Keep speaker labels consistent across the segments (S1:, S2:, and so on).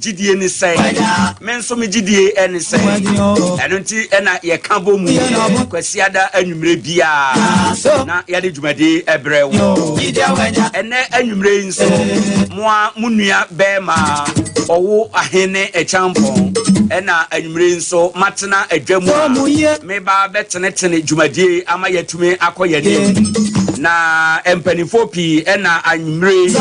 S1: gyidie ne sɛn? Me nso me gyidie ne sɛn? Ɛno nti ɛna yɛka bɔ mu Kwasiada anwummerɛ biara na yɛde dwumadie ɛbrɛ wo. Ɛnɛ anwummerɛ yi nso, mo a mo nua bɛrima ɔwo ahene Ɛkyampɔn ɛna anwummerɛ yi nso matena adwa mu a meba bɛtenetene dwumadie ama yɛatumi akɔ yɛn anim. Na mpanimfoɔ pii ɛna anwummerɛ yi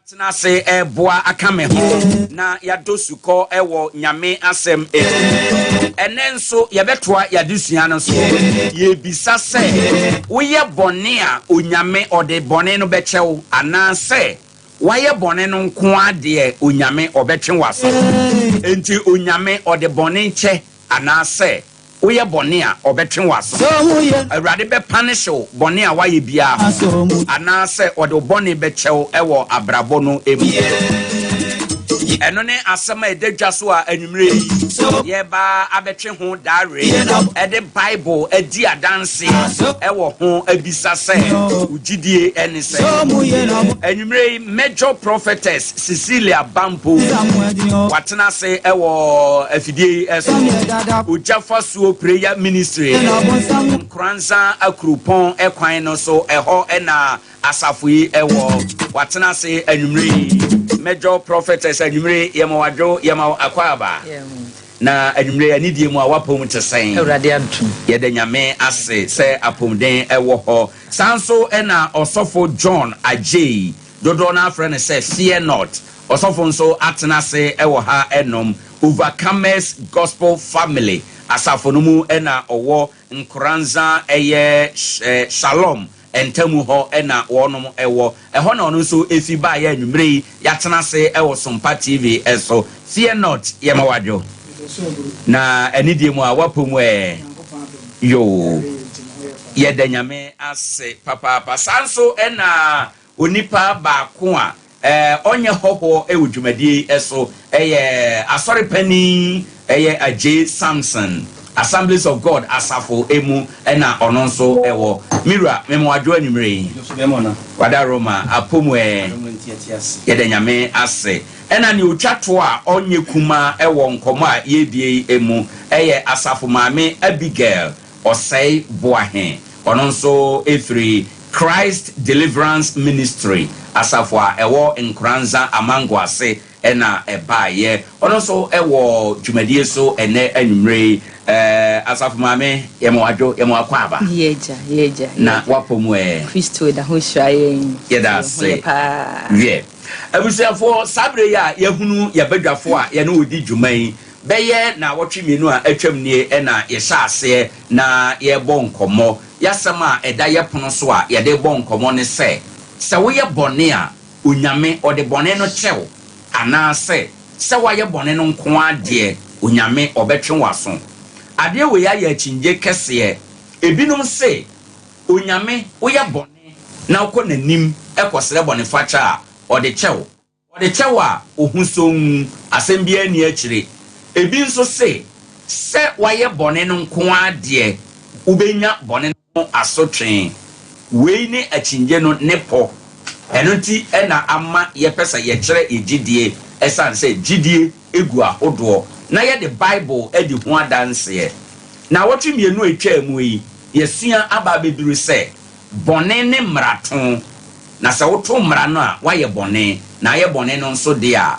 S1: atena ase ɛboa aka me ho na yɛadɔ sukɔ ɛwɔ Nyame asɛm mu. Ɛnɛ nso yɛbɛtoa yɛadesua no so. Yɛbisa sɛ, woyɛ bɔne a, Onyame ɔde bɔne no bɛkyɛ wo, anaasɛ woayɛ bɔne no nko adeɛ Onyame ɔbɛtwe w'aso? Enti Onyame ɔde bɔne kyɛ, anaasɛ woyɛ bɔne a ɔbɛtwe w'aso? Awurade bɛpunish wo bɔne a woayɛ biara ho, anaasɛ ɔde wo bɔne bɛkyɛ wo ɛwɔ abrabɔ no mu? Ɛno ne asɛm a ɛda dwa so a anwummerɛ yi yɛba abɛtwe ho daare ɛde Bible adi adanse ɛwɔ ho abisa sɛ, wo gyidie ɛne sɛ? Anwummerɛ yi, Major Prophetess Cecilia Bampo watena ase ɛwɔ afidie yi ɛso, Ogya Fasuo Prayer Ministry, Nkoranza Akuropɔn ɛkwan no so, ɛhɔ ɛna asafo yi ɛwɔ. Watena ase anwummerɛ yi. Major Prophetess, anwummerɛ yɛma wadwo, yɛma akɔ aba. Na anwummerɛ anidie mu a wapom te sɛn?
S2: Awurade adom.
S1: Yɛda Nyame ase sɛ apɔmuden ɛwɔ hɔ. Saa nso ɛna Ɔsɔfo John Agyei, dodoɔ no afrɛ no sɛ Fear Not. Ɔsɔfo nso atena ase ɛwɔ ha ɛnom. Overcomers Gospel Family asafo no mu ɛna ɔwɔ, Nkoranza ɛyɛ Shalom ntamu hɔ ɛna wɔnom ɛwɔ ɛhɔ, na ɔno nso efi baayɛ. Anwummerɛ yi yɛatena ase ɛwɔ Sompa TV ɛso. Fear Not, yɛma wadwo na anidie mu a wapɔ mu ɛ yoo, yɛda Nyame ase papaapa. Saa nso ɛna onipa baako a ɔnyɛ hɔhoɔ ɛwɔ dwumadie ɛso ɛyɛ asɔre panin, ɛyɛ Agye Samson, Assemblies of God asafo emu ɛna ɔno nso ɛwɔ. Mira memawadwo anwummerɛ yi, wada Roma apɔ mu ɛ? Yɛda Nyame ase. Ɛna nea otwa to a ɔnyɛ kuma ɛwɔ nkɔmɔ a yɛredie yi mu ɛyɛ Asafo Maame Abigail Ɔsɛe Boahe. Ɔno nso efiri Christ Deliverance Ministry asafo a ɛwɔ Nkoranza Amango ase ɛna ɛbaayɛ. Ɔno nso ɛwɔ dwumadie so ɛnɛ anwummerɛ yi. Asafo Maame, yɛma wadwo, yɛma wakɔ aba.
S2: Yɛgya, yɛgya.
S1: Na wapɔ mu ɛ?
S2: Kristo da ho hyira yɛn.
S1: Yɛda ase.
S2: Yɛ paa.
S1: Wiɛ, abusuafoɔ, saa bere yi a yɛhunu yɛbadwafoɔ a yɛne wɔdi dwuma yi, bɛyɛ na wɔtwe mmienu a atwam nie ɛna yɛhyɛ aseɛ na yɛrebɔ nkɔmmɔ. Yɛasɛm a ɛda yɛ pono so a yɛde bɔ nkɔmmɔ ne sɛ, sɛ woyɛ bɔne a, Onyame ɔde bɔne no kyɛw, anaasɛ sɛ woayɛ bɔne no nko adeɛ Onyame ɔbɛtwe w'aso? Adeɛ wei ayɛ akyingye kɛseɛ. Ebinom se Onyame, woyɛ bɔne na wokɔ n'anim ɛkɔsrɛ bɔne fakyɛ a, ɔde kyɛw. Ɔde kyɛw a, ohu so asɛm biara ni akyire. Ebi nso se sɛ woayɛ bɔne no nko adeɛ, wobɛnya bɔne no ho asotwe. Wei ne akyingye no ne pɔ. Ɛno nti ɛna ama yɛpɛ sɛ yɛkyerɛ yɛ gyidie, ɛsiane sɛ gyidie egu ahodoɔ, na yɛde Bible adi ho adanseɛ. Na wɔtwe mmienu a etwaa mu yi, yɛsua aba abɛduru sɛ bɔne ne mmarato, na sɛ woto mmara no a, woayɛ bɔne, na ayɛ bɔne no nso deɛ a,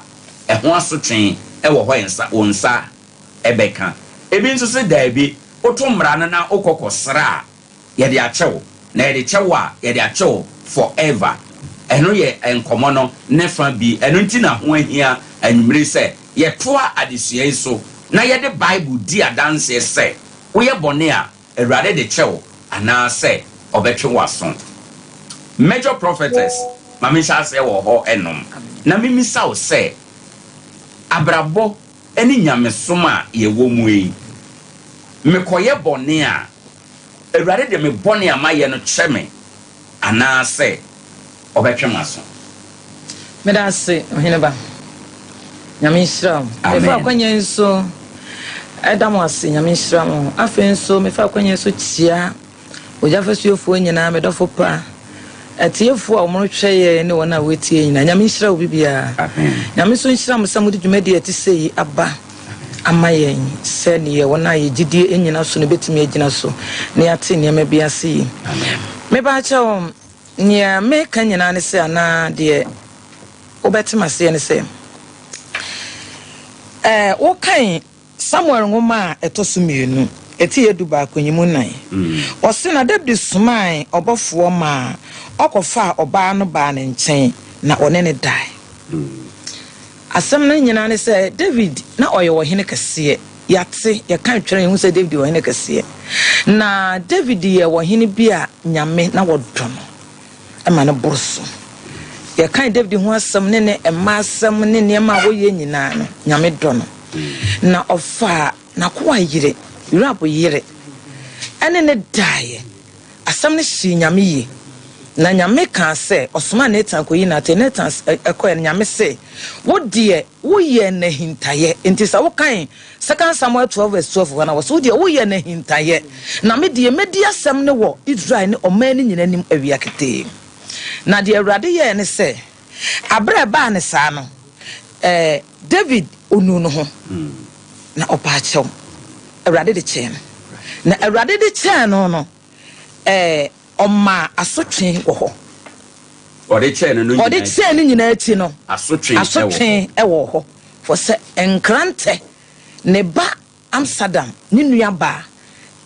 S1: ɛho asotwe ɛwɔ hɔ nsa wo nsa ɛbɛka. Ebi nso sɛ daabi, woto mmara no na wokɔ kɔsra a, yɛde akyɛw, na yɛde kyɛw a, yɛde akyɛw forever. Ɛno yɛ nkɔmɔ no ne fa bi. Ɛno nti na ho ahia anwummere sɛ yɛtoa adesua yi so na yɛde Bible di adanseɛ sɛ woyɛ bɔne a, Awurade de kyɛw anaasɛ ɔbɛtwe w'aso. Major Prophetess, ma menhyɛ aseɛ wɔ hɔ ɛnom na memisa wo sɛ, abrabɔ ne nyamesom a yɛwɔ mu yi, mekɔyɛ bɔne a, Awurade de me bɔne a mayɛ no kyɛ me, anaasɛ ɔbɛtwe m'aso?
S2: Meda ase, ɔhene ba. Nyame nhyira wo.
S1: Amen.
S2: Mefa akwanya yi nso ɛda mo ase. Nyame nhyira mo. Afei nso mefa akwanya yi so kyia Ogya Fasuofoɔ nyinaa, medɔfo pa. Atiefoɔ a wɔrehwɛ yɛn ne wɔn a wɔretie nyinaa, Nyame nhyira obi biara. Nyame nso nhyira mo sɛ mode dwumadie a ɛte sɛ yi aba ama yɛn sɛdeɛ wɔn a yɛn gyidie nnyina so no bɛtumi agyina so na yɛate nneɛma bi ase yi. Mepaakyɛw, nea meka nyinaa ne sɛ anaa deɛ wobɛte m'aseɛ ne sɛ, ɛɛ wokan Samuel nwoma a ɛtɔ so mmienu, eti yɛ dubaako nyimu nnan. Ɔse na Dawid somae ɔbɔfoɔ maa ɔkɔfaa ɔbaa no baa ne nkyɛn, na ɔne no dae. Asɛm no nyinaa ne sɛ Dawid na ɔyɛ ɔhene kɛseɛ. Yɛate, yɛka twerɛ yɛhu sɛ Dawid yɛ ɔhene kɛseɛ. Na Dawid yɛ ɔhene bi a Nyame na ɔdɔ no. ma no boro so. Yɛkan David ho asɛm ne ne mma asɛm ne nneɛma a wɔyɛ nyinaa no, Nyame dɔ no. Na ɔfaa n'akoa yere, Yoab yere, ɛne ne daeɛ. Asɛm no hyee Nyame yie. Na Nyame kaa sɛ, ɔsomaa Natan kɔyi no atɛn. Natan kɔɛ no, Nyame se, Wo deɛ, Woyɛɛ no ahintayɛ. Enti sɛ wokan Second Samuel 12 verse 12 hɔ no a, wɔse, Wo deɛ, woyɛɛ no ahintayɛ, na me deɛ, mɛdi asɛm no wɔ Israel ne ɔman no nyinaa anim awia ketee. Na deɛ Awurade yɛeɛ ne sɛ, aberɛ a ɛbaa no saa no, eh, David ɔnuu ne ho, na ɔpaa kyɛw. Awurade de kyɛɛ no. Na Awurade de kyɛɛ no no, eh, Ɔmaa asotwe wɔ hɔ.
S1: Ɔde kyɛɛ no no nyinaa
S2: Ɔde kyɛɛ no nyinaa akyi no,
S1: asotwe wɔ hɔ.
S2: Asotwe wɔ hɔ. For sɛ nkrantɛ, ne ba Amsadam, ne nua baa,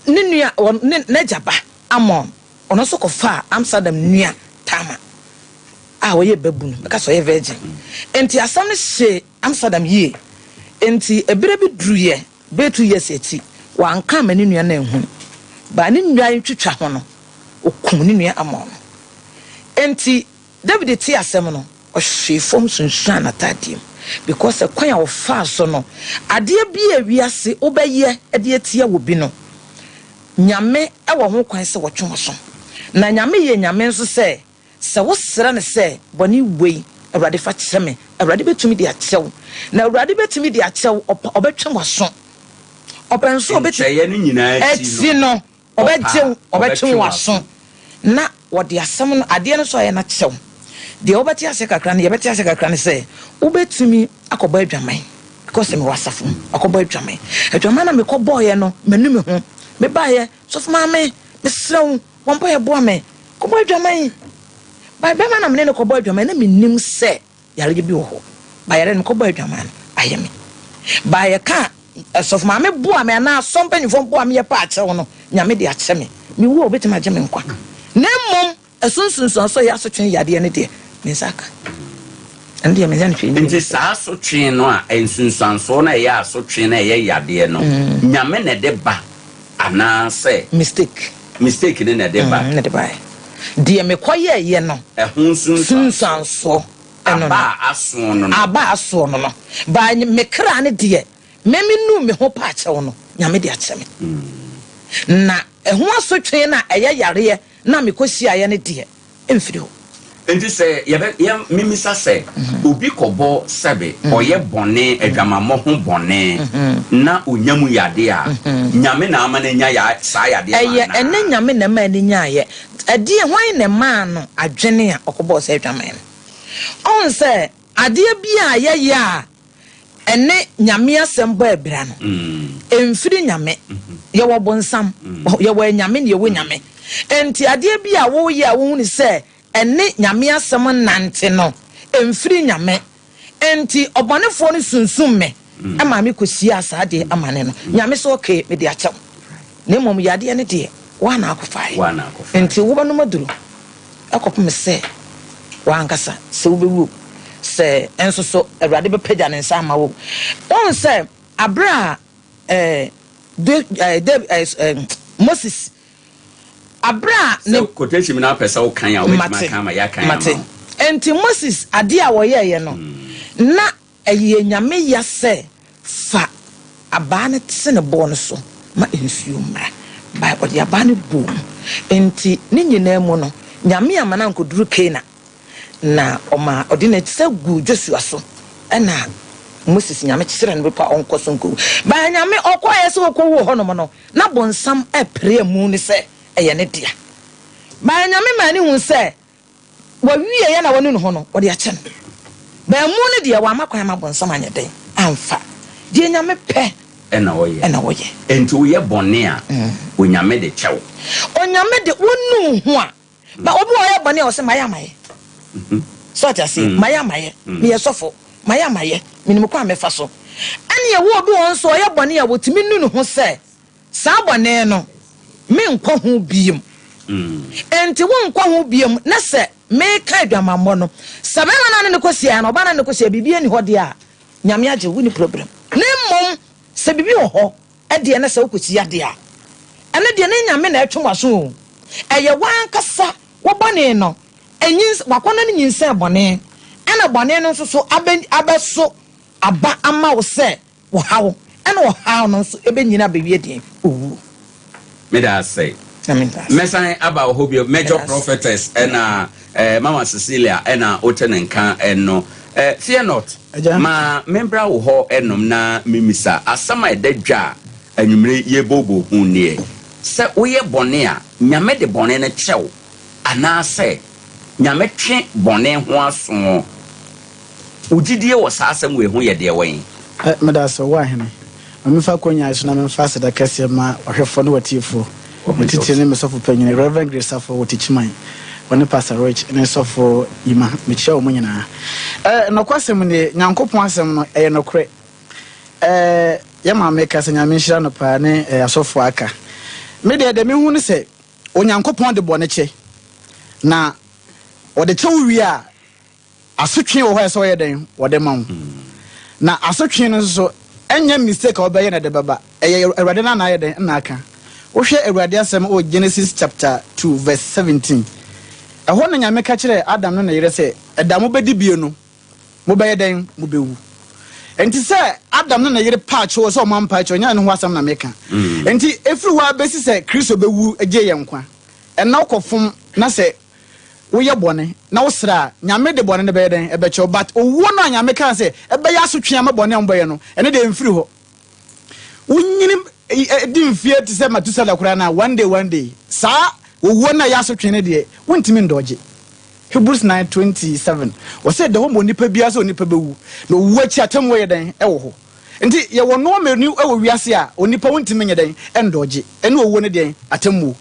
S2: ne nua, ɔ, ne, n'agya ba Amon, ɔno nso kɔfaa Amsadam nua Tamar a ɔyɛ babunu, bɛka sɛ ɔyɛ virgin. Enti asɛm no hyee Amsadam yie. Enti ɛberɛ bi duruiɛ, Bɛyɛ 2 years akyi, wanka amma ne nua no anhu. But ne nua retwitwa ho no, okum ne nua Amnon no. Enti David tee asɛm no, ɔhwee fam sunsuan n'ataadeɛ mu because ɛkwan a ɔfaa so no, adeɛ bi a wiase wobɛyɛ de atia obi no, Nyame wɔ ho kwan sɛ ɔtwe w'aso. Na Nyame yɛ Nyame nso sɛ Sɛ wosrɛ no sɛ, Bɔne wei, Awurade fa kyɛ me, Awurade bɛtumi de akyɛ wo. Na Awurade bɛtumi de akyɛ wo, ɔpɛ, ɔbɛtwe w'aso. Ɔpɛ nso a ɔbɛtumi.
S1: Nkyɛeɛ no nyinaa akyi
S2: no,
S1: ɔpɛ a,
S2: ɔbɛgye wo, ɔbɛtwe
S1: ɔbɛtwe
S2: w'aso.
S1: w'aso.
S2: Na wɔde asɛm no, adeɛ no nso ayɛ no akyɛ wo. Deɛ wobɛte aseɛ kakra no, yɛbɛte aseɛ kakra ne sɛ, wobɛtumi akɔbɔ adwaman. Because mewɔ asafo mu, akɔbɔ adwaman. Adwaman no a mekɔbɔeɛ no, manu me ho. Mebaeɛ, sɔfo maame, mesrɛ wo, Bɔ mpaeɛ boa me kɔbɔ adwaman. By bɛrima na mene no kɔbɔ adwaman na mennim sɛ yareɛ bi wɔ hɔ. By yareɛ no mekɔbɔ adwaman no ayɛ me. By yɛka sɔfo maame boa me anaa asɔ mpanyinfoɔ boa me yɛ pa akyɛw no Nyame de akyɛ me. Mewu a obetumi agye me nkwa. Na mmom ɛso nsunsuanso a ɛyɛ asotwe yadeɛ no deɛ me nsa aka. Ɛno deɛ menyɛ no hwee nyɛ
S1: Nti saa asotwe no a nsunsuansoɔ no a ɛyɛ asotwe no a ɛyɛ yadeɛ no Nyame na ɛde ba anaa sɛ.
S2: Mistake.
S1: Mistake no na ɛde ba.
S2: Na ɛde baeɛ. Deɛ mekɔyɛeɛ no.
S1: Ɛho nsunsuansoɔ.
S2: Nsunsuansoɔ ɛno no.
S1: Aba a asoɔ no no.
S2: Aba a asoɔ no no. But me kra no deɛ, me menuu me ho paa kyɛw no, Nyame de akyɛ me. Na ɛho asotwee no a ɛyɛ yareɛ no a mekɔhyiaeɛ no deɛ, mfiri hɔ.
S1: Enti sɛ yɛbɛ, yɛ, memmisa sɛ, obi kɔbɔ sɛbe ɔyɛ bɔne, adwamammɔ ho bɔne, na ɔnya mu yadeɛ a, Nyame na ama no anya ya, saa yadeɛ no
S2: Ɛyɛ
S1: anaa?
S2: ɛnyɛ Nyame na ɛmaa no nyaeɛ. Ɛdeɛn, hwan na ɛmaa no adwene a ɔkɔbɔɔ saa adwaman no? Ɔhu sɛ adeɛ biara a yɛyɛ a ɛne Nyame asɛm bɔ abira no, ɛmfiri Nyame. Yɛwɔ bonsam, yɛwɔ anyame na yɛwɔ Nyame. Enti adeɛ bi a woyɛ a wohunu sɛ ɛne Nyame asɛm nnante no, ɛmfiri Nyame. Enti ɔbɔnefoɔ no sunsum me maa me kɔhyiaa saa adeɛ amane no. Nyame sɛ okay, mede akyɛ wo. Na mmom yadeɛ no deɛ, woa na akɔfaeɛ. Enti wobɛnom aduro. kɔpem sɛ w'ankasa sɛ wobɛwu o, sɛ nso so Awurade bɛpagya ne nsa ama wo o. Wohu sɛ aberɛ a eh, de, eh, de, eh, eh, Moses, aberɛ a ne.
S1: Sɛ quotation bi na wopɛ sɛ wokan a, wobɛtumi
S2: Mate,
S1: aka ama yɛakan ama
S2: mate.
S1: wo.
S2: Enti Moses adeɛ a wɔyɛeɛ no, na Ɛyɛɛ Nyame ya sɛ fa abaa no tene boɔ no so ma nsuo mmra, but ɔde abaa no bɔɔ mu. Enti ne nyinaa mu no, Nyame amma no ankɔduru Canaan, na ɔmaa ɔde ne nsa guu Joshua so, ɛna Moses Nyame kyerɛɛ no bepɔ a ɔnkɔ so nkɔwu. But Nyame ɔkɔeɛ sɛ ɔkɔwu wɔ hɔnom no, na bonsam repere amu no sɛ ɛyɛ ne dea. But Nyame maa no huu sɛ. Wɔwie yɛ na wɔne ne ho no, wɔde akyɛ no. Baamu no deɛ, wɔama kwan ma bɔnsam anyɛ dɛn amfa. Deɛ Nyame pɛ
S1: ɛna ɔyɛ.
S2: Ɛna wɔyɛ.
S1: Enti woyɛ bɔne a, Onyame de kyɛ wo.
S2: Onyame de wonu ho a, ba obi wɔ ɔyɛ bɔne a, ɔsɛ mayɛ amayɛ. Sɛ ɔte aseɛ, mayɛ amayɛ, meyɛ sɔfo, mayɛ amayɛ, menim kwan a mɛfa so. Ɛne ɛwɔ obi wɔ nso ɔyɛ bɔne a, wɔtumi nu ne ho sɛ saa bɔne no, menkɔ ho biem. Enti wonkɔ ho biem na sɛ meka adwamammɔ no, sɛ bɛrima no ne ne kɔsia no, ɔbaa no ne kɔsia, biribi ani hɔ deɛ a, Nyame agye wo ni problem. Na mmom sɛ biribi wɔ hɔ ɛdeɛ na sɛ wokɔsia deɛ a, ɛno deɛ ne Nyame na ɛtwe w'aso o. Ɛyɛ w'ankasa wo bɔne no, wakɔnɔ no nyinsɛn bɔne, ɛna bɔne no nso so abɛso aba ama wo sɛ wɔhaw, ɛna ɔhaw no nso ɛbɛnyina abɛwie deɛ owuo.
S1: Meda ase. Mɛsan aba wɔ hɔ bio. Major Prophetess ɛna Mama Cecilia ɛna wote ne nka ɛno. Fear not. Ma membra wo hɔ ɛnom na memisa asɛm a ɛda dwa a anwummere yɛbɔbɔ ho nie. Sɛ woyɛ bɔne a, Nyame de bɔne no kyɛw anaasɛ Nyame twe bɔne ho aso? Wo gyidie wɔ saa asɛm wei ho yɛ deɛ wɛn?
S3: Meda ase, ɔwɔ ahene. Ma memfa akonnwa yi so na memfa aseda kɛseɛ ma ɔhwɛfoɔ ne w'atiefoɔ, me titire ne me sɔfo panyin, Rev. Grace Safo wɔ Techiman, ɔne Pastor Rich ne Sɔfo Yima. Mekyia wɔn nyinaa. Nɔkwasɛm nie, Nyankopɔn asɛm no, ɛyɛ nɔkorɛ. Yɛ maame ka sɛ Nyame nhyira no paa ne asɔfoɔ aka. Me deɛ, deɛ mehu ne sɛ, Onyankopɔn de bɔne kyɛ, na ɔde kyɛ wo wie a, asotwe wɔ hɔ a ɛsɛ ɔyɛ dɛn wɔde ma wo. Na asotwe no nso so, ɛnyɛ mistake a wɔbɛyɛ na ɛde bɛba. Ɛyɛ Awurade no na ayɛ dɛn na aka. Wohwɛ Awurade asɛm wɔ Genesis chapter 2 verse 17. Ɛhɔ na Nyame ka kyerɛɛ Adam ne ne yere sɛ, ɛda mobɛdi bie no, mobɛyɛ dɛn? Mobɛwu. Enti sɛ Adam ne ne yere paa kyɛw sɛ ɔma mpa kyɛw, nyɛ ɛno ho asɛm na meka. Enti ɛfiri hɔ ara bɛsi sɛ Kristo bɛwu gye yɛn nkwa. Ɛnna wokɔfom na sɛ woyɛ bɔne na wosrɛ a, Nyame de bɔne no bɛyɛ dɛn? Ɛbɛkyɛ wo. But owuo no a Nyame kaa sɛ ɛbɛyɛ asotwe ama bɔne a mobɛyɛ no, ɛno deɛ ɛmfiri hɔ. Wonyini di mfeɛ te sɛ Matusala koraa no a, one day, one day, saa owuo no a ɛyɛ asotwe no deɛ, wontumi ndɔgye. Hebrews 9:27, wɔsɛ ɛda hɔ ma onipa biara sɛ onipa bɛwu, na owuo akyi atemmuo yɛ dɛn? Ɛwɔ hɔ. Nti yɛwɔ nnoɔma mmienu wɔ wiase a onipa wontumi nyɛ dɛn ndɔgye, ɛne owuo ne deɛn? Atemmuo.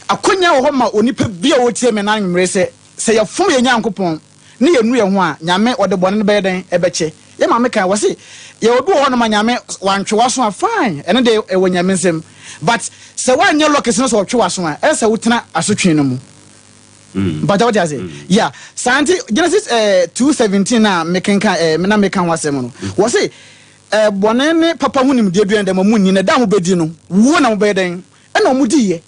S3: Akwanya wɔ hɔ ma onipa bi a ɔretie me na anwummere sɛ, sɛ yɛfom yɛn Nyankopɔn ne yɛnu yɛn ho a, Nyame ɔde bɔne no bɛyɛ dɛn? Ɛbɛkyɛ. Yɛn maame kae, wɔse yɛwɔ bi wɔ hɔnom a Nyame wantwe w'aso a, fine, ɛno deɛ ɛwɔ Nyame nsam. But sɛ woanyɛ lucky sɛ na sɛ ɔtwe w'aso a, ɛsɛ sɛ wotena asotwe no mu. Mpakyɛ wote ase? Yeah. Saa nti Genesis 2:17 na mekenkan na meka ho asɛm no. Wɔse bɔne ne papa ho nimdeɛ dua no dɛm ɔmo nni na da a mobɛdi no wuo na mobɛyɛ dɛn? Ɛna ɔmo diiɛ.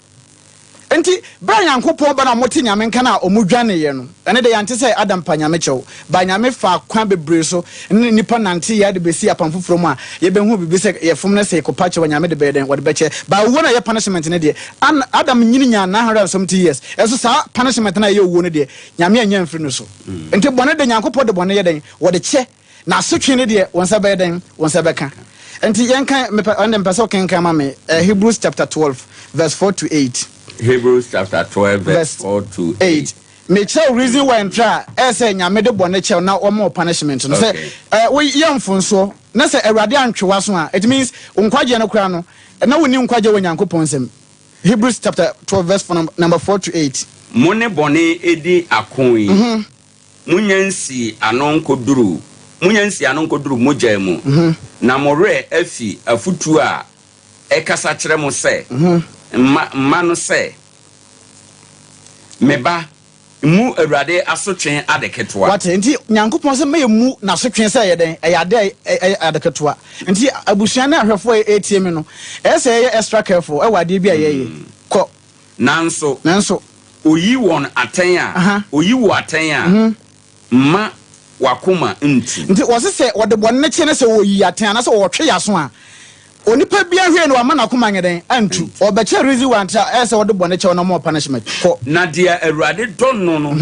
S3: Nti berɛ a Nyankopɔn ba na ɔmo te Nyame nka no a ɔmo dwaneeɛ no, ɛno deɛ yɛante sɛ Adam pa Nyame kyɛw, but Nyame faa kwan bebree so ne nnipa nanteeɛ de bɛsii apam foforɔ mu a yɛbɛhu biribi sɛ yɛfom no sɛ yɛkɔpa kyɛw a Nyame de bɛyɛ dɛn? Ɔde bɛkyɛ. But owuo no a ɛyɛ punishment no deɛ, An Adam nyini nyaa 970 years, ɛnso saa punishment no a ɛyɛ owuo no deɛ, Nyame annya amfiri no so. Nti bɔne de, Nyankopɔn de bɔne yɛ dɛn? Wɔde kyɛ. Na asotwe no deɛ, wo nsa bɛyɛ dɛn? Wo nsa bɛka. Nti yɛnkan, mepɛ, ɛnde mepɛ sɛ wokenkan ma me, eh, Hebrews chapter 12, verse 4 to 8.
S1: Hebrews chapter 12 verse 4 to 8.
S3: Mekyerɛ wo reason why ntra a ɛyɛ sɛ Nyame de bɔne kyɛ wo na wɔma wo punishment no. Sɛ eh, woyɛ mfonsoɔ na sɛ Awurade antwe w'aso a, it means wo nkwagyeɛ no koraa no, na wonni nkwagyeɛ wɔ Nyankopɔn nsam. Hebrews chapter 12 verse number 4 to 8.
S1: Mo ne bɔne di ako yi, monnya nsii ano nkoduru, monnya nsii ano nkoduru mogya mu, na mo werɛ afi afotuo a ɛkasa kyerɛ mo sɛ, mma, mma no sɛ, Me ba, mmu Awurade asotwe ade ketewa.
S3: Wate? Nti Nyankopɔn sɛ mma yɛmmu N'asotwe sɛ ɛyɛ dɛn? Ɛyɛ ade a ɛyɛ ade ketewa. Nti abusua ne ahwɛfoɔ a ɛretie me no, ɛyɛ sɛ yɛyɛ extra careful ɛwɔ adeɛ bi a yɛyɛ. Kɔ.
S1: Nanso.
S3: Nanso.
S1: Oyi wɔn atɛn a, oyi wo atɛn a, mma w'akoma nntu.
S3: Nti wɔse sɛ wɔde bɔne no kye no sɛ wɔyi atɛn anaasɛ wɔtwe y'aso a, onipa biara hwee no wamma n'akoma anyɛ dɛn? Antu. Ɔbɛkyɛ reason why nti a ɛyɛ sɛ wɔde bɔne kyɛ wo na wɔma wo punishment. Kɔ.
S1: Na deɛ Awurade dɔ no no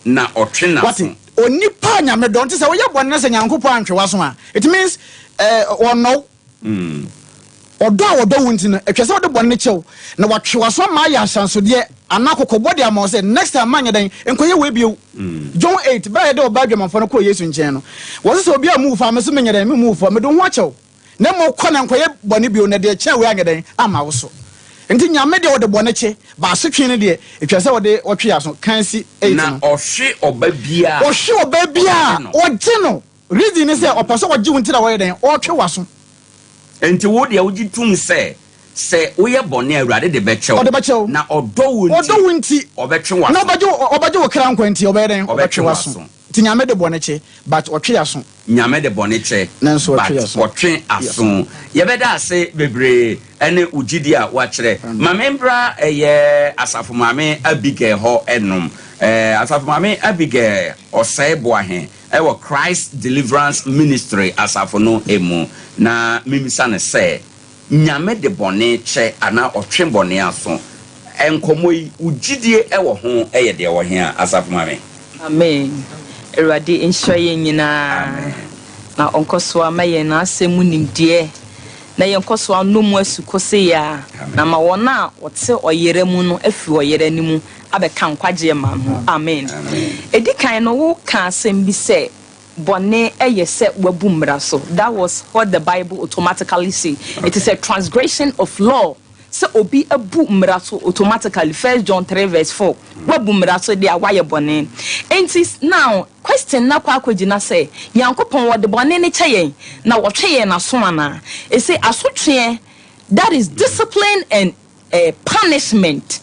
S1: na ɔtwe n'aso.
S3: Wate? Onipa a Nyame dɔ, nti sɛ woyɛ bɔne na sɛ Nyankopɔn antwe w'aso a, it means eh, ɔnnɔ wo. Ɔdɔ a ɔdɔ wo nti no, ɛtwa sɛ ɔde bɔne no kyɛ wo na watwe w'aso ama ayɛ ahyɛnsodeɛ anaa kɔkɔbɔ de ama wo sɛ next time manyɛ dɛn nkɔyɛ wei bio. John 8, berɛ a yɛde ɔbaa adwamanfoɔ no kɔɔ Yesu nkyɛn no, wɔse sɛ obi a mmu wo fɔ a, me nso menyɛ dɛn memmu wo fɔ, mede wo ho akyɛ wo, na mmom kɔ na nkɔyɛ bɔne bio, na deɛ ɛkyɛn wei anyɛ dɛn amma wo so. Nti Nyame deɛ ɔde bɔne kye, but asotwe no deɛ, ɛtwa sɛ ɔde ɔtwe yɛn aso. Kan si 8
S1: Na
S3: no.
S1: ɔhwe ɔba biara
S3: Ɔhwe ɔbaa biara
S1: ɔgye no.
S3: ɔgye no. Reason ne sɛ ɔpɛ sɛ ɔgye wo nti na ɔyɛ dɛn? Ɔretwe w'aso.
S1: Nti wo deɛ wogye tom sɛ sɛ woyɛ bɔne a, Awurade de bɛkyɛ wo.
S3: Ɔde bɛkyɛ wo.
S1: Na ɔdɔ wo nti.
S3: Ɔdɔ wo nti.
S1: Ɔbɛtwe w'aso.
S3: Na ɔbɛgye wo kra nkwa nti ɔbɛyɛ dɛn?
S1: Ɔbɛtwe
S3: Ɔbɛtwe w'aso.
S1: w'aso.
S3: Nti Nyame de bɔne kye, but ɔtwe aso.
S1: Nyame de bɔne kyɛ,
S3: Nanso
S1: but
S3: ɔtwe aso.
S1: ɔtwe aso. Yɛbɛda ase bebree ɛne wo gyidi a woakyerɛ. Ma membra ɛyɛ Asafo Maame Abigail hɔ ɛnom. Asafo Maame Abigail Ɔsɛe Boahe ɛwɔ Christ Deliverance Ministry asafo no mu. Na memisa no sɛ, Nyame de bɔne kyɛ anaa ɔtwe bɔne aso? Nkɔmmɔ yi, wo gyidie ɛwɔ ho ɛyɛ deɛ wɔ he a, Asafo Maame?
S4: Amen. Awurade nhyira yɛn nyinaa.
S1: Amen.
S4: Na ɔnkɔ so ama yɛn n'asɛm mu nimdeɛ, na yɛnkɔ so anom mu asukɔ se yɛ a, na ma wɔn a wɔte ɔyera mu no afiri ɔyera no mu abɛka nkwagyeɛ ma no. Amen.
S1: Amen.
S4: Ɛdi kan no, woka asɛm bi sɛ bɔne ɛyɛ sɛ wabu mmara so. That was what the Bible automatically say. It is a transgression of law. Sɛ obi abu mmara so automatically, First John 3 verse 4, wabu mmara so deɛ a, wayɛ bɔne. Enti now question na kɔ akɔgyina sɛ Nyankopɔn wɔde bɔne ne kyɛ yɛn na wɔtwe yɛn aso anaa? Ɛsɛ asotweɛ, that is discipline and punishment.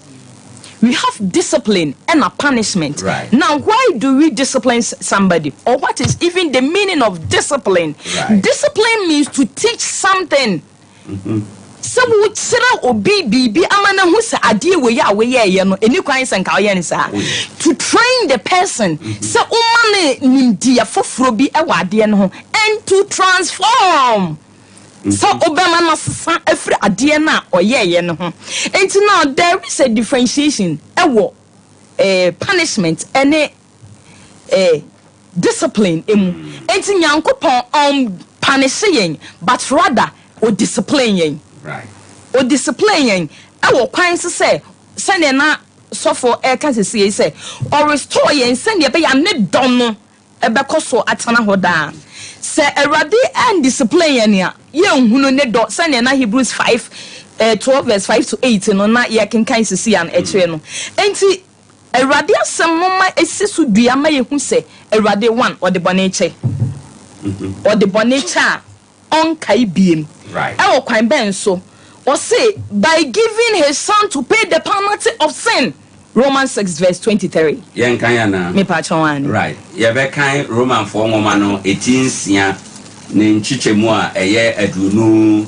S4: We have discipline and a punishment. Now, why do we discipline somebody? Or what is even the meaning of discipline? Discipline means to teach something. Sɛ wokyerɛ obi biribi ama no ho sɛ adeɛ wei a woyɛɛyɛ no, ɛni kwan sɛ nka woyɛ no saa. To train the person, sɛ woma no nimdeɛ foforɔ bi wɔ adeɛ no ho, and to transform. Sɛ wobɛma no asesa afiri adeɛ no a ɔyɛɛyɛ no ho. Nti now there is a differentiation ɛwɔ punishment ɛne discipline emu. Nti Nyankopɔn ɔmpunish yɛn, but rather o discipline yɛn. O discipline yɛn ɛwɔ kwan so sɛ sɛnea na sɔfo ɛka sisi yi sɛ ɔrestore yɛn sɛnea ɛbɛyɛ a ne dɔ no ɛbɛkɔ so atena hɔ daa. Sɛ Awurade ɛndiscipline yɛn a, yɛnhunu ne dɔ sɛnea na Hebrews 5 12 verse 5 to 8 no na yɛkenkan sisi a ɛkyerɛ no. Nti Awurade asɛm no ma esi so dua ma yɛhu sɛ Awurade one, ɔde bɔne kyɛ. Ɔde bɔne kyɛ a ɔnkae biem. Ɛwɔ kwan bɛn so? Ɔse by giving his son to pay the penalty of sin. Romans 6 verse 23.
S1: Yɛnkan anaa?
S4: Mepa kyɛw ane.
S1: Right. Yɛbɛkan Romanfoɔ nwoma no ɛti 6 ne nkyekyɛmu a ɛyɛ 23.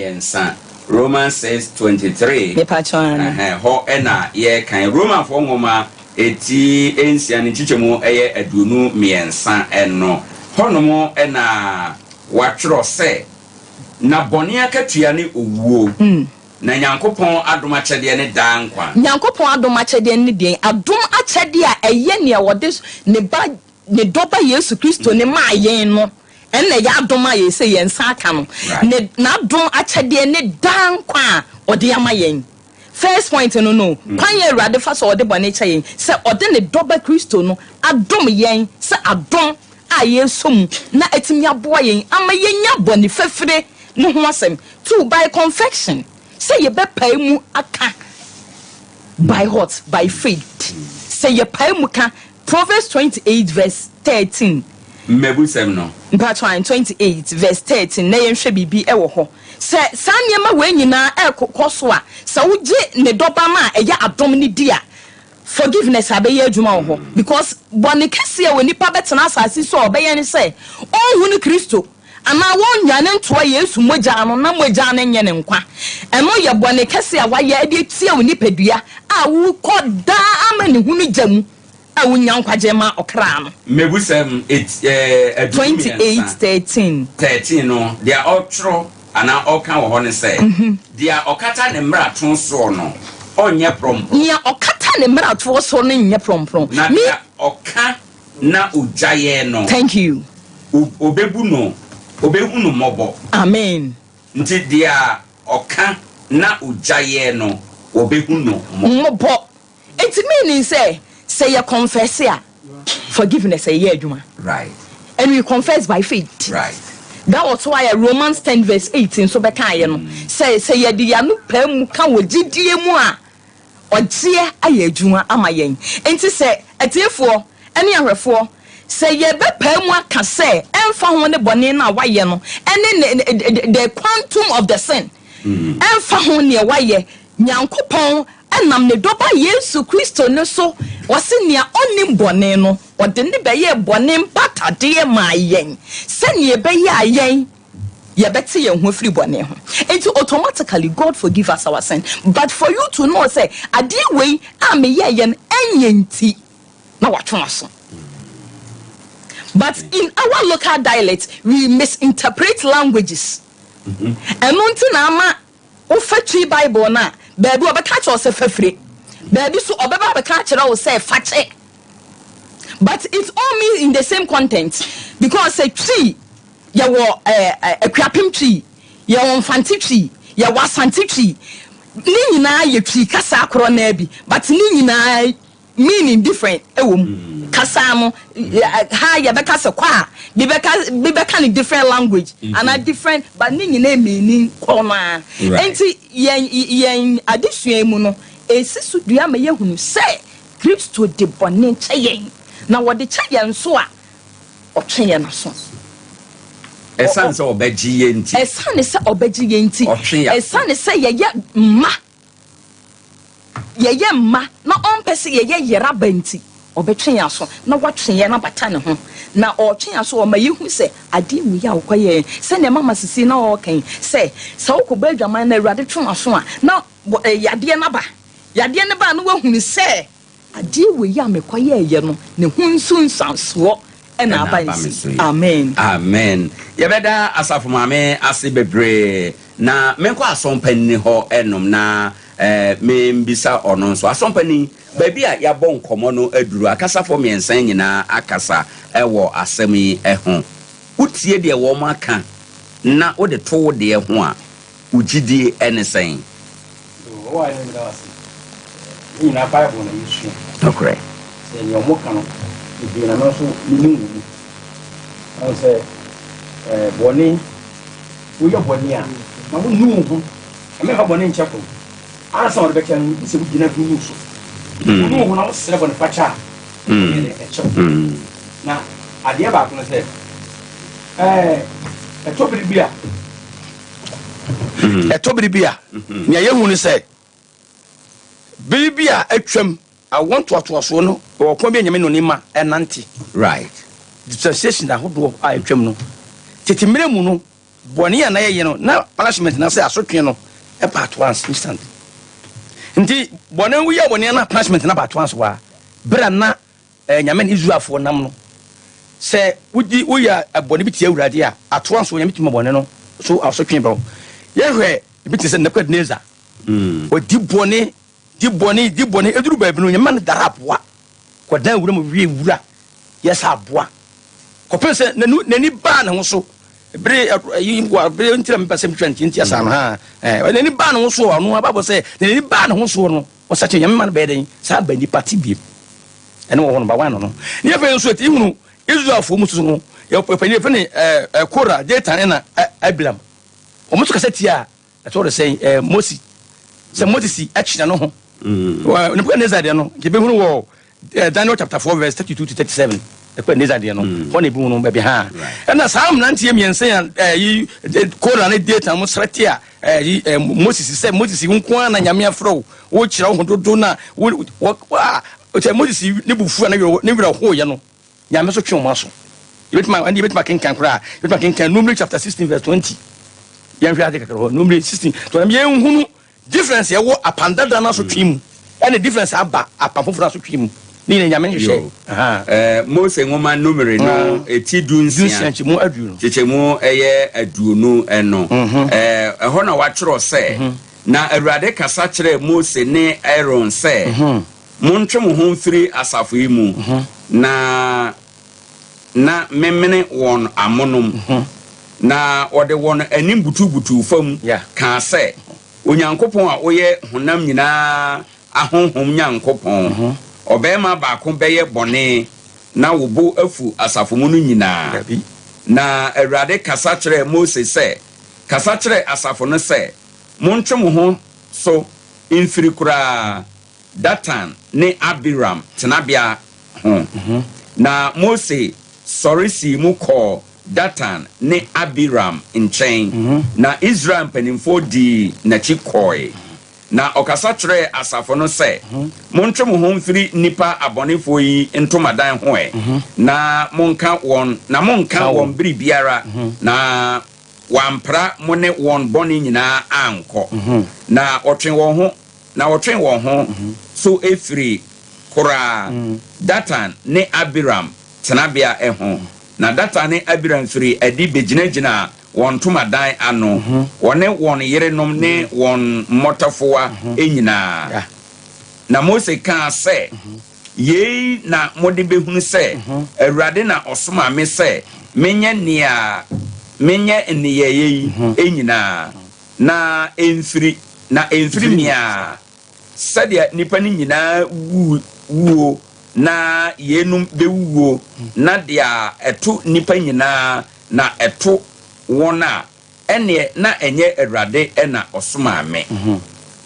S4: 3.
S1: Romans 6:23.
S4: Mepa kyɛw ane.
S1: Ɛhɛn, hɔ ɛna yɛkan Romanfoɔ nwoma ɛti 6 ne nkyekyɛmu ɛyɛ 23 ɛno. Hɔnom ɛna watwerɛ sɛ na bɔne akatua ne owuo. Na Nyankopɔn adom akyɛdeɛ ne daa nkwa.
S4: Nyankopɔn adom akyɛdeɛ ne deɛn? Adom akyɛdeɛ a ɛyɛ nea wɔde ne ba ne dɔba Yesu Kristo ne maa yɛn no, ɛnna ɛyɛ adom a yɛsɛ yɛn nsa aka no. Ne n'adom akyɛdeɛ ne daa nkwa a ɔde ama yɛn. First point no, kwan yɛ Awurade fa so ɔde bɔne kyɛ yɛn sɛ ɔde ne dɔba Kristo no adom yɛn sɛ adom a yɛsɔ mu na ɛtumi aboa yɛn ama yɛnya bɔne fɛfiri ne ho asɛm. Two, by confession, sɛ yɛbɛpae mu aka, by what? By faith. Sɛ yɛpae mu ka, Proverbs 28 verse 13.
S1: Mmɛbusɛm no.
S4: Mpatwan 28 verse 13 na yɛnhwɛ biribi ɛwɔ hɔ. Sɛ saa nneɛma wei nyinaa ɛkɔ so a, sɛ wogye ne dɔba no a ɛyɛ adom ne di a, forgiveness abɛyɛ adwuma wɔ hɔ. Because bɔne kɛseɛ a onipa bɛtena asase so a ɔbɛyɛ ne sɛ ɔnhunu Kristo anaa wɔnnwane ntoa Yesu mogya no na mogya no nyɛ ne nkwa. Ɛno yɛ bɔne kɛseɛ a wayɛ de atia wo nipadua a wokɔ daa ama ne hunu gya mu a wonya nkwagye ma ɔkra no.
S1: Mmɛbusɛm 23.
S4: 28:13.
S1: 13 no, deɛ ɔtwerɛ anaa ɔka wɔ hɔ ne sɛ, deɛ ɔkata ne mmarato soɔ no, ɔnyɛ prɔmprɔm.
S4: Nea ɔkata ne mmaratoɔ soɔ no nyɛ prɔmprɔm.
S1: Na deɛ ɔka na ogyaeɛ no,
S4: Thank you.
S1: Obebu no, obehu no mmɔbɔ.
S4: Amen.
S1: Nti deɛ a ɔka na ogyaeɛ no, wɔbɛhu no mmɔbɔ.
S4: Mmɔbɔ. Nti meaning sɛ, sɛ yɛ confess a, forgiveness ɛyɛ adwuma. And we confess by faith. That was why Romans 10 verse 8 nso bɛkaeɛ no sɛ yɛde yɛn ano paa mu ka wɔ gyidie mu a, ɔgyeɛ ayɛ adwuma ama yɛn. Nti sɛ atiefoɔ ne ahwɛfoɔ, sɛ yɛbɛpaa mu aka sɛ ɛmfa ho ne bɔne no a wayɛ no, ɛne the quantum of the sin, ɛmfa ho neɛ wayɛ, Nyankopɔn ɛnam ne dɔba Yesu Kristo ne so, wɔse nea ɔnnim bɔne no, ɔde ne bɛyɛ bɔne mpatadeɛ maa yɛn, sɛnea ɛbɛyɛ a yɛn yɛbɛte yɛn ho afiri bɔne ho. Nti automatically God forgive us our sin. But for you to know sɛ adeɛ wei a meyɛ yɛn ɛnyɛ nti na watwe w'aso. But in our local dialect, we misinterpret languages. Ɛno nti na ama wofa Twi Bible no a, baabi ɔbɛka kyerɛ wo sɛ fafire, baabi so ɔbɛba abɛka akyerɛ wo sɛ fakyɛ. But it all means in the same content, because sɛ Twi yɛwɔ Akuapem Twi, yɛwɔ Mfante Twi, yɛwɔ Asante Twi, ne nyinaa yɛ Twi kasa korɔ naa bi, but ne nyinaa meaning different ɛwɔ mu. Kasa no ha yɛbɛka sɛ kɔ a, bi bɛka, bi bɛka ne different language ana different, but ne nyinaa meaning kɔ no a. Nti yɛn adesua mu no, esi so dua ma yɛhunu sɛ Kristo de bɔne kyɛ yɛn, na wɔde kyɛ yɛn so a, ɔtwe yɛn aso.
S1: Ɛsiane sɛ ɔbɛgye yɛn nti.
S4: Ɛsiane sɛ ɔbɛgye yɛn nti.
S1: Ɔtwe yɛn aso.
S4: Ɛsiane sɛ yɛyɛ mma. Yɛyɛ mma na ɔmpɛ sɛ yɛyɛ yeraba nti, ɔbɛtwe yɛn aso na watwe yɛn abata ne ho. Na ɔtwe yɛn aso ɔma yɛhu sɛ adeɛ wei a wokɔyɛ, sɛnea mama sisi na ɔɔka yi, sɛ wokɔbɔ adwaman na Awurade twe w'aso a, na yadeɛ no aba. Yadeɛ no ba a, na woahunu sɛ adeɛ wei a mekɔyɛɛyɛ no, ne ho nsunsuansoɔ ɛna aba nsi. Amen.
S1: Amen. Yɛbɛda asafo maame ase bebree na menkɔ asɔmpani hɔ ɛnom na membisa ɔno nso. Asɔmpani, baabi a yɛabɔ nkɔmmɔ no aduru, akasafoɔ mmiɛnsa nyinaa akasa ɛwɔ asɛm yi ho. Wotie deɛ wɔn aka na wode to wo deɛ ho a, wo gyidie ɛne sɛn?
S5: Wɔwɔ a ne nyinaa ase. Ne nyinaa Bible na yɛsua.
S1: Nokorɛ.
S5: Sɛ nea ɔmo ka no, bebree na me nso menim wɔ mu. Ɔn sɛ bɔne, woyɛ bɔne a, ma wonu wo ho. Ɛmɛmfa bɔne nkyɛ ko. Ansa wɔde bɛkyɛ no, gye sɛ wogyina bi nu so. Wonu wo ho na wosrɛ bɔne fakyɛ a, ɛyɛ dɛ ɛkyɛ wo. Na adeɛ baako no sɛ, ɛtɔ bere bi a,
S6: ɛtɔ bere bi a, nea yɛhu ne sɛ, bere bi a atwam awɔ ntoatoasoɔ no, wɔ kwan bi a Nyame no ne ma ɛnante. Dispensation ahodoɔ a atwam no, tete mmerɛ mu no, bɔne a na yɛyɛ no, na punishment na sɛ asotwe no ɛba at once instant. Nti bɔne woyɛ bɔne na punishment na ba at once wa bere a na Nyame ne Israelfoɔ nam no, sɛ wodi woyɛ bɔne bi tia Awurade a, at once Nyame tumi ma bɔne no so asotwe bɛwo. Yɛhwɛ ebi te sɛ Nebukadnezar. Ɔdi bɔne, di bɔne, di bɔne, eduru baabi no Nyame ma no dara aboa. Kɔdan wura mu wie wura, yɛ sɛ aboa. Kɔpem sɛ n'ani baa ne ho so. Bere yi wa bere ntira mepɛ sɛ metwa nti nti asa no ha. N'ani baa ne ho so ɔno Bible sɛ n'ani baa ne ho so no, ɔsakye Nyame ma no bɛyɛ dɛn? Saa ba nipa te biem. Ɛne wɔ hɔ no ba wan no no. Ne afei nso ɛti hunu Israelfoɔ mu soso no, yɛ panyin yɛfrɛ ne Kora, Datan na Abiram. Wɔn nso kasa tia ɛtɔ de sɛn Mose. Sɛ Moses akyina no ho. Nebukadnezar deɛ no, nti ebɛhunu wɔ Daniel chapter 4 verse 32 to 37. Nebukadnezar deɛ no, hɔ na ebɛhunu baabi ha. Ɛna saa mmeranteɛ mmiɛnsa yi Kora ne Datan mo srɛ tia Moses sɛ Moses nko ara na Nyame afrɛ wo, wokyerɛ wo ho dodo na wo a sɛ Moses ne bu fu a ne werɛ hoeɛ no, Nyame nso twe wɔn aso. Yɛbɛtumi akenkan koraa, yɛbɛtumi akenkan Numeri chapter 16 verse 20. Yɛnhwɛ ade kakra hɔ, Numeri 16. To na yɛnhunu difference ɛwɔ apam dada no asotwe mu ɛne difference aba apam foforɔ asotwe mu. Ne nyinaa Nyame nhyehyɛ.
S1: Mose nwoma Numeri no eti 16.
S6: Kyekyɛmu 20.
S1: Kyekyɛmu ɛyɛ 20 ɛno. Ɛhɔ na wɔatwerɛ sɛ, na Awurade kasa kyerɛɛ Mose ne Aaron sɛ, montwe mo ho mfiri asafo yi mu, na memene wɔn amonom. Na wɔde wɔn anim butubutuu fam kaa sɛ, Onyankopɔn a woyɛ honam nyinaa ahonhom Nyankopɔn, ɔbarima baako bɛyɛ bɔne na wo bo afu asafo mu no nyinaa? Na Awurade kasa kyerɛɛ Mose sɛ, Kasa kyerɛ asafo no sɛ, 'Montwe mo ho so mfiri koraa Datan ne Abiram tenabea ho. Na Mose sɔre sii mu kɔɔ Datan ne Abiram nkyɛn, na Israel mpanimfoɔ dii n'akyi kɔe. Na ɔkasa kyerɛɛ asafo no sɛ, Montwe mo ho mfiri nnipa abɔnefoɔ yi ntomadan ho ɛ, na monnka wɔn, na monnka wɔn biribiara, na wɔampra mo ne wɔn bɔne nyinaa ankɔ. Na wɔtwee wɔn ho, na wɔtwee wɔn ho so firii koraa Datan ne Abiram tenabea ho. Na Datan ne Abiram firii adi bɛgyinagyinaa wɔn ntomadan ano, wɔne wɔn yerenom ne wɔn mmɔtafowa nyinaa. Na Mose kaa sɛ, Yei na mode bɛhunu sɛ Awurade na ɔsomaa me sɛ menyɛ nea menyɛ nneyɛeɛ yi nyinaa, na ɛmfiri, na ɛmfiri me ara, sɛdeɛ nnipa no nyinaa wu wuo na yeinom bɛwuwuo, na deɛ ɛto nnipa nyinaa na ɛto wɔn a, ɛnneɛ na ɛnyɛ Awurade na ɔsomaa me.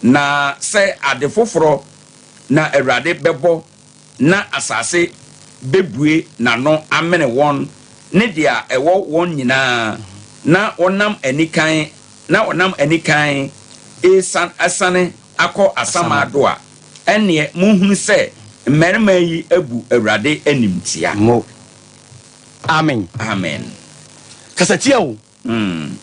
S1: Na sɛ ade foforɔ na Awurade bɛbɔ na asase bɛbue n'ano amene wɔn ne deɛ ɛwɔ wɔn nyinaa, na wɔnam anikan na wɔnam anikan resiane asiane akɔ asamando a, ɛnneɛ monhunu sɛ mmarima yi abu Awurade animtia.
S6: Mo. Amen.
S1: Amen.
S6: Kasatia o.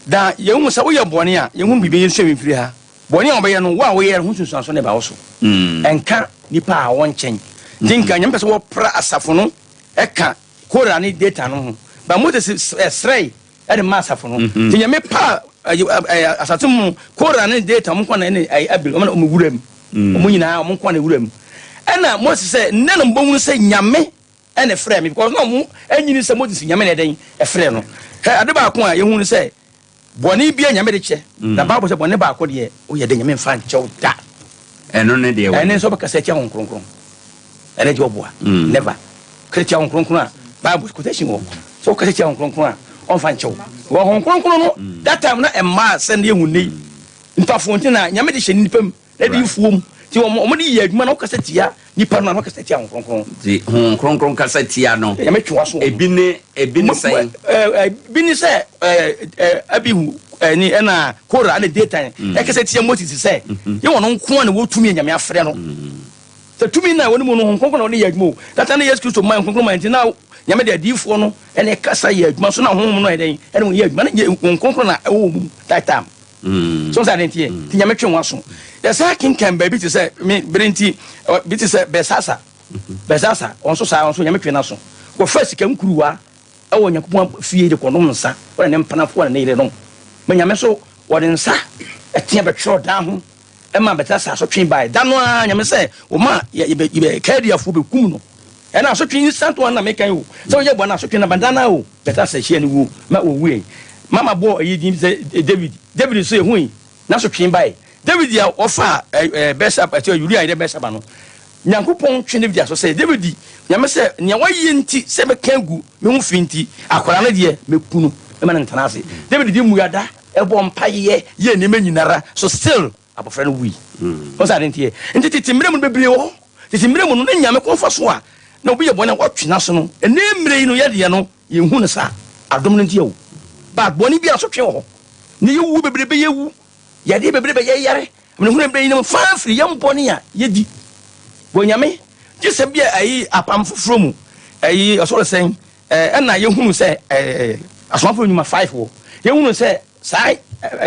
S6: Da yɛhu sɛ woyɛ bɔne a, yɛhu biribi yɛnsua bi mfiri ha. Bɔne a wɔbɛyɛ no, wo a woyɛ no ho nsunsuanso na ɛba wo so. Ɛnka nipa a wɔwɔ nkyɛn. Nti nka Nyame pɛ sɛ wɔpra asafo no ɛka Korah ne Datan no ho. But Moses srɛe ɛde ma asafo no. Nti Nyame paa asase mu Korah ne Datan wɔn nko na ɛne Abel wɔn na wɔn wura mu. Wɔn nyinaa wɔn nko na wura mu. Ɛna Moses sɛ nnɛ na mobɛhunu sɛ Nyame ɛna ɛfrɛ me because na wɔn anyini sɛ Moses Nyame na ɛdɛn ɛfrɛ no. Hɛ ade baako a yɛhu no sɛ bɔne bi a Nyame de kyɛ. Na Bible sɛ bɔne baako deɛ woyɛ dɛ Nyame mfa nkyɛw da.
S1: Ɛno ne deɛ
S6: ɛne nso bɛkasa atia Honhom Kronkron. Ɛne deɛ ɔboa. Never. Kasa tia Honhom Kronkron a Bible quotation wɔ sɛ wokasa tia Honhom Kronkron a ɔmfa nkyɛw. Wɔ Honhom Kronkron no that time na ɛmmaa sɛ ne yɛhu nnɛ yi. Ntafo nti na Nyame de hyɛ nnipa mu na de mfuo mu. Nti wɔn de yɛ adwuma na wokasa tia nipa no a na wokasa tia Honhom Kronkron.
S1: Nti Honhom Kronkron kasa tia no.
S6: Nyame twe w'aso wɔ ho.
S1: Ebi ne ebi ne sɛn?
S6: Ebi ne sɛ Abihu ne ɛna Korah ne Datan ɛkasa tia Moses sɛ yɛ wɔn nko ara na wɔ tumi a Nyame afrɛ no. Sɛ tumi no a ɛwɔ ne mu no, Honhom Kronkron na ɔde yɛ adwuma o. That time na Yesu Kristo mae, Honhom Kronkron mae nti na Nyame de adiyifoɔ no ɛna ɛkasa yɛ adwuma so na Honhom no ayɛ dɛn ɛne wɔn yɛ adwuma. Na Honhom Kronkron na ɛwɔ wɔn mu that time. So sɛ ade nteɛ nti Nyame twe wɔn aso. Yɛsan kenkan baabi te sɛ me bere nti bi te sɛ Belsasar. Belsasar wɔn nso saa wɔn nso Nyame twe n'aso. Wɔfa sika nkuruwa ɛwɔ Nyankopɔn fie de kɔnom nsa wɔne ne mpenafoɔ ne ne yerenom. Ma Nyame nso wɔde nsa ɛteɛ bɛtwerɛ dan ho ɛma Belsasar asotwe bae. Da no ara, Nyame sɛ wɔma yɛbɛ Kaldeafoɔ bɛkum no. Ɛna asotwe instant one na meka yi o. Sɛ woyɛ bɔne asotwe no ba da no ara o. Belsasar hyia ne wuo ma ɔwuiɛ. Mama bɔɔ ɛyi din sɛ David. David nso yɛhui n'asotwe bae. David a ɔfaa Belsaba, ɛkyɛ Uria yere Belsaba no, Nyankopɔn twe David aso sɛ, David, Nyame sɛ nea wayɛ nti sɛ mɛka agu me ho fi nti, akwadaa no deɛ mɛku no, mɛma no ntena ase. David de mmuada bɔɔ mpaeɛ yɛɛ nneɛma nyinara so still abɔfra no wui. Wɔn sɛ ade nteɛ. Nti tete mmerɛ mu no bebree wɔ hɔ. Tete mmerɛ mu no na Nyame kwan fa so a na obi yɛ bɔne a wɔtwe n'aso no. Ɛnɛ mmerɛ yi no yɛ deɛ no yɛnhu no saa. Adom no nti awu. But bɔne biara asotwe wɔ hɔ. Ne yɛwu bebrebe yɛwu. Yadeɛ bebrebe yɛyare. Amanehunu bebrebe yinom faa firi yɛn bɔne a yɛdi. Wɔ Nyame gye sɛ bia ayi apam foforɔ mu ayi ɔsoro sɛn Ɛna yɛhunu sɛ Asomafoɔ Nnwuma 5 hɔ, yɛhunu sɛ saa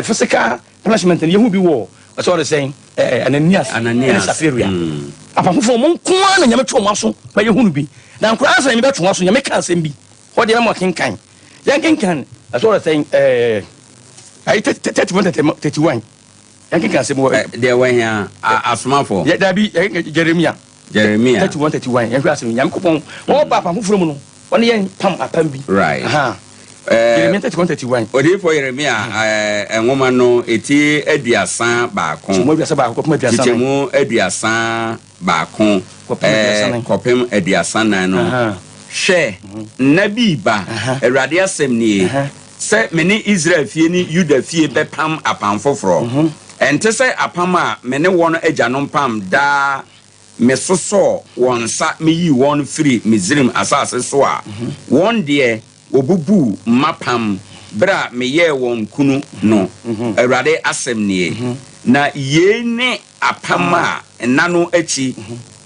S6: physical punishment no yɛhu bi wɔ ɛsɛ ɔde sɛn Ananias ɛne Sapphira. Apafofoɔ wɔn nko ara na Nyame twe wɔn aso ma yɛhunu bi. Na nkoraa ansa Nyame bɛtwe wɔn aso, Nyame ka asɛm bi. Hɔ deɛ mɛma kenkan. Yɛnkenkan ɛsɛ ɔde sɛn ayi 31 31. Yɛnkenkan asɛm wɔ.
S1: Deɛ wɔhia asomafoɔ.
S6: Dabi yɛnkenkan Jeremia.
S1: Jeremia.
S6: 31 31 yɛnhwɛ asɛm yi. Nyankopɔn wɔba apam foforɔ mu no, wɔne yɛn pam apam bi.
S1: Right.
S6: Aha. Yeremia 31 31.
S1: Odiyifoɔ Yeremia nwoma no eti 31.
S6: Kyekyɛmu 31 kɔpem 34.
S1: Kyekyɛmu 31 kɔpem 34 no. Hwɛ, nna bi reba, Awurade asɛm nie, sɛ me ne Israel fie ne Yuda fie bɛpam apam foforɔ. Ɛnte sɛ apam a me ne wɔn agyanom pam daa mesosɔɔ wɔn nsa meyii wɔn firii Misraim asase so a, wɔn deɛ, wɔbubuu m'apam berɛ a meyɛɛ wɔn kunu no, Awurade asɛm nie. Na yei ne apam a nna no akyi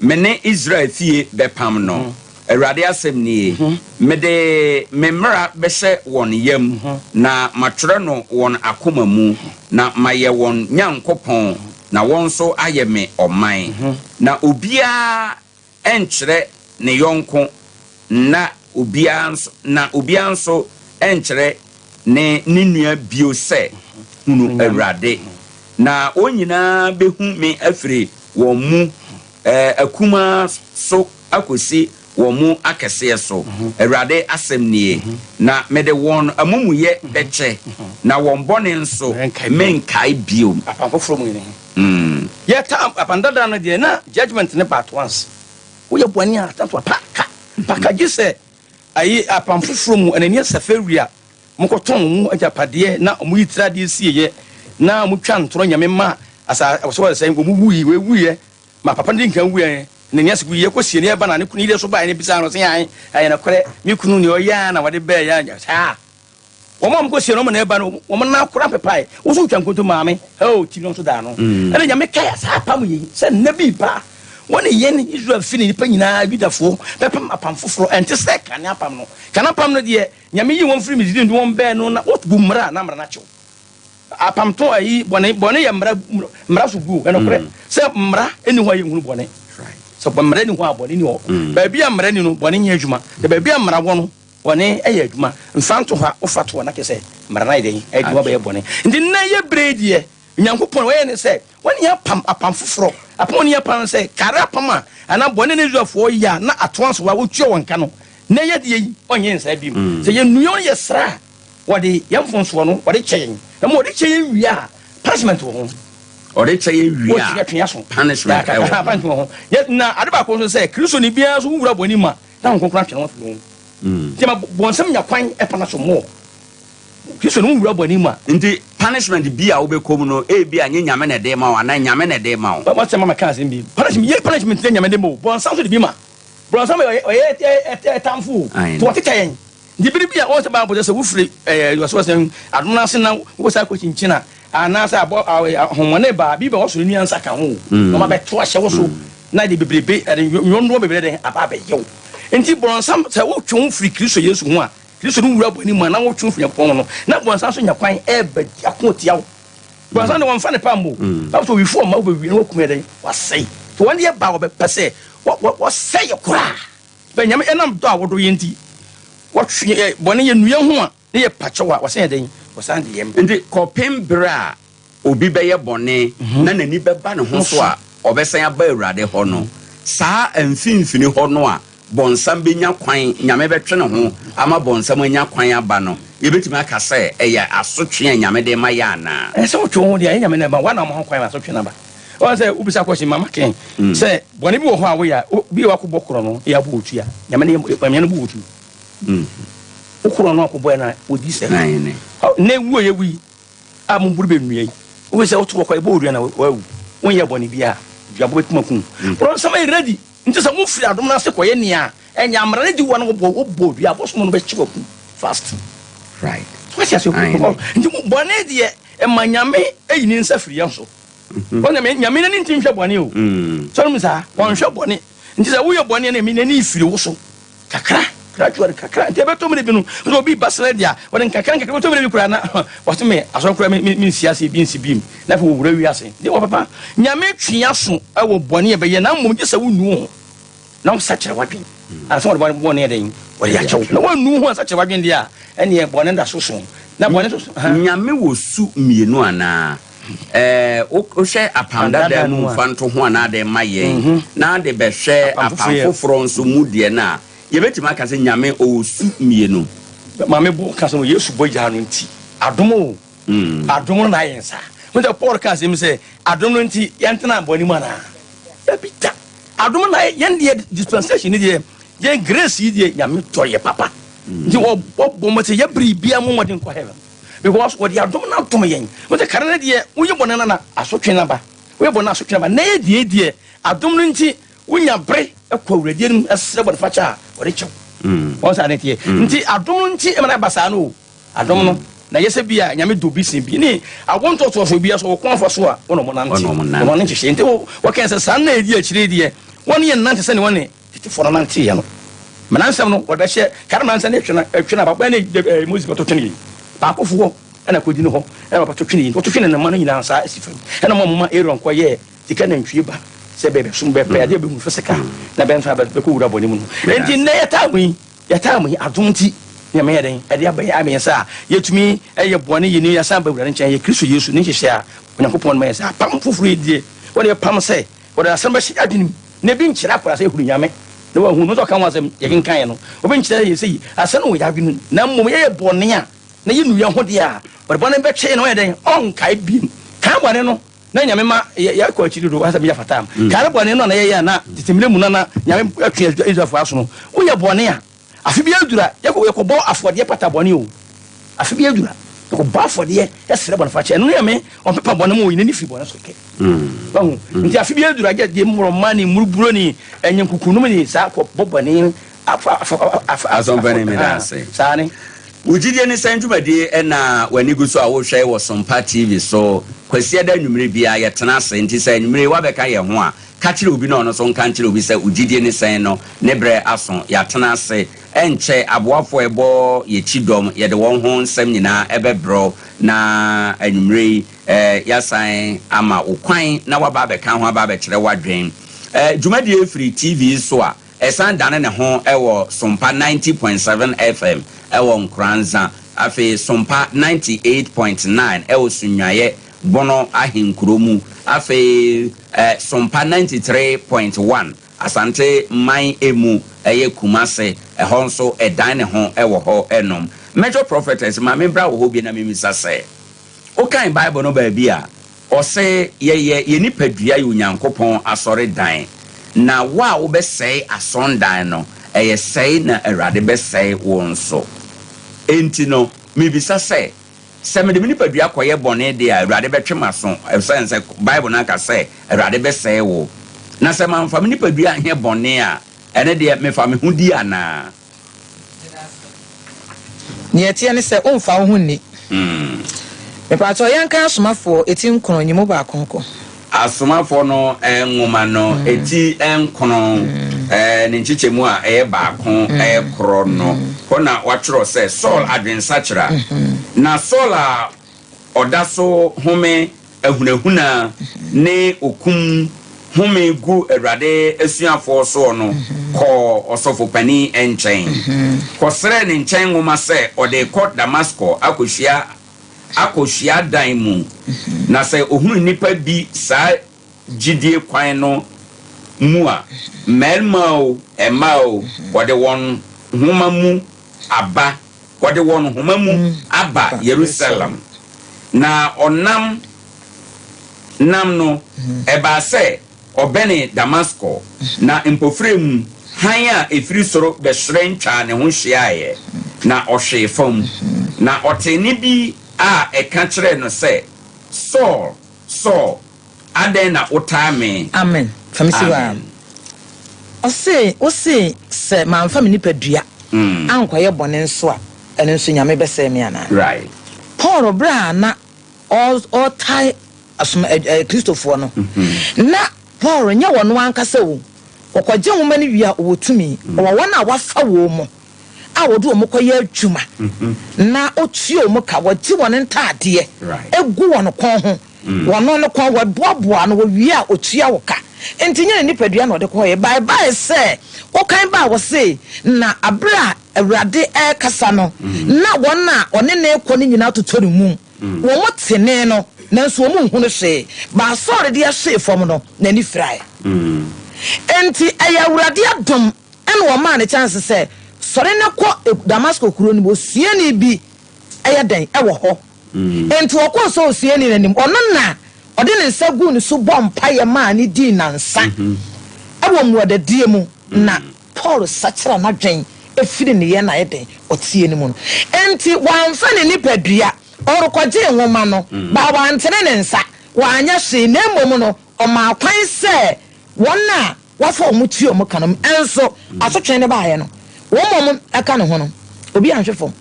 S1: me ne Israel fie bɛpam no, Awurade asɛm nie, Mede me mmara bɛhyɛ wɔn yam, na matwerɛ no wɔn akoma mu, na mayɛ wɔn Nyankopɔn, na wɔn nso ayɛ me ɔman. Na obiara nkyerɛ ne yɔnko nna obiara nso, na obiara nso nkyerɛ ne ne nua bio sɛ, Hunu Awurade. Na wɔn nyinaa bɛhu me afiri wɔn mu akumaa so akɔsi wɔn mu akɛseɛ so, Awurade asɛm nie. Na mede wɔn amumuyɛ bɛkyɛ, na wɔn bɔne nso, merenkae bio.
S6: Apam foforɔ mu ne he? Yɛ tam apam dada no deɛ na judgement ne ba at once. Woyɛ bɔne a atanto a pa ka pa ka gye sɛ ayi apam foforɔ mu Ananias Safira mokɔtɔn wɔn agyapadeɛ na wɔyi tiradeɛ sieɛ na wɔtwa ntorɔ nyame ma asa wɔsɛ wɔsɛ wɔn wuyi wɔwuiɛ ma papa no di nkan wuiɛ Ananias wuiɛ kɔsie ne ɛba na ne kunu yere so baeɛ ne bisaa no sɛ ae ɛyɛ nokorɛ me kunu deɛ ɔyɛ a na wɔde bɛɛ yɛ saa. Wɔn a wɔkɔsie no, wɔn na ɛba no, wɔn nan koraa pepae. Wo nso wotwa nkonto maa me. Oh, ti no nso daa no. Ɛna Nyame kae saa apam yi sɛ nna bi reba a, wɔne yɛn Israel fi ne nnipa nyinaa, Yudafoɔ, bɛpam apam foforɔ. Ɛnte sɛ kane apam no. Kane apam no deɛ, Nyame yii wɔn firii Misraim de wɔn bɛɛ no na wɔbu mmara a na mmara no akyew. Apam to ayi, bɔne, bɔne yɛ mmara, mmara so guo. Ɛnokorɛ sɛ mmara nni hɔ a yɛnhunu bɔne. Sɛ mmara nni hɔ a bɔne nni hɔ. Baabi a mmara nni no, bɔne nyɛ adwuma. Na baabi a mmara wɔ no, Bɔne yɛ adwuma. Mfa nto hɔ a, wofa to hɔ na kyerɛ sɛ mmara no ayɛ dɛn? Ayɛ adwuma bɛyɛ bɔne. Nti nnɛ yɛ berɛ yi deɛ, Onyankopɔn wayɛ ne sɛ wɔne yɛn apam apam foforɔ. Apam a ɔne yɛn apam no sɛ, kare apam a anaa bɔne na Israelfoɔ yɛ a na atoa so a wɔtua wɔn ka no, nnɛ yɛ deɛ yi, ɔnyɛ yɛn saa bio. Sɛ yɛnu yɛn ho na yɛsrɛ a, wɔde yɛn mfomsoɔ no wɔde kyɛ yɛn. Na mmom wɔde kyɛ yɛn wie a, punishment wɔ ho.
S1: Ɔde kyɛ yɛn wie a, punishment wɔ ho.
S6: Punishment wɔ ho. Na ade baako nso sɛ, Kristoni biara nso wowura bɔne mu a, Na Honhom Kronkron atwe ne ho afiri wo ho. Nti ma bɔnsam nya kwan ɛpa no so more. Kristo ne wo wura bɔne mu a.
S1: Nti punishment bi a wobɛkɔ mu no ebi a nyɛ Nyame na ɛde ma wo anaa Nyame na ɛde ma wo.
S6: W'asɛm ma mɛka asɛm bi. Punishment yɛ punishment nyɛ Nyame de ma o. Bɔnsam nso de bi ma. Bɔnsam yɛ ɔyɛ ɛtamfo o. Nti ɔtetɛ yɛn. Nti bere bi a wɔn sɛ Bible kyerɛ sɛ wofiri ɛɛ wɔsɛ adom no ase na wokɔsa akɔkyinkyin a anaasɛ abɔ ahomɔne ba a bi bɛ ɔsoro nua nsa ka ho o. Na wɔn abɛto ahyɛ wo so. Na ɛde bebrebe, ɛde nwonwoɔ bebree de aba abɛyɛ wo. Enti bɔnsam, sɛ wotwe wo firi Kristo Yesu ho a, Kristo no wura bɔne mu a, na wotwe wo firi Nyankopɔn ho no, na bɔnsam nso nya kwan ɛreba di ako tia wo. Bɔnsam de wɔmfa ne pa mmɔ o. Bible sɛ owifoɔ mma wobɛwie na wakum yɛ dɛn? Wasɛe. Nti wɔn deɛ ba a wɔbɛpɛ sɛ wɔsɛe yɛ koraa. Bɛ Nyame ɛnam dɔ a wɔdɔ yɛn nti, wɔtwe yɛ bɔne yɛnu yɛn ho a, ne yɛ pa kyɛw a, wɔsan yɛ dɛn? Wɔsan de yɛn ba.
S1: Nti kɔpem berɛ a obi bɛyɛ bɔne na n'ani bɛba ne ho so a ɔbɛsan aba Awurade hɔ no, saa mfimfini hɔ no a bɔnsam bɛnya kwan, Nyame bɛtwe ne ho ama bɔnsam anya kwan aba no, yɛbɛtumi aka sɛ ɛyɛ asotwe a Nyame de rema yɛn anaa?
S6: Ɛsɛ sɛ wotwe wo ho deɛ, ɛnyɛ Nyame na ɛma, woana woma ho kwan ma asotwe no aba? Woahu sɛ wobisa question ma maka yi, sɛ bɔne bi wɔ hɔ a woyɛ a, bi a wakɔbɔ korɔ no, yɛ abɔ wo tu a, Nyame no yɛ, Nyame no bɔ wo tu. Wo korɔ no akɔbɔɛ no a, wɔdi sɛ. Nnɛ wuo yɛ wui. a mo buru bɛ nnua yi, wohu sɛ woto hɔ kwa, ɛbɔ odua na wawu, wonyɛ bɔne biara, duabɔ bɛtum akum wo. Borɔnsam ayɛ ready, nti sɛ mofiri adom no ase kɔyɛ nea ɛnyɛ amara no di wo a na wobɔ wobɔ odua, abosom no bɛkye wo akum fast.
S1: Right.
S6: So wate aseɛ?
S1: Aye.
S6: Nti mo bɔne deɛ ɛma Nyame ayi ne nsa firi yɛn so. Wɔn Nyame Nyame n'ani nti nhwɛ bɔne o. Sɛ ɔnom saa, ɔnhwɛ bɔne. Nti sɛ woyɛ bɔne a na Nyame n'ani firi wo so. Kakra, gradually, kakra. Nti ɛbɛtɔ mmerɛ bi no, sɛ obi ba srɛ deɛ a, wɔde nkakra nkakra bɛtɔ mmerɛ bi koraa na wɔse me asɔre koraa me me nsi ase bi nsi bim na afei wɔwura wiase. Nti wɔ papa, Nyame twe aso wɔ bɔne a ɛbɛyɛ na mmom gye sɛ wonu wo ho na wosakyera w'adwene ansa wɔde bɔne bɔne yɛ dɛn wɔde akyɛ wo. Na woannu wo ho ansakyera w'adwene deɛ a, ɛneɛ bɔne da so so. Na bɔne so so.
S1: Nyame wɔ su mmienu anaa? Ɛɛ, wohwɛ Apam Dada mu mfantoho anaa de ma yɛn, na de bɛhwɛ Apam Foforɔ nso mu deɛ no a, yɛbɛtumi aka sɛ Nyame ɔwɔ su mmienu.
S6: Maame bo ka sɛ Yesu bɔgyaa no nti adom o. Adom no na ayɛ nsa. Wo sɛ Paul ka asɛm sɛ adom no nti yɛntena bɔne mu anaa? Dabi da. Adom na yɛn deɛ, dispensation ni deɛ, yɛn grace yi deɛ, Nyame tɔ yɛ papa. Nti wɔbɔ mo sɛ yɛ biribia mo mmɔden kɔ heaven because wɔde adom no atom yɛn. Wo sɛ kare no deɛ, woyɛ bɔne no na asotwe no aba. Woyɛ bɔne no, asotwe no aba. Na yɛ deɛ adom no nti wonya bere kɔ Awurade anim ɛsrɛ bɔne fakyɛ a, wɔde kyɛw wɔn saa ne teɛ. Nti adom no nti ɛma no aba saa no o. Adom no na yɛ sɛ bi a Nyame dɔ bi sen bi ne awo ntoatoasoɔ bi so wɔkɔn afa so a wɔn nante wɔn ne nhyehyɛ. Nti wɔkɛn sɛ saa nna edi akyire deɛ, wɔn yɛ nante sɛne wɔne tetefoɔ no nanteeɛ no. Mmaransɛm no wɔde bɛhyɛ kare mmaransɛm ne twene twene aba bɛn ne Moses bɛto twene yi baakofoɔ ɛna kɔdi no hɔ ɛna wɔbɛto twene yi, wɔto twene ne mma no nyinaa saa asi fam. Ɛna mo moma Aaron kɔyɛɛ sika nantwie ba sɛ bɛbɛsom bɛpɛ adeɛ bɛhu fɛ sika na bɛnfa bɛkɔ wura bɔne mu no. Enti nnɛ yɛtaa mu yi, yɛtaa mu yi, adom nti nea mɛyɛ dɛn ɛde aba yɛ ameyɛ sɛ a yɛtumi ɛyɛ bɔne yɛ ni yɛsan ba Awurade nkyɛn. Yɛ Kristo Yesu ne nhyehyɛ a Onyankopɔn no ma yɛ sɛ apam foforɔ yi deɛ, wɔde pam sɛ wɔde asɛm bɛhyɛ adwene mu na ebi nkyerɛ akora sɛ ehuru Nyame na wahu no sɛ ɔka ho asɛm yɛkenkan yɛ no, obi nkyerɛ yɛ sɛ yi asɛm no wɔ yɛ adwene mu, na mmom yɛyɛ bɔne a na yɛnu yɛn ho deɛ a, wɔde bɔne bɛkyɛ na wɔyɛ dɛn ɔnkae biem kan bɔne no. Na Nyame ma yɛkɔ akyiri do asɛ meyɛ fatam kare bɔne no a na yɛyɛ a na tete mmerɛ mu no na Nyame atwe Israelfoɔ aso no. Woyɛ bɔne a, afe bi aduru a, yɛkɔbɔ afɔdeɛ pata bɔne o. Afe bi aduru a, yɛkɔbɔ afɔdeɛ yɛsrɛ bɔne fakyɛ. Ɛno ne Nyame ɔmpepa bɔne mu, ɔyi n'ani firi bɔne so kɛ. Wahu? Nti afe bi aduru a, gye deɛ mmorɔma ne mmuruburo ne ɛnyɛnkukunum ne saa kɔbɔ bɔne
S1: Asɔmpani, meda ase.
S6: Saa ne.
S1: Wo gyidie ne sɛn dwumadie ɛna w'ani gu so a wohwɛ wɔ Sompa TV so? Kwasiada anwummere biara yɛtena ase, nti sɛ anwummere woabɛka yɛn ho a, ka kyerɛ obi na ɔno nso nka nkyerɛ obi sɛ wo gyidie ne sɛn no ne berɛ aso. Yɛatena ase. Ɛnkyɛ aboafoɔ a ɛbɔ yɛkyi dɔm, yɛde wɔn ho nsɛm nyinaa ɛbɛbrɛ wo, na anwummere yi yɛasan ama wo kwan na woaba abɛka ho, aba abɛkyerɛ w'adwen. Dwumadie firi TV so a, ɛsan dane ne ho wɔ Sompa 90.7 FM ɛwɔ Nkoranza, afei Sompa 98.9 ɛwɔ Sunyani Bono ahenkuro mu, afei Sompa 93.1 Asante man emu, ɛyɛ Kumase, ɛhɔ nso ɛdan ne ho ɛwɔ hɔ ɛnom. Major Prophetess, maame, bra wɔ hɔ bi na memisa sɛ wokan Bible no baabi a ɔsɛ yɛyɛ yɛ nipadua yɛ Onyankopɔn asɔredan, na wo a wobɛsɛe asɔndan no, ɛyɛ sɛe na Awurade bɛsɛe wo nso. Enti no mebisa sɛ mede me nipadua kɔyɛ bɔne deɛ a, Awurade bɛtwe m'aso, ɛsiane sɛ Bible no aka sɛ Awurade bɛsɛe wo. Na sɛ mamfa me nipadua anyɛ bɔne a, ɛne deɛ mefa me ho di anaa?
S2: Neɛ ɛteɛ ne sɛ womfa wo ho nni. Mepatɔ yɛnka Asomafoɔ ɛti 9 nyimu 1 nkɔ.
S1: Asomafoɔ no nwoma no ɛti 9 ne nkyekyɛmu a ɛyɛ 1 ɛyɛ korɔ no hɔ na watwerɛ sɛ Saul adwensakyera. Na Saul a ɔda so home ahunahuna ne okum home gu Awurade asuafoɔ soɔ no kɔɔ ɔsɔfopanin nkyɛn kɔsrɛ ne nkyɛn nwoma sɛ ɔde kɔ Damasko akɔhyia dan mu, na sɛ ohunu nnipa bi saa gyidie kwan no mu a, mmarima o, mmaa o, wɔde wɔn homa mu aba Yerusalem. Na ɔnam nam no, ɛbaa sɛ ɔbɛne Damasko, na mpofire mu hann a ɛfiri soro bɛhyerɛn twaa ne ho hyiaeɛ, na ɔhwee fam, na ɔtee ne bi a ɛka kyerɛɛ no sɛ, "Saul, Saul, adɛn na wotaa me?"
S2: Amen. Famisi wa.
S1: Amen.
S2: Ɔse wose sɛ mamfa me nipadua ankɔyɛ bɔne nso a, ɛno nso Nyame bɛsɛe me anaa? Paul, berɛ a na ɔtae asom Kristofoɔ no, na Paul nyɛ wɔno ankasa o. Wɔkɔgye nwoma no wie a, ɔwɔ tumi, ɔwɔ wɔn a wafa wɔn mu a wɔde wɔn kɔyɛ adwuma na ɔtua wɔn ka, wɔgye wɔn ntaadeɛ egu wɔn kɔn ho, wɔn no kɔn wɔboaboa no, wɔwie a ɔtua wɔ ka. Nti nyɛ ne nipadua na ɔde kɔyɛ baebae sɛ wɔkan ba a wɔse na abere a Awurade ɛrekasa no, na wɔn a ɔne ne kɔ no nyinaa totɔ ne mu. Wɔn tene no, nanso wɔn nhu no hwee. Baasɔre de ɛhwee fam no, n'ani firae. Nti ɛyɛ Awurade adom ɛna ɔmaa ne chance sɛ Sɔre na kɔ Damasko kuro no mu, osuani bi ɛyɛ dɛn ɛwɔ hɔ. Enti ɔkɔɔ sɛ osuani no anim, ɔno na ɔde ne nsa guu ne so bɔ mpaeɛ maa ne dii nansa ɛwɔ mmuadadie mu, na Paul sakyera n'adwen efiri ne yɛ na ayɛ dɛn ɔtie no mu no. Enti wamfa ne nipadua ɔrekɔgye nwoma no, ba wantene ne nsa, wanyɛ hwee, na mmom no ɔmaa kwan sɛ wɔn a wafa wɔn tue wɔn ka no ɛnso asotwe ne baayɛ no, wɔn a wɔn ɛka ne ho no, obi anhwɛ fam,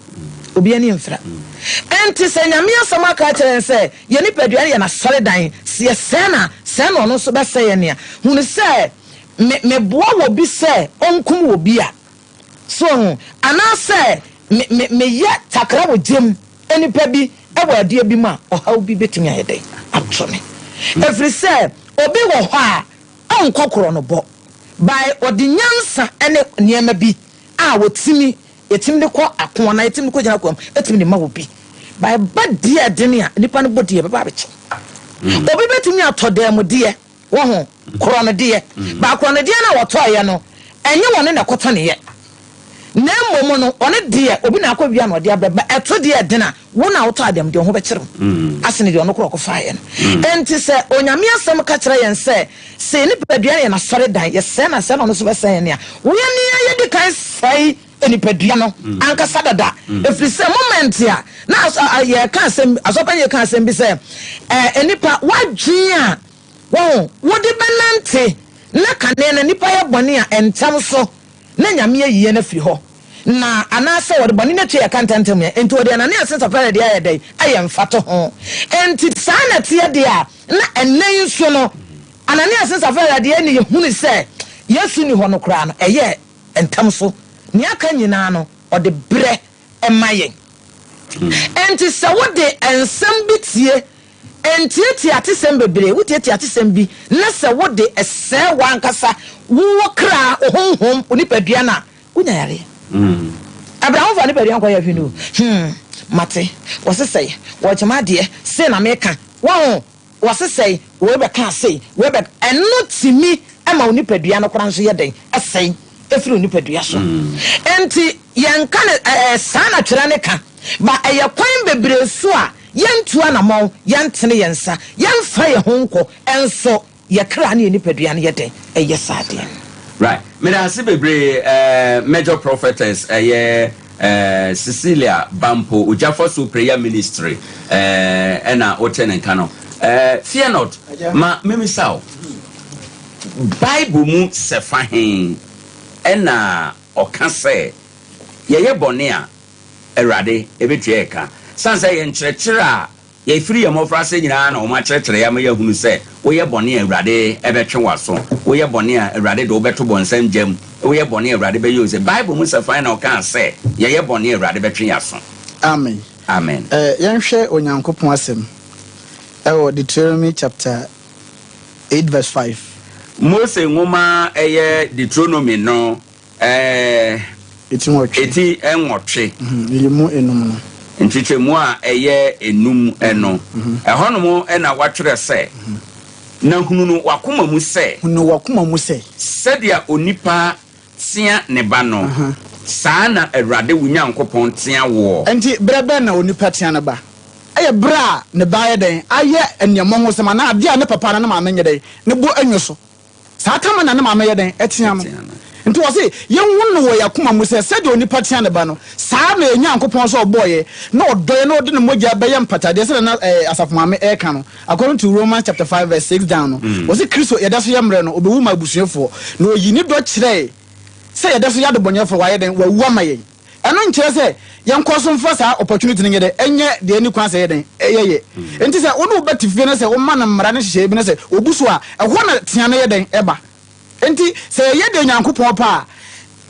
S2: obi ani mfra. Enti sɛ Nyame asɛm aka akyerɛ yɛn sɛ yɛn nipadua no yɛ n'asɔredan, sɛ yɛsɛe na sɛe na ɔno nso bɛsɛe yɛn nea, hunu sɛ meboa wɔ bi sɛ ɔnkum wɔ bi a so ho, anaasɛ meyɛ takra wɔ gyem nipa bi ɛwɔ adeɛ bi mu a, ɔhaw bi bɛtumi ayɛ dɛn ato me. Ɛfiri sɛ obi wɔ hɔ a ɔnkɔ korɔ no bɔ by ɔde nyansa ne nneɛma bi a wɔtumi yɛtumi de kɔ ako anaa yɛtumi de kɔ gyina kwan mu, ɛtumi de ma wɔ bi by ba deɛ ɛdene a nipa no bɔ deɛ bɛba abɛkyɛw. Obi bɛtumi atɔ dan mu deɛ wɔ ho korɔ no deɛ ba korɔ no deɛ no a wɔtɔɔyɛ no, ɛnyɛ wɔne na ɛkɔtɔ ne yɛ, na mmom no ɔne deɛ obi na akɔ wia na ɔde abrɛ ba. Ɛto deɛ ɛdene a wo na wotɔ adam deɛ ho bɛkyerɛ wo asene deɛ ɔno korɔ ɔkɔfaeɛ no. Enti sɛ Onyame asɛm ka kyerɛ yɛn sɛ nipadua no yɛ n'asɔredan, yɛsɛe na sɛe na ɔno nso bɛsɛe yɛn nea woyɛ nea yɛdi kan sɛe nipadua no ankasa dada. Ɛfiri sɛ moment a na yɛka asɛm, asɔpa yɛka asɛm bi sɛ nipa wadwen a wɔn wode bɛnante na kane no nipa yɛ bɔne a ɛntɛm so na Nyame ayi yɛn afiri hɔ, na anaasɛ wɔde bɔne no atua yɛ ka ntɛmntɛm yɛn. Enti wɔde Ananias ne Safira deɛ ayɛ dɛn ayɛ mfato ho. Enti saa na teɛ deɛ a na ɛnɛ yi nso no Ananias ne Safira deɛ ne yɛhunu sɛ Yesu ni hɔ no koraa no, ɛyɛ ntɛm so nea aka nyinaa no ɔde brɛ ɛma yɛn. Enti sɛ wode nsɛm bi tie, ntietie atesɛm bebree, wotietie atesɛm bi na sɛ wode ɛsɛe w'ankasa wowɔ kra, wo honhom, wo nipadua no a, wonya yareɛ. Abraham fa nipadua nkɔyɛ hwee no. Mate wɔsesɛe wɔgyema adeɛ sei na meka wɔho wɔsesɛe wei bɛka sei wei bɛ ɛno tumi ma wo nipadua no koraa nso yɛ dɛn ɛsɛe ɛfiri wo nipadua so. Enti yɛnka ne saa na twerɛ ne ka ba, ɛyɛ kwan bebree so a yɛntu anammɔn, yɛntene yɛn nsa, yɛmfa yɛn ho nkɔ, ɛnso yɛ kra ne yɛ nipadua no yɛ dɛn ɛyɛ saa deɛ.
S1: Right, mede ase bebree. Major prophetess ɛyɛ Cecilia Bampo, Ogyafa So Prayer Ministry, ɛna wote ne nka no. Fear not, ma memisa wo, Bible mu sɛfa he ɛna ɔka sɛ yɛyɛ bɔne a Awurade ɛbɛtua yɛ ka? Sane sɛ yɛnkyerɛkyerɛ a yɛfiri yɛn mmɔfra ase nyinaa na wɔn akyerɛkyerɛ yɛ ama yɛahunu sɛ woyɛ bɔne a Awurade ɛbɛtwe w'aso, woyɛ bɔne a Awurade de wobɛto bɔnsam gyam, woyɛ bɔne a Awurade bɛyɛ o sɛ Bible mu sɛfan na ɔkaa sɛ yɛyɛ bɔne a Awurade bɛtwe yɛn aso?
S3: Amen.
S1: Amen.
S3: Yɛnhwɛ Onyankopɔn asɛm ɛwɔ Deuteronomy chapter 8 verse 5.
S1: Mose nwoma ɛyɛ Deuteronomy no
S3: Eti 8.
S1: Eti 8.
S3: Yimu 5 no.
S1: Nkyekyɛmu a ɛyɛ 5 ɛno. Ɛhɔnom ɛna watwerɛ sɛ, na hunu no wakoma mu sɛ,
S3: hunu wakoma mu sɛ,
S1: sɛdeɛ onipa tea ne ba no, saa na Awurade wo Nyankopɔn tea woɔ.
S3: Enti berɛ bɛn na onipa tea ne ba? Ɛyɛ berɛ a ne ba ayɛ dɛn? Ayɛ nneɛma ho sɛm anaa adeɛ a ne papa anaa ne maame nyɛ dɛn? Ne bo anwo so. Saa tama na ne maame yɛ dɛn? Ɛtea no. Nti wɔ se yɛnhu no wɔ yɛn akoma mu sɛ sɛdeɛ onipa tea ne ba no, saa na yɛn Nyankopɔn sɛ ɔbɔɔ yɛ na ɔdɔ yɛ na ɔde ne mogya bɛyɛ mpatadeɛ, sɛdeɛ na asafo maame ɛreka no, according to Romans chapter 5 verse 6 down no, wɔ se Kristo yɛda so yɛ mmerɛ no, ɔbɛwu ma abusuafoɔ, na ɔyi ne dɔ kyerɛe sɛ yɛda so yɛ adebɔnyɛfoɔ, wayɛ dɛn? Wawu ama yɛn. Ɛno nkyerɛ sɛ yɛnkɔ so mfa saa opportunity no nyɛ dɛ, ɛnyɛ deɛ ɛni kwan sɛ yɛ dɛn ɛyɛyɛ. Nti sɛ wo ne wo ba te fie na sɛ woma no mmara ne nhyehyɛeɛ bi na sɛ ɔbu so a, ɛhɔ na tea no yɛ dɛn ɛba. Nti sɛ yɛyɛ deɛ Onyankopɔn pɛ a,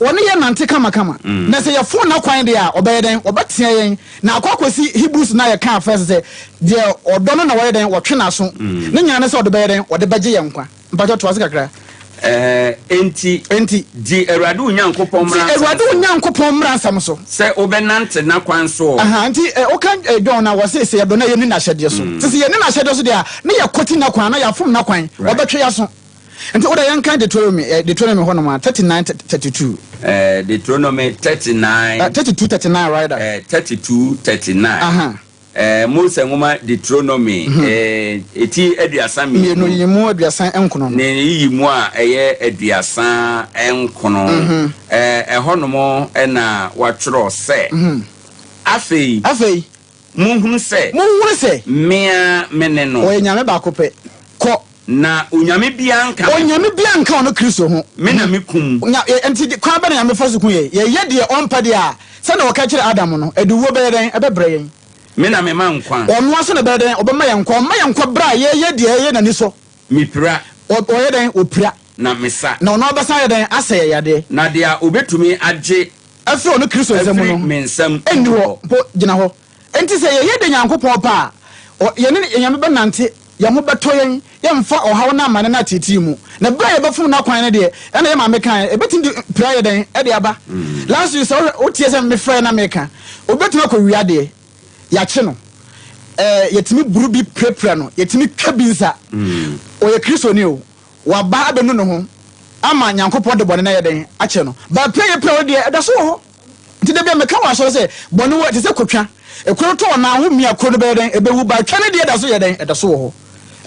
S3: ɔne yɛn nante kamakama. Na sɛ yɛfom n'akwan deɛ a, ɔbɛyɛ dɛn? Ɔbɛtea yɛn. Na akɔ akɔsi Hebrews no a yɛkaa first sɛ deɛ ɔdɔ no na wɔyɛ dɛn? Wɔtwe n'aso. Ne nyinaa ne sɛ ɔde bɛyɛ dɛn? Ɔde bɛgye yɛn nkwa. Mpakyɛ toa so kakra.
S1: Enti,
S3: Enti,
S1: di Awurade wo Nyankopɔn
S3: di
S1: mmara nsɛm
S3: Awurade wo
S1: so.
S3: Nyankopɔn mmara nsɛm so.
S1: Sɛ wobɛnante n'akwan soɔ.
S3: Aha, nti woka John a wɔse sɛ yɛdɔ no a yɛnni n'ahyɛdeɛ so. Nti sɛ yɛnni n'ahyɛdeɛ so deɛ a, na yɛkɔti n'akwan anaa yɛafom n'akwan, ɔbɛtwe yɛn aso. Nti wode yɛnka Deuteronomy, Deuteronomy hɔnom a, 39 32.
S1: Deuteronomy 39.
S3: 32 39 rather.
S1: 32 39. Mose nwoma Deuteronomy, eti 32.
S3: Mmienu, yiyimu 39 no.
S1: Ne yiyimu a ɛyɛ 39. Ɛhɔnom na wɔatwerɛ sɛ, Afei.
S3: Afei.
S1: Monhunu sɛ.
S3: Monhunu sɛ.
S1: Me ara mene no.
S3: Ɔyɛ Nyame baako pɛ. Kɔ.
S1: Na onyame biara nka me ho.
S3: Onyame biara nka ɔno Kristo ho.
S1: Me na mekum.
S3: Nya, enti kwan bɛn na Nyame fa so ku yɛn? Yɛyɛ deɛ ɔmpɛ deɛ a, sɛdeɛ ɔka kyerɛɛ Adam no, ɛde wuo bɛyɛ dɛn? Ɛbɛbrɛ yɛn.
S1: Me na mema nkwa.
S3: Ɔno ara nso na ɛbɛyɛ dɛn? Ɔbɛma yɛn nkwa. Ɔma yɛn nkwa berɛ a yɛyɛ deɛ ɛyɛ n'ani sɔ.
S1: Mepira.
S3: Ɔ, ɔyɛ dɛn? Ɔpira.
S1: Na mesa.
S3: Na ɔno ara bɛsan ayɛ dɛn? Asa yɛn yadeɛ.
S1: Na deɛ ɔbɛtumi agye.
S3: Afiri ɔno Kristo nsam no.
S1: Afiri me nsam.
S3: Nni hɔ mpo. Gyina hɔ. Enti sɛ yɛyɛ deɛ Nyankopɔn pɛ a, ɔ, yɛne Nyame bɛnante, yɛn ho bɛtɔ yɛn, yɛmfa ɔhaw ne amane ne ateetee mu. Na berɛ a yɛbɛfom N'akwan no deɛ, ɛna yɛn maame kaeɛ, ɛbɛtumi de pira ayɛ dɛn? Ɛde aba. Last week, sɛ wohwɛ, woteɛ sɛ mefrɛɛ na meka, obi bɛtumi akɔwia adeɛ, yɛakye no, ɛɛ, yɛtumi buru bi pirapira no, yɛtumi twa bi nsa. Ɔyɛ Kristoni o, waba abɛnu ne ho ama Nyankopɔn de bɔne no ayɛ dɛn? Akyɛ no. But pira yɛpira wo deɛ, ɛda so wɔ hɔ. Nti da bi a meka wɔ asɔre sɛ, bɔne wɔ, te sɛ kotwa. Ekuro no tɔ wɔ nan ho mia kuro no bɛyɛ dɛn? Ɛbɛwu. But twa no deɛ ɛda so yɛ dɛn? Ɛda so wɔ hɔ.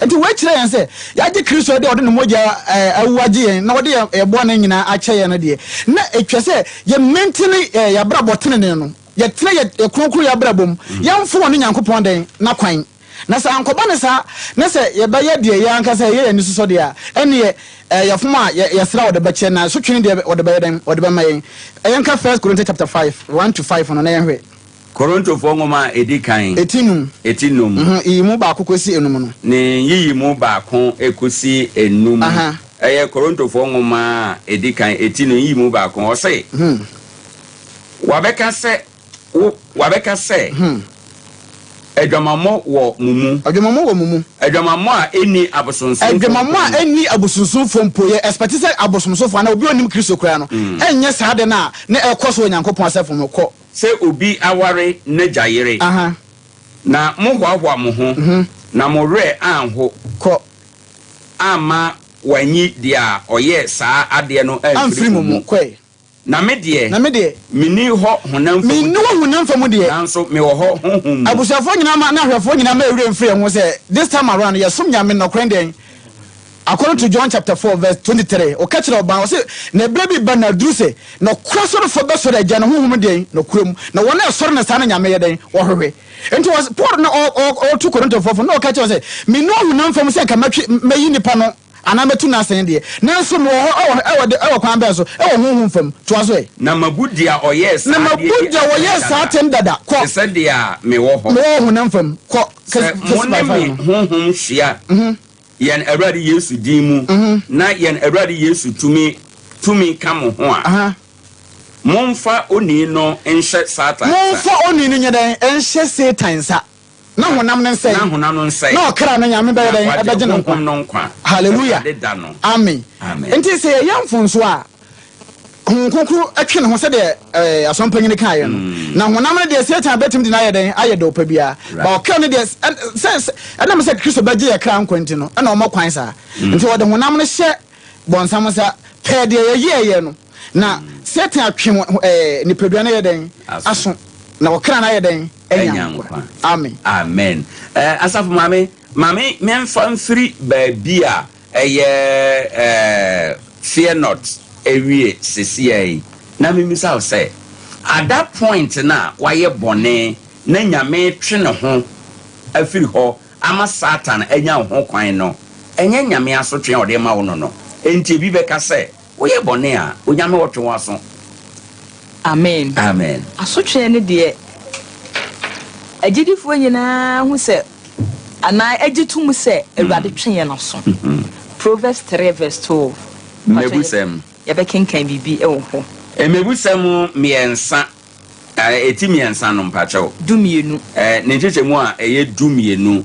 S3: Nti wei kyerɛ yɛn sɛ, yɛagye Kristo adi a ɔde ne mogya awu agye yɛn na ɔde yɛn yɛn bɔne nyinaa akyɛ yɛn no deɛ, na ɛtwa sɛ yɛ maintain yɛn abrabɔ tenenee no. Yɛtena yɛ yɛ kronkron yɛ abrabɔ mu. Yɛmfom ɔno Nyankopɔn dɛn? N'akwan. Na sɛ ankɔba no saa, na sɛ yɛbɛyɛ deɛ yɛn ankasa yɛyɛ yɛn ani sosɔ deɛ a, ɛnneɛ ɛɛ yɛfom a, yɛ, yɛsrɛ a ɔde bɛkyɛ, na asotwe no deɛ ɔde bɛyɛ dɛn? Ɔde bɛma yɛn. Yɛnka First Corinthians chapter 5, 1 to 5 no na yɛnhwɛ.
S1: Korintofoɔ nwoma a ɛdi kan,
S3: Eti num.
S1: eti num.
S3: Mhm, nyiyimu baako kɔsi enum no.
S1: Ne nyiyimu baako kɔsi enum.
S3: Aha.
S1: Ɛyɛ Korintofoɔ nwoma a ɛdi kan, eti num, nyiyimu baako. Ɔse, Wɔabɛka sɛ. Wo, wɔabɛka sɛ, Adwamammɔ wɔ mo mu.
S3: Adwamammɔ wɔ mo mu.
S1: Adwamammɔ a enni abosonsomfo mpo
S3: Adwamammɔ a
S1: mu.
S3: enni abosonsomfo mpo. Yɛ expect sɛ abosomsomfo anaa obi a onnim Kristo koraa no nyɛ saa ade no a na ɛrekɔ so wɔ Onyankopɔn asafo mu. Kɔ.
S1: Sɛ obi aware n'agya yere. Na mohoahoa mo ho, na mo werɛ anho.
S3: Kɔ.
S1: Amma wɔanyi deɛ ɔyɛɛ saa adeɛ no amfiri
S3: Amfiri
S1: mo
S3: mo mu.
S1: mu.
S3: Kɔe.
S1: Na me deɛ,
S3: Na me deɛ.
S1: menni hɔ honam fam
S3: Menni hɔ
S1: deɛ.
S3: honam fam deɛ.
S1: Nanso mewɔ hɔ honhom mu.
S3: Abusuafoɔ nyinaa ma ne ahwɛfoɔ nyinaa ma yɛn werɛ mfiri yɛn ho sɛ this time around yɛsom Nyame nɔkorɛ deɛn? According to John chapter 4 verse 23, ɔka kyerɛ ɔbaa ɔse na ɛberɛ bi ba na aduru sɛ nɔkorɛ asɔrefoɔ bɛsɔre Agya no honhom deɛn? Nɔkorɛ mu. Na wɔn a ɛsɔre no saa no Nyame yɛ dɛn? Ɔhwehwɛ. Nti ɔs Paul na ɔɔtu Korintofoɔ fo na ɔka kyerɛ wɔn sɛ menni hɔ honam fam sɛ nka mɛtwe mɛyi nipa no Anaa mɛtu no asɛn deɛ, nanso mewɔ hɔ wɔ wɔ de wɔ kwan bɛn so? Wɔ honhom fam. Toa so ɛ.
S1: Na mabu deɛ ɔyɛɛ saa
S3: Na
S1: adeɛ
S3: mabu
S1: yi
S3: deɛ ɔyɛɛ
S1: atɛn
S3: saa
S1: dada,
S3: atɛn dada. Kɔ.
S1: te sɛ deɛ a mewɔ hɔ.
S3: Mewɔ hɔ honam fam. Kɔ.
S1: Sɛ
S3: Kɛsi
S1: mo ne
S3: by fire
S1: me
S3: no.
S1: honhom hyia yɛn Awurade Yesu din mu, na yɛn Awurade Yesu tumi tumi ka mo ho a, momfa onii no nhyɛ Satan nsa.
S3: Momfa onii no nyɛ dɛn? Nhyɛ Satan nsa. Na honam no nsɛe.
S1: Na honam no nsɛe.
S3: Na ɔkra no Nyame bɛyɛ dɛn?
S1: Na wagye
S3: Ɛbɛgye no nkwa.
S1: honhom no nkwa.
S3: Hallelujah.
S1: Awurade da no.
S3: Amen.
S1: Amen.
S3: Nti sɛ yɛyɛ mfomsoɔ a, Honhom Kronkron twe ne ho sɛdeɛ ɛɛ asɔmpanyin kaeɛ no. Na honam no deɛ Satan bɛtumi de no ayɛ dɛn? Ayɛ deɛ ɔpɛ biara.
S1: Right.
S3: Ba ɔkra no deɛ sɛ ɛnam sɛ Kristo bɛgye yɛ kra nkwa nti no, ɛna ɔma kwan saa. Nti wɔde honam no hyɛ bɔnsam nsa pɛɛ deɛ yɛyɛɛyɛ no. Na Satan atwe ɛɛ nipadua no yɛ dɛn? Aso. Na ɔkra no ayɛ dɛn?
S1: Anya nkwa.
S3: Amen.
S1: Amen. Eh, asafo maame, maame memfa mfiri baabi a ɛyɛ eh, fear not ewie sesia yi na memisa wo sɛ, at that point na wayɛ bɔne na Nyame twe ne ho afiri hɔ ama Satan anya wo ho kwan no, ɛnyɛ Nyame asotwe a ɔde ma wo no no? Enti ebi bɛka sɛ, Woyɛ bɔne a, Onyame ɔtwe w'aso.
S4: Amen.
S1: Amen.
S4: Asotweɛ no deɛ, agyidifoɔ nyinaa hu sɛ anaa agye to mu sɛ Awurade twe yɛn aso. Proverbs 3 verse 12.
S1: Mmebusɛm.
S4: Yɛbɛkenkan biribi wɔ hɔ.
S1: Mmebusɛm mmiɛnsa, eti mmiɛnsa no mpakyɛw.
S4: 12.
S1: Ne nkyekyɛmu a ɛyɛ 12.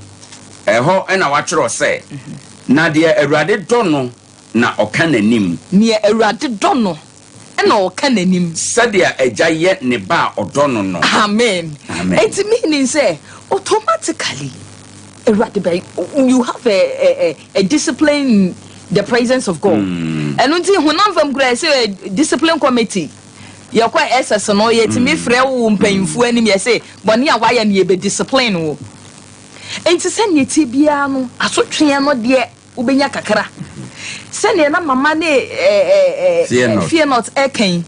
S1: Ɛhɔ na wɔatwerɛ sɛ, Na deɛ Awurade dɔ no na ɔka n'anim.
S4: Nea Awurade dɔ no na ɔka n'anim.
S1: Sɛdeɛ agya yɛ ne ba a ɔdɔ no no.
S4: Amen.
S1: Amen.
S4: Enti meaning sɛ automatically Awurade bɛ you have a a a discipline in. The presence of God. Ɛno nti honam fam kura yɛsɛ discipline committee, yɛkɔ SS no, yɛtumi frɛ wo mpanyinfoɔ anim, yɛsɛ bɔne a wayɛ no, yɛbɛ discipline wo. Nti sɛnea tie biara no, asotweɛ no deɛ, wobɛnya kakra. Sɛnea na mama ne
S1: Fear not.
S4: Fear not ɛkɛn,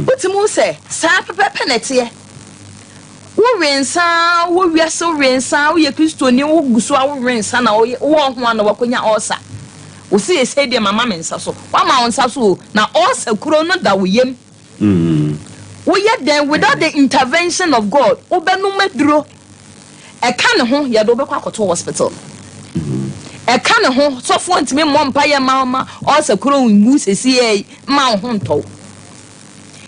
S4: wotumi wo sɛ saa pɛpɛpɛ na ɛteɛ. Wowe nsa wɔ wiase, wowe nsa, woyɛ Kristoni, wogu so a wowe nsa na wowɔ ho a na wakɔnya ɔɔsa. Wosi yɛ deɛ mama me nsa so, wama wo nsa so o, na ɔɔsa kuro no da wo yam. Woyɛ dɛn? Without the intervention of God, wobɛnum aduro ɛka ne ho, yɛde wobɛkɔ akɔto hospital. Ɛka ne ho, sɔfoɔ ntumi mmɔ mpa yɛ ma ma ɔɔsa kuro nwu sɛsi yɛ ma wo ho ntɔw.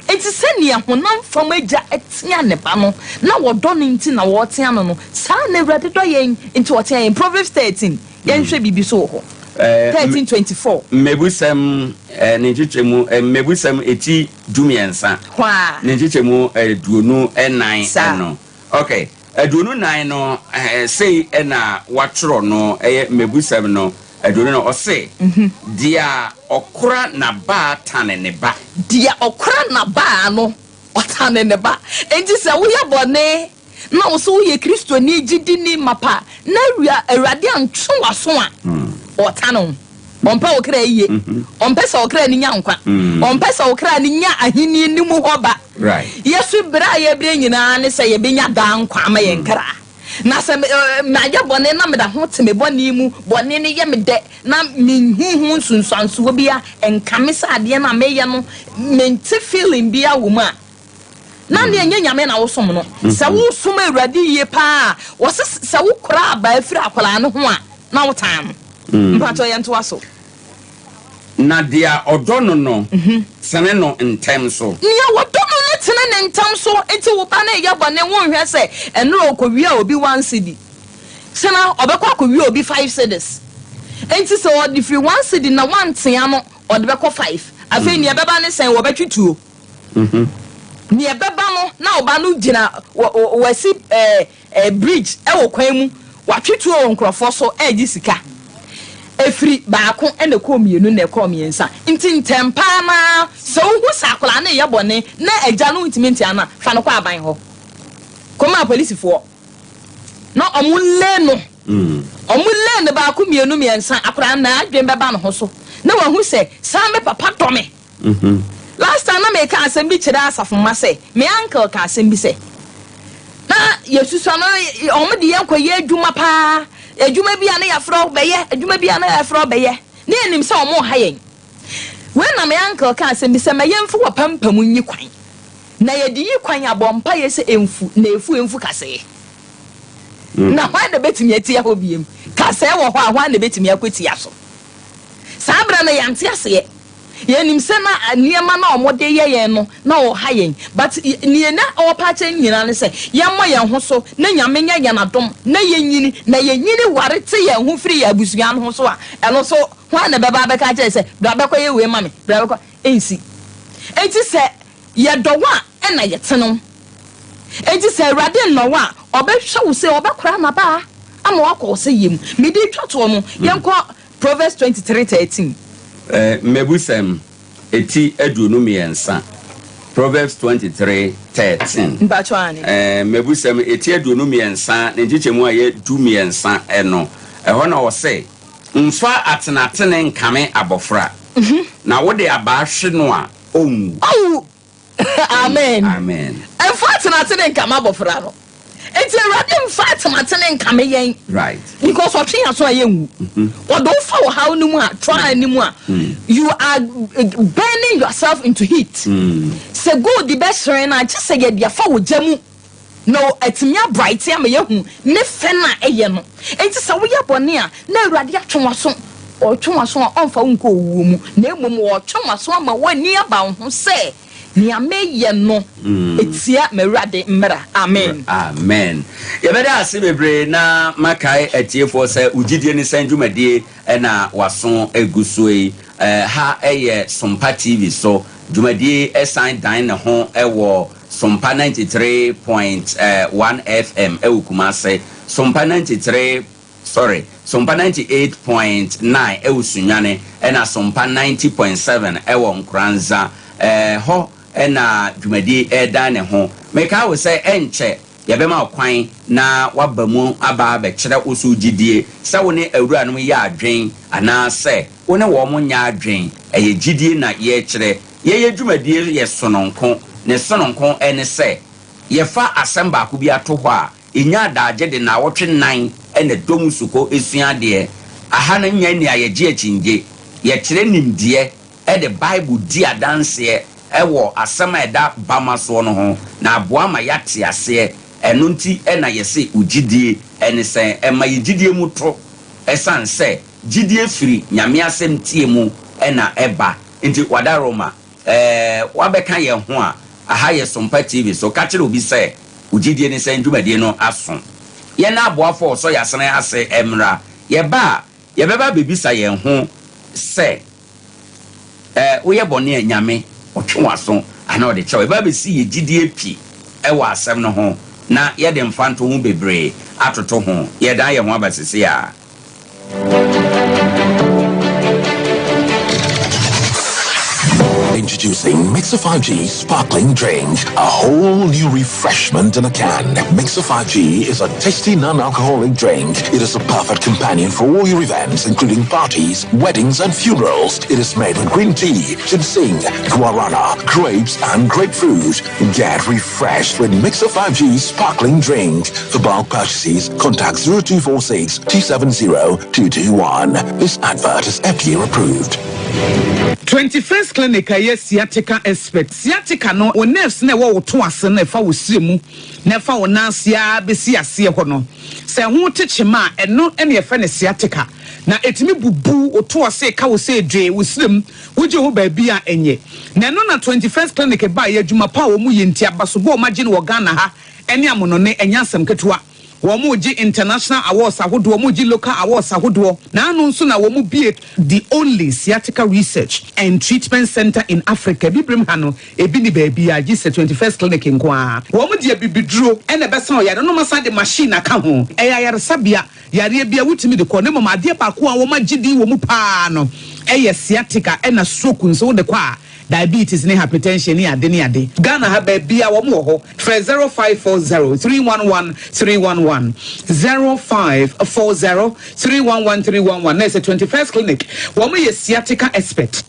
S4: Nti sɛnea honam fam agya tea ne ba no na wɔdɔ no nti na wɔtea no, saa na Awurade dɔ yɛn nti ɔtea yɛn. Proverbs 13, yɛnhwɛ biribi so wɔ hɔ. 13:24.
S1: Mmebusɛm ne nkyekyɛmu, Mmebusɛm eti 13
S4: Hɔ a
S1: ne nkyekyɛmu 24.
S4: Saa.
S1: Ɛno ok, 24 no, sei ɛna watwerɛ no. Ɛyɛ Mmebusɛm no 20 no, ɔse, "Deɛ ɔkora n'abaa tane ne ba."
S4: Deɛ ɔkora n'abaa no, ɔtane ne ba. Nti sɛ woyɛ bɔne na wo so woyɛ Kristoni gyidini mapa na awia Awurade antwe w'aso a, ɔtane wo. Ɔmpɛ wo kra yie, ɔmpɛ sɛ wo kra no nya nkwa, ɔmpɛ sɛ wo kra no nya ahenni no mu hɔ ba. Yɛso berɛ a yɛberɛ nyinaa ne sɛ yɛbɛnya daa nkwa ama yɛn kra. Na sɛ mayɛ bɔne na meda ho te me bɔne mu, bɔne no yɛ me dɛ na menhuhu nsunsuansoɔ bia ɛnka me sɛ adeɛ no a meyɛ no, mente feeling bia wɔ mu a, na ne ɛnyɛ Nyame na wosom no. Sɛ wosom Awurade yie paa a, wɔse sɛ wokora abaa firi akwaraa no ho a, na wotaa no. Mpatɔ, yɛntoa so.
S1: Na deɛ ɔdɔ no no tene no ntɛm so.
S4: Nea wɔdɔ no no tene ne ntam so. Nti wo ba no ɛyɛ bɔne, wonhwɛ sɛ ɛnora ɔkɔwia obi 1 cedi, kyena ɔbɛkɔ akɔwia obi 5 cedis. Nti sɛ ɔde firi 1 cedi na wantea no, ɔde bɛkɔ five. Afei nea ɛbɛba ne sɛn? Wɔbɛtwe tuo. Nea ɛbɛba no na ɔba no gyina wɔasi ɛɛ ɛɛ bridge ɛwɔ kwan mu, watwe tuo wɔ nkurɔfoɔ so, ɛregye sika. Efiri baako ɛna ɛkɔɔ mmienu na ɛkɔɔ mmiɛnsa. Nti ntɛm paa naa, sɛ wohu sɛ akwadaa no yɛ bɔne na agya no ntumi ntia no a, fa no kɔ aban hɔ, kɔma apolisifoɔ na ɔmo nle no. Ɔmo nle no baako, mmienu, mmiɛnsa. Akwadaa no na adwene bɛba ne ho so na wahu sɛ saa me papa dɔ me. Last time na meka asɛm bi kyerɛ asafo mma sɛ me uncle ka asɛm bi sɛ na yɛsusua no, ɔmo de yɛn kɔyɛ adwuma paa, adwuma bi a na yɛafrɛ wo bɛyɛ adwuma bi a na yɛafrɛ wo bɛyɛ, na yɛnim sɛ ɔmo ha yɛn wei. Na me uncle ka asɛm bi sɛ ma yɛmfi wɔ pampam nyi kwan na yɛde yi kwan abɔ mpa yɛ sɛ ɛmfu na ɛfu ɛmfu kasɛɛ na hwan na bɛtumi atia hɔ biem? Kasɛɛ wɔ hɔ a, hwan na bɛtumi akɔtia so? Saa berɛ no yɛnte aseɛ. Yɛnim sɛ na nneɛma na ɔmode yɛ yɛn no na ɔha yɛn, but nea na ɔpa akyɛ nyinaa ne sɛ yɛmmɔ yɛn ho so na Nyame nyɛ yɛn adom na yɛnyini, na yɛnyini ware te yɛn ho firi yɛn abusua no ho so a, ɛno so hwan na bɛba bɛka kyerɛ sɛ bra bɛkɔ yɛ wei ma me, bra bɛkɔ ɛnsi? Enti sɛ yɛdɔ wo a, ɛna yɛtene wo. Enti sɛ Awurade nnɔ wo a, ɔbɛhwɛ wo sɛ ɔbɛkora n'abaa ama wakɔ wo sɛ yam. Mede twa toɔ no, yɛnkɔ Proverbs 23:13.
S1: Mmebusɛm eti 23, Proverbs 23:13.
S4: Mpatwɔ ane.
S1: Mmebusɛm eti 23 ne nkyekyɛmu a yɛ 13 ɛno, ɛhɔ na ɔse, "Mfa atenatene nkame abɔfra, na wode abaa hwe no a, ɔnwu."
S4: Ɔwu. Amen.
S1: Amen.
S4: Ɛmfa atenatene nkame abɔfra no. Nti Awurade mfa atenatene nkame yɛn because ɔtwe yɛn so a, yɛnwu. Ɔde wo fa ɔhaw no mu a, trial no mu a, you are burning yourself into heat. Sɛ gold bɛhyerɛn no a, gye sɛ yɛde afa wɔ gya mu na atumi abright ama yɛhu ne fɛ no a ɛyɛ no. Nti sɛ woyɛ bɔne a na Awurade atwe w'aso, ɔtwe w'aso a, ɔmfa wo nkɔ owuo mu, na mmom ɔtwe w'aso ama w'ani aba wo ho sɛ nea meyɛ no etia m'Awurade mmara. Amen.
S1: Amen. Yɛbɛda ase bebree na makae atiefoɔ sɛ wogyidie ne sɛn dwumadie ɛna waso egu so yi. Ha ɛyɛ Sompa TV so dwumadie. Ɛsan dan ne ho ɛwɔ Sompa 93.1 FM ɛwɔ Kumase, Sompa 93. Sorry, Sompa 98.9 ɛwɔ Sunyani, ɛna Sompa 90.7 ɛwɔ Nkoranza. Hɔ ɛna dwumadie ɛdan ne ho. Meka wo sɛ ɛnkyɛ yɛbɛma wo kwan na waba mu aba abɛkyerɛ wo so gyidie sɛ wo ne awuranom yɛ adwen anaasɛ wo ne wɔn nyɛ adwen. Ɛyɛ gyidie na yɛkyerɛ. Yɛyɛ dwumadie yɛ sononko. Ne sononko ɛne sɛ yɛfa asɛm baako bi ato hɔ a ɛnya adagye de na awɔtwe nan ɛna dɔm sukɔ esua adeɛ. Aha no nyɛ nea yɛgye akyingye. Yɛkyerɛ nimdeɛ ɛde Bible di adanseɛ ɛwɔ asɛm a ɛda bama soɔ no ho na aboa ma yɛate aseɛ. Ɛno nti ɛna yɛse ogyidie ɛne sɛn ɛma yɛ gyidie mu to, ɛsiane sɛ gyidie firi Nyame asɛm tie mu ɛna ɛba. Nti wadaroma wabɛka yɛn ho a, aha yɛ Sompa TV so. Ka kyerɛ obi sɛ ogyidie ne sɛn dwumadie no aso. Yɛn aboafo ɔsɔ yɛasene ase mmra. Yɛba a, yɛbɛba bebisa yɛn ho sɛ woyɛ bɔne a Nyame ɔtwe w'aso anaa ɔde kyɛw. Yɛbɛba bɛsi yɛ gyidie pi ɛwɔ asɛm no ho na yɛde mfanto ho bebree atoto ho. Yɛdan yɛn ho aba sisi a.
S7: Introducing Mixer 5G Sparkling Drink, a whole new refreshment in a can. Mixer 5G is a tasty non-alcoholic drink. It is a perfect companion for all your events, including parties, weddings, and funerals. It is made with green tea, ginseng, guarana, grapes, and grapefruit. Get refreshed with Mixer 5G Sparkling Drink. For bulk purchases, contact 0246 270 221. This advert is FDA approved.
S8: 21st Clinic a ɛyɛ sciatica expert. Sciatica no, wo nerves na ɛwɔ wo to ase na ɛfa wo sire mu na ɛfa wo nan ase a bɛsi aseɛ hɔ no, sɛ ho te kyema a, ɛno ɛna yɛfrɛ no sciatica. Na ɛtumi bubu wo to ase, ka wo sɛ dwee wo sire mu, wogye ho baabi a ɛnyɛ. Na ɛno na 21st Clinic ba yɛ adwuma pa a wɔn yɛ nti abasobɔ a wɔn agye no wɔ Ghana ha ɛne amonɔne ɛnyɛ asɛm ketewa. Wɔn gye international awards ahodoɔ, wɔn gye local awards ahodoɔ. Na ano nso na wɔn bie the only sciatica research and treatment center in Africa. Bibirem ha no, ebi ni baabi a gye sɛ 21st Clinic nko ara. Wɔn de abibiduro ɛna ɛbɛsan ɔyare no, asan de machine aka ho. Ɛyɛ ayaresabea yareɛ bi a wotumi de kɔ ne mmom adeɛ baako a wɔn agye din wɔ mu paa no ɛyɛ sciatica, ɛna stroke nso wode kɔ a, diabetes ne hypertension ne ade ne ade. Ghana ha baabi a wɔn wɔ hɔ, frɛ 0540 311 311, 0540 311 311. Na ɛsɛ 21st Clinic, wɔn yɛ sciatica expert.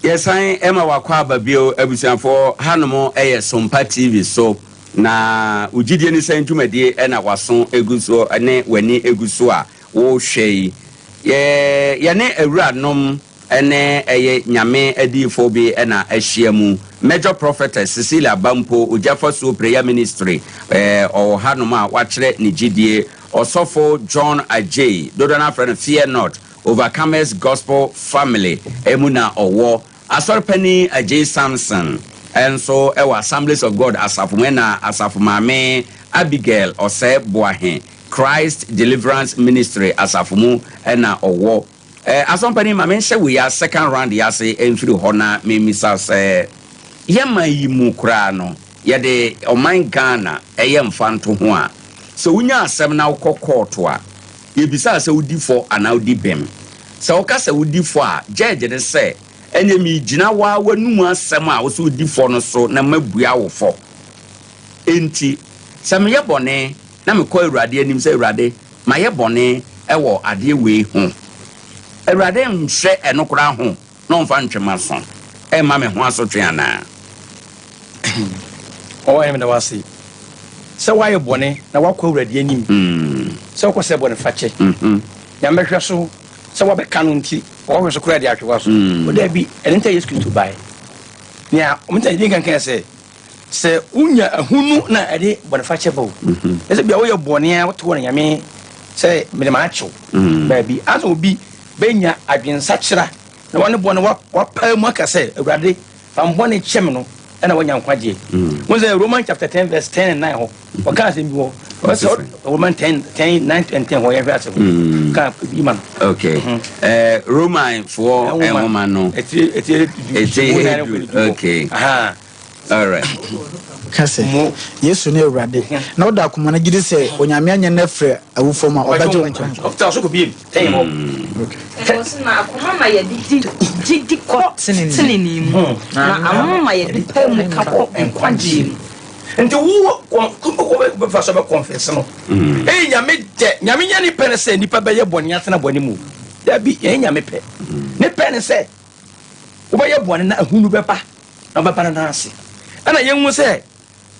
S1: Yɛsan ɛma wakɔ aba bio, abusuafoɔ. Hanom ɛyɛ Sompa TV so na ogyidie ne sɛn dwumadie ɛna waso egu so ne w'ani egu so a wɔrehwɛ yi. Yɛne awuranom ɛne ɛyɛ Nyame adiyifoɔ bi ɛna ahyia mu. Major Prophetess Cecilia Bampo, Ogyafasuo Prayer Ministry, ɔwɔ hanom a wakyerɛ ne gyidie. Ɔsɔfo John Agyei, dodoɔ no afrɛ no Fear Not, Overcomers Gospel Family emu na ɔwɔ. Asɔrepanin Agyei Samson ɛnso ɛwɔ Assemblies of God asafo mu, ɛna asafo maame Abigail Ɔsɛ Boahe, Christ Deliverance Ministry asafo mu ɛna ɔwɔ. Asɔmpanin, ma menhyɛ wei a second round yi ase mfiri hɔ na memisa sɛ yɛma yi mu koraa no, yɛde ɔman Ghana ɛyɛ mfa nto ho a, sɛ wonya asɛm na wokɔ kɔɔto a, yɛbisa sɛ wodi fɔ anaa wodi bem. Sɛ woka sɛ wodi fɔ a, gyɛɛgye ne sɛ ɛnyɛ megyina waa w'anum asɛm a wo sɛ wodi fɔ no so na mabua wo fɔ. Enti sɛ meyɛ bɔne na mekɔ Awurade anim sɛ, Awurade, mayɛ bɔne ɛwɔ adeɛ wei ho, Awurade nhwɛ ɛno koraa ho na ɔmfa ntwe m'aso ɛmma me ho asotwe anaa?
S6: Ɔwɔ yɛn meda wase sɛ woayɛ bɔne na woakɔ Awurade anim sɛ wokɔ sɛ bɔne fakyɛ. Nyame bɛhwɛ so sɛ woabɛka no nti wɔhwɛ so koraa de ahwɛ wa so. Ɔda bi ɛno nti a Yesu Kristo bae nea ɔmta yɛdi nkankan sɛ sɛ wonya ahunu na ɛde bɔne fakyɛ ba o, ɛsɛ bia woyɛ bɔne a wote hɔ no, Nyame sɛ mede maakyew baabi ansa obi bɛnya adwensakyera na wɔne bɔne wapaa mu aka sɛ, Awurade, fa mbɔne kyɛ me no, ɛna wanya nkwagyeɛ. Wo sɛ Roman chapter 10 verse 10 and 9 hɔ, ɔka asɛm bi hɔ. Ɔsɛ Roman 10 10 9 and 10 hɔ, yɛhwɛ asɛm ka bi ma no.
S1: Okay, Roman foɔ nwoma no
S6: ɛti
S1: ɛti
S6: du.
S1: Okay. All right.
S3: Ka sɛ, Yesu ne Awurade, na wode akoma no gyidi sɛ Onyame anya no afiri awufoɔ mu a, ɔbɛgye wo nkwa.
S4: Ɛna ɔse, na akoma ma yɛde di gyidi kɔ tenenee mu, na ano ma yɛde pae mu ka kɔ nkwagyeɛ mu.
S6: Nti wo bɛfa so bɛ confess no. Ɛyɛ Nyame dɛ. Nyame nyɛ ne pɛ ne sɛ nipa bɛyɛ bɔne atena bɔne mu. Dabi, ɛyɛ Nyame pɛ. Ne pɛ ne sɛ wobɛyɛ bɔne na ahunu bɛba na wobɛba no nan ase. Ɛna yɛhu sɛ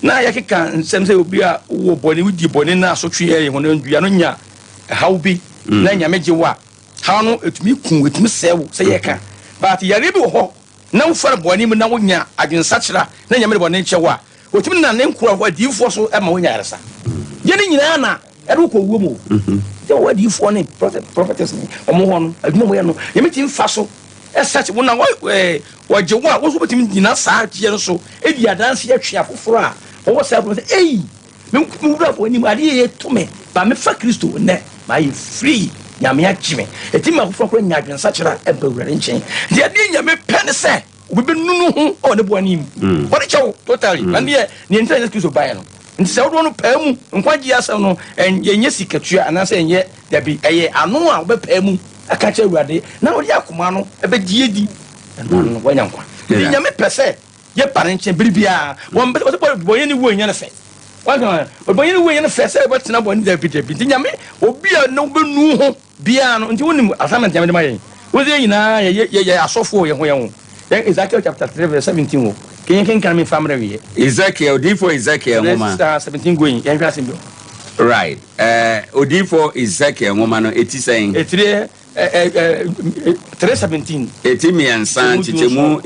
S6: na yɛkeka nsɛm sɛ obi a wowɔ bɔne, wodi bɔne na asotwe yɛ honam dua no nya ɛhaw bi na Nyame gye wo a, haw no ɛtumi ku, ɛtumi sɛe wo sɛ yɛka. But yareɛ bi wɔ hɔ na wofare bɔne mu na wonya adwensakyera na Nyame de bɔne kyɛ wo a, ɔtumi nana ne nkurɔfoɔ adiyifoɔ so ma wonya ayaresa. Yɛne nyinaa na ɛde wokɔ wuo mu. Sɛ wɔwɔ adiyifoɔ ne prophetess ne wɔn hɔ no, adwuma wɔyɛ no, Nyame tumi fa so ɛsɛkye wo na wɔgye wo a, wo nso wobɛtumi gyina saa gyeɛ no so di adanseɛ atwe afoforɔ a wɔwɔ saa kuro sɛ, ei, me wura wɔ anim, adeɛ yɛ to me, ba mefa Kristo nnɛ, maayɛ free, Nyame agye me. Ɛtumi ma afoforɔ koraa nya adwensakyera ɛba Awurade nkyɛn. Nti adeɛ Nyame pɛ ne sɛ obi bɛnunu ho wɔ ne bɔne mu. Wɔde kyɛ wo totally. Na deɛ neɛ nti na Yesu Kristo baeɛ no. Nti sɛ wodoɔ no paa mu nkwagyeɛ asɛm no, ɛnyɛ sikatua anaasɛ ɛnyɛ dabi, ɛyɛ ano a wobɛpaa mu aka kyerɛ Awurade na wode akoma no ɛbɛgye adi, ɛno ano no woanya nkwa. Nti Nyame pɛ sɛ yɛba ne nkyɛn bere biara. Wɔmpɛ sɛ wɔsɛ bɔne ne wuo nyɛ no fɛ. Bɔne ne wuo nyɛ no fɛ sɛ wobɛtena bɔne dabi dabi. Nti Nyame obi a na wobɛnu ho biara no, nti wonim assignment Nyame de ma yɛn. Wo sɛ yɛn nyinaa yɛyɛ asɔfoɔ yɛn ho yɛn ho. Yɛn Ezekiel chapter 3 verse 17 wɔ. Kɛnyɛ kenkan mi fa mmerɛ wieɛ.
S1: Ezekiel, odiyifoɔ Ezekiel nwoma.
S6: Verse 17 going, yɛnhwɛ asɛm bi wɔ.
S1: Right. Odiyifoɔ Ezekiel nwoma no, eti sɛn?
S6: Etire 3:17.
S1: Eti 3 nkyekyɛmu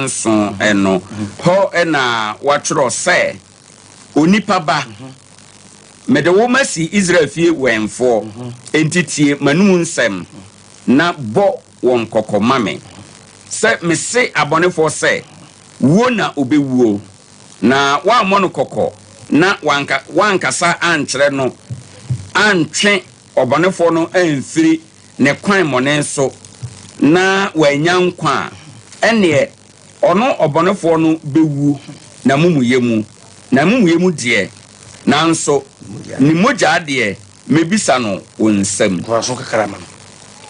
S1: 17 no, hɔ na wɔatwerɛ sɛ, Onipa ba, mede wo masi Israel fie wɛmfoɔ, enti tie m'anomu nsɛm na bɔ wɔn kɔkɔ ma me. Sɛ mese abɔnefoɔ sɛ, Wuo na ɔbɛwuo, na woammɔ no kɔkɔ na woankasa ankyerɛ no antwe ɔbɔnefoɔ no amfiri ne kwan mmɔne so na wannya nkwa a, ɛnneɛ ɔno ɔbɔnefoɔ no bɛwu n'amumuyɛ mu, n'amumuyɛ mu deɛ, nanso ne mogya deɛ, mɛbisa no wo nsam.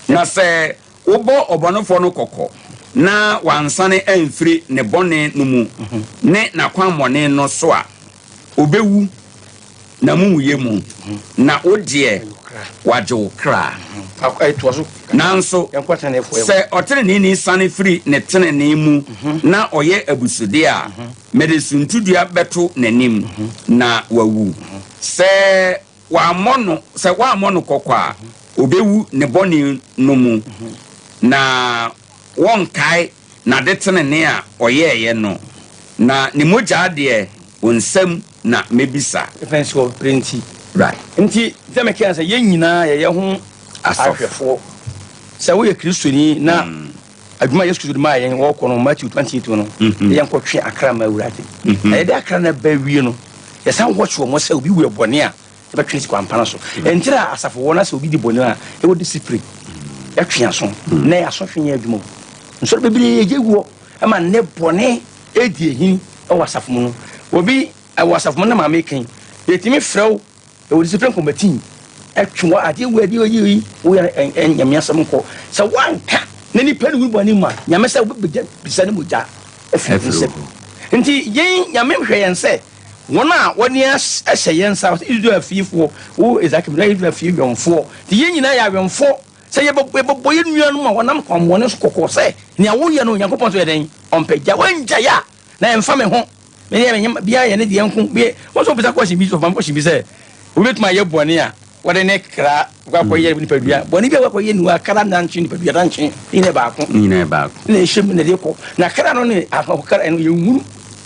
S1: Na sɛ wobɔ ɔbɔnefoɔ no kɔkɔ na wansane amfiri ne bɔne no mu ne n'akwammɔne no so a, ɔbɛwu n'amumuyɛ mu, na wo deɛ, wagye wo kra. Nanso sɛ ɔteneneeni sane firi ne tenenee mu na ɔyɛ abusudeɛ a, mede suntidua bɛto n'anim, na wawu. Sɛ wammɔ no, sɛ woammɔ no kɔkɔ a, ɔbɛwu ne bɔne no mu, na wɔnkae n'adetenenee a ɔyɛeɛ no, na ne mogya deɛ, wo nsam na mɛbisa.
S6: Ɛfɛn sɛ ɔbrɛ nti.
S1: Right.
S6: Nti, sɛ meka sɛ yɛn nyinaa yɛyɛ ho ahwɛfoɔ. Sɛ woyɛ Kristoni na adwuma a Yesu Kristo de maa yɛn wɔkɔ no Matthew 28 no, yɛn kɔtwe akra ma Awurade. Na yɛde akra no ba wie no, yɛsan wɔkye wɔn sɛ obi wɔ bɔne a yɛbɛtwe no si kwampa no so. Ɛnkyerɛ a asafo wɔ na sɛ obi di bɔne a ɛwɔ discipline, yɛtwe aso na yɛ asɔhwe nyɛ adwuma o. Nsɔre bebree yɛgye gu hɔ ɛma nnɛ bɔne edi ehini ɛwɔ asafo mu no. Obi ɛwɔ asafo mu na maame kan yɛtumi frɛ wo ɛwɔ discipline committee ɛtwe wɔ adeɛ wɔ adeɛ yi yi woyɛ nyame asɛm nkɔ sɛ woanka na nipa no wu bɔne mu a nyame sɛ wobɛgya bisa ne mogya afiri nsɛm. Nti yɛn nyame hwɛ yɛn sɛ wɔn a wɔne ahyɛ yɛn nsa sɛ Israel fiefoɔ wo Ezekiel na Israel fie wɛmfoɔ. Nti yɛn nyinaa yɛ awɛmfoɔ sɛ yɛbɛbɔ yɛn nuanom a wɔnam kwammɔne so kɔkɔɔ sɛ nea woyɛ no Onyankopɔn so yɛ dɛn ɔmpɛ gya wɔngya yɛ a na ɛmfa me ho meyɛ menyɛ biara yɛ ne deɛ nko bi wɔn nso bisa question bi sɛ ɔfam question bi sɛ obi betuma ayɛ bɔne a wɔde ne kra wakɔyɛ nipadua bɔne bi a wakɔyɛ niwa kra nankye nipadua nankye ne nyinaa baako
S1: ne nyinaa baako
S6: na ɛhyɛ mu na ɛde kɔ na kra no ne ahokra no yɛnhunu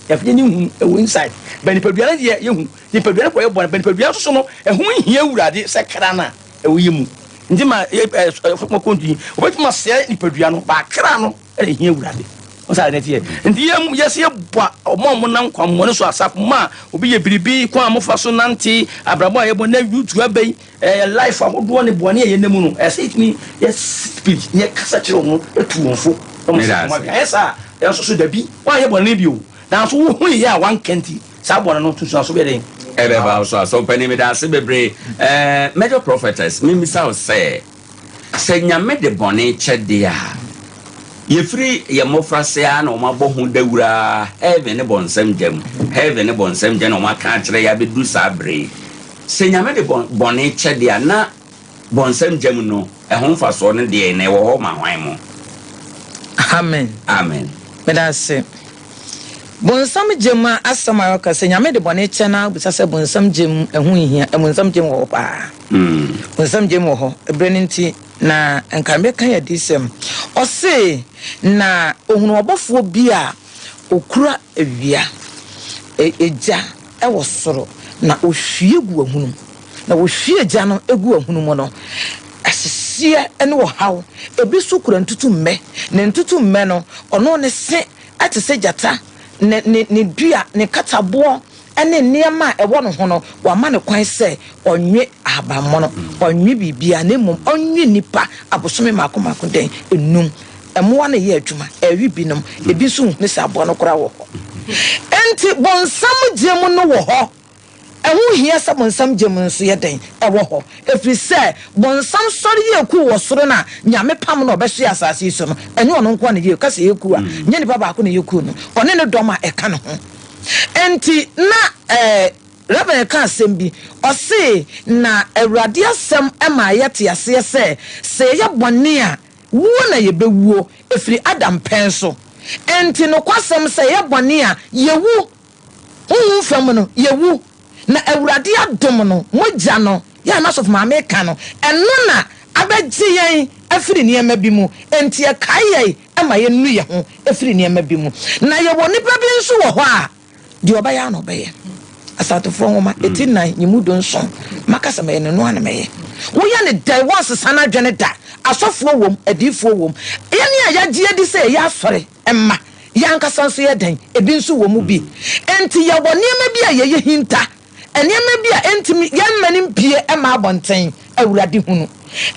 S6: yɛfɛ ne nhunu ɛwɔ inside bɛ nipadua no deɛ yɛhu nipadua no kɔyɛ bɔne bɛ nipadua nso so no ɛho nhia Awurade sɛ kra no a ɛwɔ yɛ mu nti ma mɔkɔntu yi wɔbɛtumi asɛe nipadua no ba kra no ɛna ɛhia Awurade wɔn ne teɛ nti yɛ yɛsɛ yɛbɔ ɔmo a ɔmo nam kwammɔne so asafo mu a obi yɛ biribi kwan a mofa so nante abrabɔ a yɛbɔ na yutu aba yi ɛyɛ life ahodoɔ ne bɔne a yɛnam mu no ɛsɛ yɛtumi yɛ speech ne yɛkasa kyerɛ wɔn etu wɔn fo wɔn sɛ wɔn adwene ayɛ saa yɛn nso so dabi wɔn ayɛ bɔne bi o. Nanso wohuiɛ a wanka nti, saa bɔne no nsunsuanso bɛyɛ dɛn?
S1: Ɛbɛba wo so. Asɔrpanin, meda ase bebree. Eh, Major Prophetess, memmisa wo sɛ, sɛ Nyame de bɔne kyɛ deɛ a, yɛfiri yɛn mmɔfrase ara na wɔabɔ ho dawuro ara, heaven ne bɔnsam gya mu, heaven ne bɔnsam gya na wɔaka akyerɛ yɛn abɛduru saa berɛ yi. Sɛ Nyame de bɔne kyɛ deɛ a, na bɔnsam gya mu no, ɛho mfasoɔ no deɛn na ɛwɔ hɔ ma hwan mo?
S2: Amen.
S1: Amen.
S2: Meda ase. Bonsam gyem a asɛm a ɔka sɛ Nyame de bɔne kyɛ no ara wobisa sɛ bonsam gyem ɛho nhia bonsam gyem wɔ hɔ paa. Bonsam gyem wɔ hɔ ɛberɛ no nti na nka mɛka yɛ adiyisɛm. Ɔse na ɔhunu ɔbɔfoɔ bi a ɔkura awia, egya wɔ soro na ɔhwie gu ahunum. Na wɔhwie gya no gu ahunu mu no, ahyehyeɛ ne ɔhaw. Ebi nso kura ntutummɛ, na ntutummɛ no, ɔno ne se te sɛ gyata, ne, ne, ne dua, ne nkataboɔ ne nneɛma a ɛwɔ ne ho no, wɔama no kwan sɛ ɔnwe ahabammono, ɔnwe biribiara, na mmom ɔnwe nnipa abosome mmaako mmaako dɛn? Nnum. Mmoa no yɛ adwuma, ɛwe binom, ebi nso nhunu sɛ aboa no koraa wɔ hɔ. Enti bonsam gyam no wɔ hɔ. Ɛho hia sɛ bonsam gyam nso yɛ dɛn? Ɛwɔ hɔ. Ɛfiri sɛ bonsam sɔre yɛɛ kuo wɔ soro no a Nyame pam no a ɔbɛhwee asase yi so no, ɛnyɛ ɔno nko ara na ɛyɛɛ, ka sɛ ɛyɛ kuo a, nyɛ nipa baako na ɛyɛ kuo no, ɔne ne dɔm a ɛka ne ho. Enti na eh, Reverend ka asɛm bi, ɔse, na Awurade asɛm ma yɛte aseɛ sɛ, sɛ yɛyɛ bɔne a, wuo na yɛbɛwuo, ɛfiri Adam pɛn so. Enti nokwasɛm sɛ yɛyɛ bɔne a, yɛwu. Honhom fam no, yɛwu, na Awurade adom no, mogya no, yɛ a n'asɔfo maame ka no, ɛno na abɛgye yɛn afiri nneɛma bi mu, enti ɛkae yɛn ma yɛnu yɛn ho firi nneɛma bi mu. Na yɛwɔ nnipa bi nso wɔ hɔ a, deɛ ɔbɛyɛ ara na ɔbɛyɛ. Asantefoɔ nwoma, eti nnan, nyimu dunson, maka sɛ mɛyɛ no, ɛno ara na mɛyɛ. Woyɛ no dɛn, wɔnsesa n'adwene da. Asɔfoɔ wom, adiyifoɔ wom, yɛn a yɛagye adi sɛ yɛyɛ asɔre mma, Yɛn ankasa nso yɛ dɛn? Ebi nso wɔ mu bi. Enti yɛwɔ nneɛma bi a yɛyɛ hinta, nneɛma bi a entumi yɛmma no mpue mma abɔnten. Awurade hunu.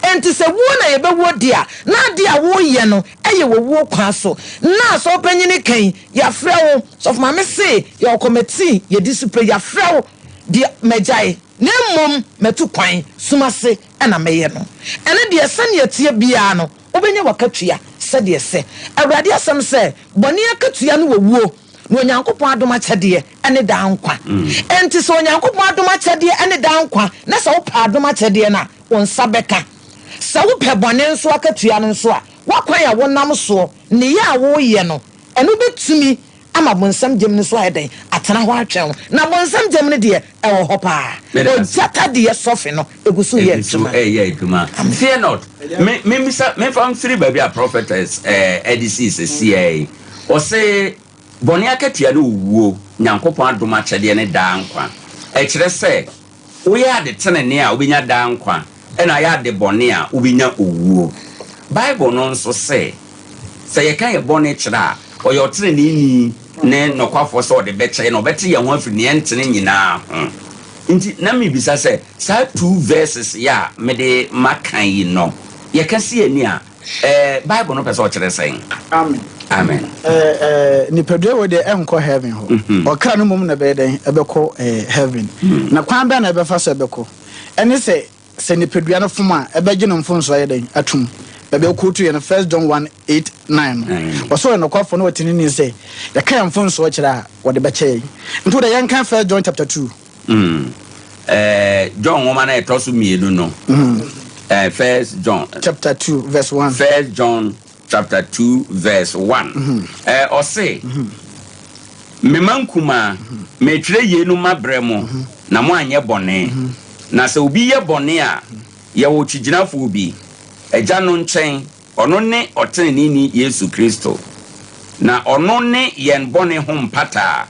S2: Enti sɛ wuo na yɛbɛwuo deɛ a, na adeɛ a woreyɛ no yɛ wɔ wuo kwan so. Na sɛ ɔpanyin ka yi, yɛafrɛ wo. Sɔfo Maame se yɛwɔ kɔmɛtii, yɛdi so pɛ, yɛafrɛ wo deɛ, magyae. Na mmom matu kwan, sum ase na mɛyɛ no. Ɛno deɛ, sɛdeɛ ɛteɛ biara no, Wobɛnya w'akatua sɛdeɛ ɛsɛ. Awurade asɛm sɛ, Bɔne akatua ne owuo, na Onyankopɔn adom akyɛdeɛ ne daa nkwa. Enti sɛ Onyankopɔn adom akyɛdeɛ ne daa nkwa, na sɛ wopɛ adom akyɛdeɛ no a, wo nsa bɛka. Sɛ wopɛ bɔne nso akatua no nso a, w'akwan a wonam soɔ, nneyɛɛ a woreyɛ no, ɛno bɛtumi ama bonsam gyam no so ayɛ dɛn? Atena hɔ atwɛn wo. Na bonsam gyam no deɛ, ɛwɔ hɔ paa. Ogya tadeɛ sɔfe no, ɛgu so reyɛ
S1: Ɛgu so
S2: adwuma.
S1: reyɛ adwuma.
S2: Amen.
S1: Fear not. Me, memmisa, memfa mfiri baabi a prophetess eh, ɛde sii sesiɛ yi. Ɔse, bɔne akatua ne owuo, Nyankopɔn adom akyɛdeɛ ne daa nkwa. Ɛkyerɛ sɛ, Woyɛ ade tenenee a, wobɛnya daa nkwa, ɛna ayɛ ade bɔne a, wobɛnya owuo. Bible no nso se, sɛ yɛka yɛn bɔne kyerɛ a, ɔyɛ ɔteneneeni ne nɔkwafoɔ sɛ ɔde bɛkyɛ yɛn na ɔbɛte yɛn ho afiri nea ɛntene nyinaa ho. Nti na mebisa sɛ, saa two verses yi a mede maka yi no, yɛka si ani a, Eh, Bible no pɛ sɛ ɔkyerɛ sɛn?
S3: Amen.
S1: Amen.
S3: Eh, eh, nipadua wei deɛ ɛnkɔ heaven hɔ.
S1: Mhm.
S3: Ɔkra no mmom na ɛbɛyɛ dɛn? Ɛbɛkɔ eh, heaven.
S1: Mm.
S3: Na kwan bɛn na ɛbɛfa so ɛbɛkɔ? Ɛne sɛ, sɛ nipadua no fom a, ɛbɛgye no mfomso ayɛ dɛn? Atum. Baabi a ɔkootu yɛ no, First John 1, 8, 9 no.
S1: Mm.
S3: Ɔsɛ ɔyɛ nɔkwafoɔ na ɔtenenee sɛ, yɛka yɛn mfomsoɔ kyerɛ a, wɔde bɛkyɛ yɛn. Nti wo deɛ yɛnka First John chapter 2.
S1: Mm. Eh, John nwoma no a ɛtɔ so mmienu no.
S3: Mm.
S1: Eh, First John.
S3: Chapter 2 verse 1.
S1: First John chapter 2 verse 1.
S3: Mm -hmm.
S1: Eh, ɔse,
S3: mm -hmm.
S1: Mema nkumaa, metwerɛ yeinom mabrɛ mo, na moanyɛ bɔne. Na sɛ obi yɛ bɔne a, yɛwɔ okyigyinafoɔ bi, Agya no nkyɛn, ɔno ne ɔteneneeni Yesu Kristo. Na ɔno ne yɛn bɔne ho mpataa,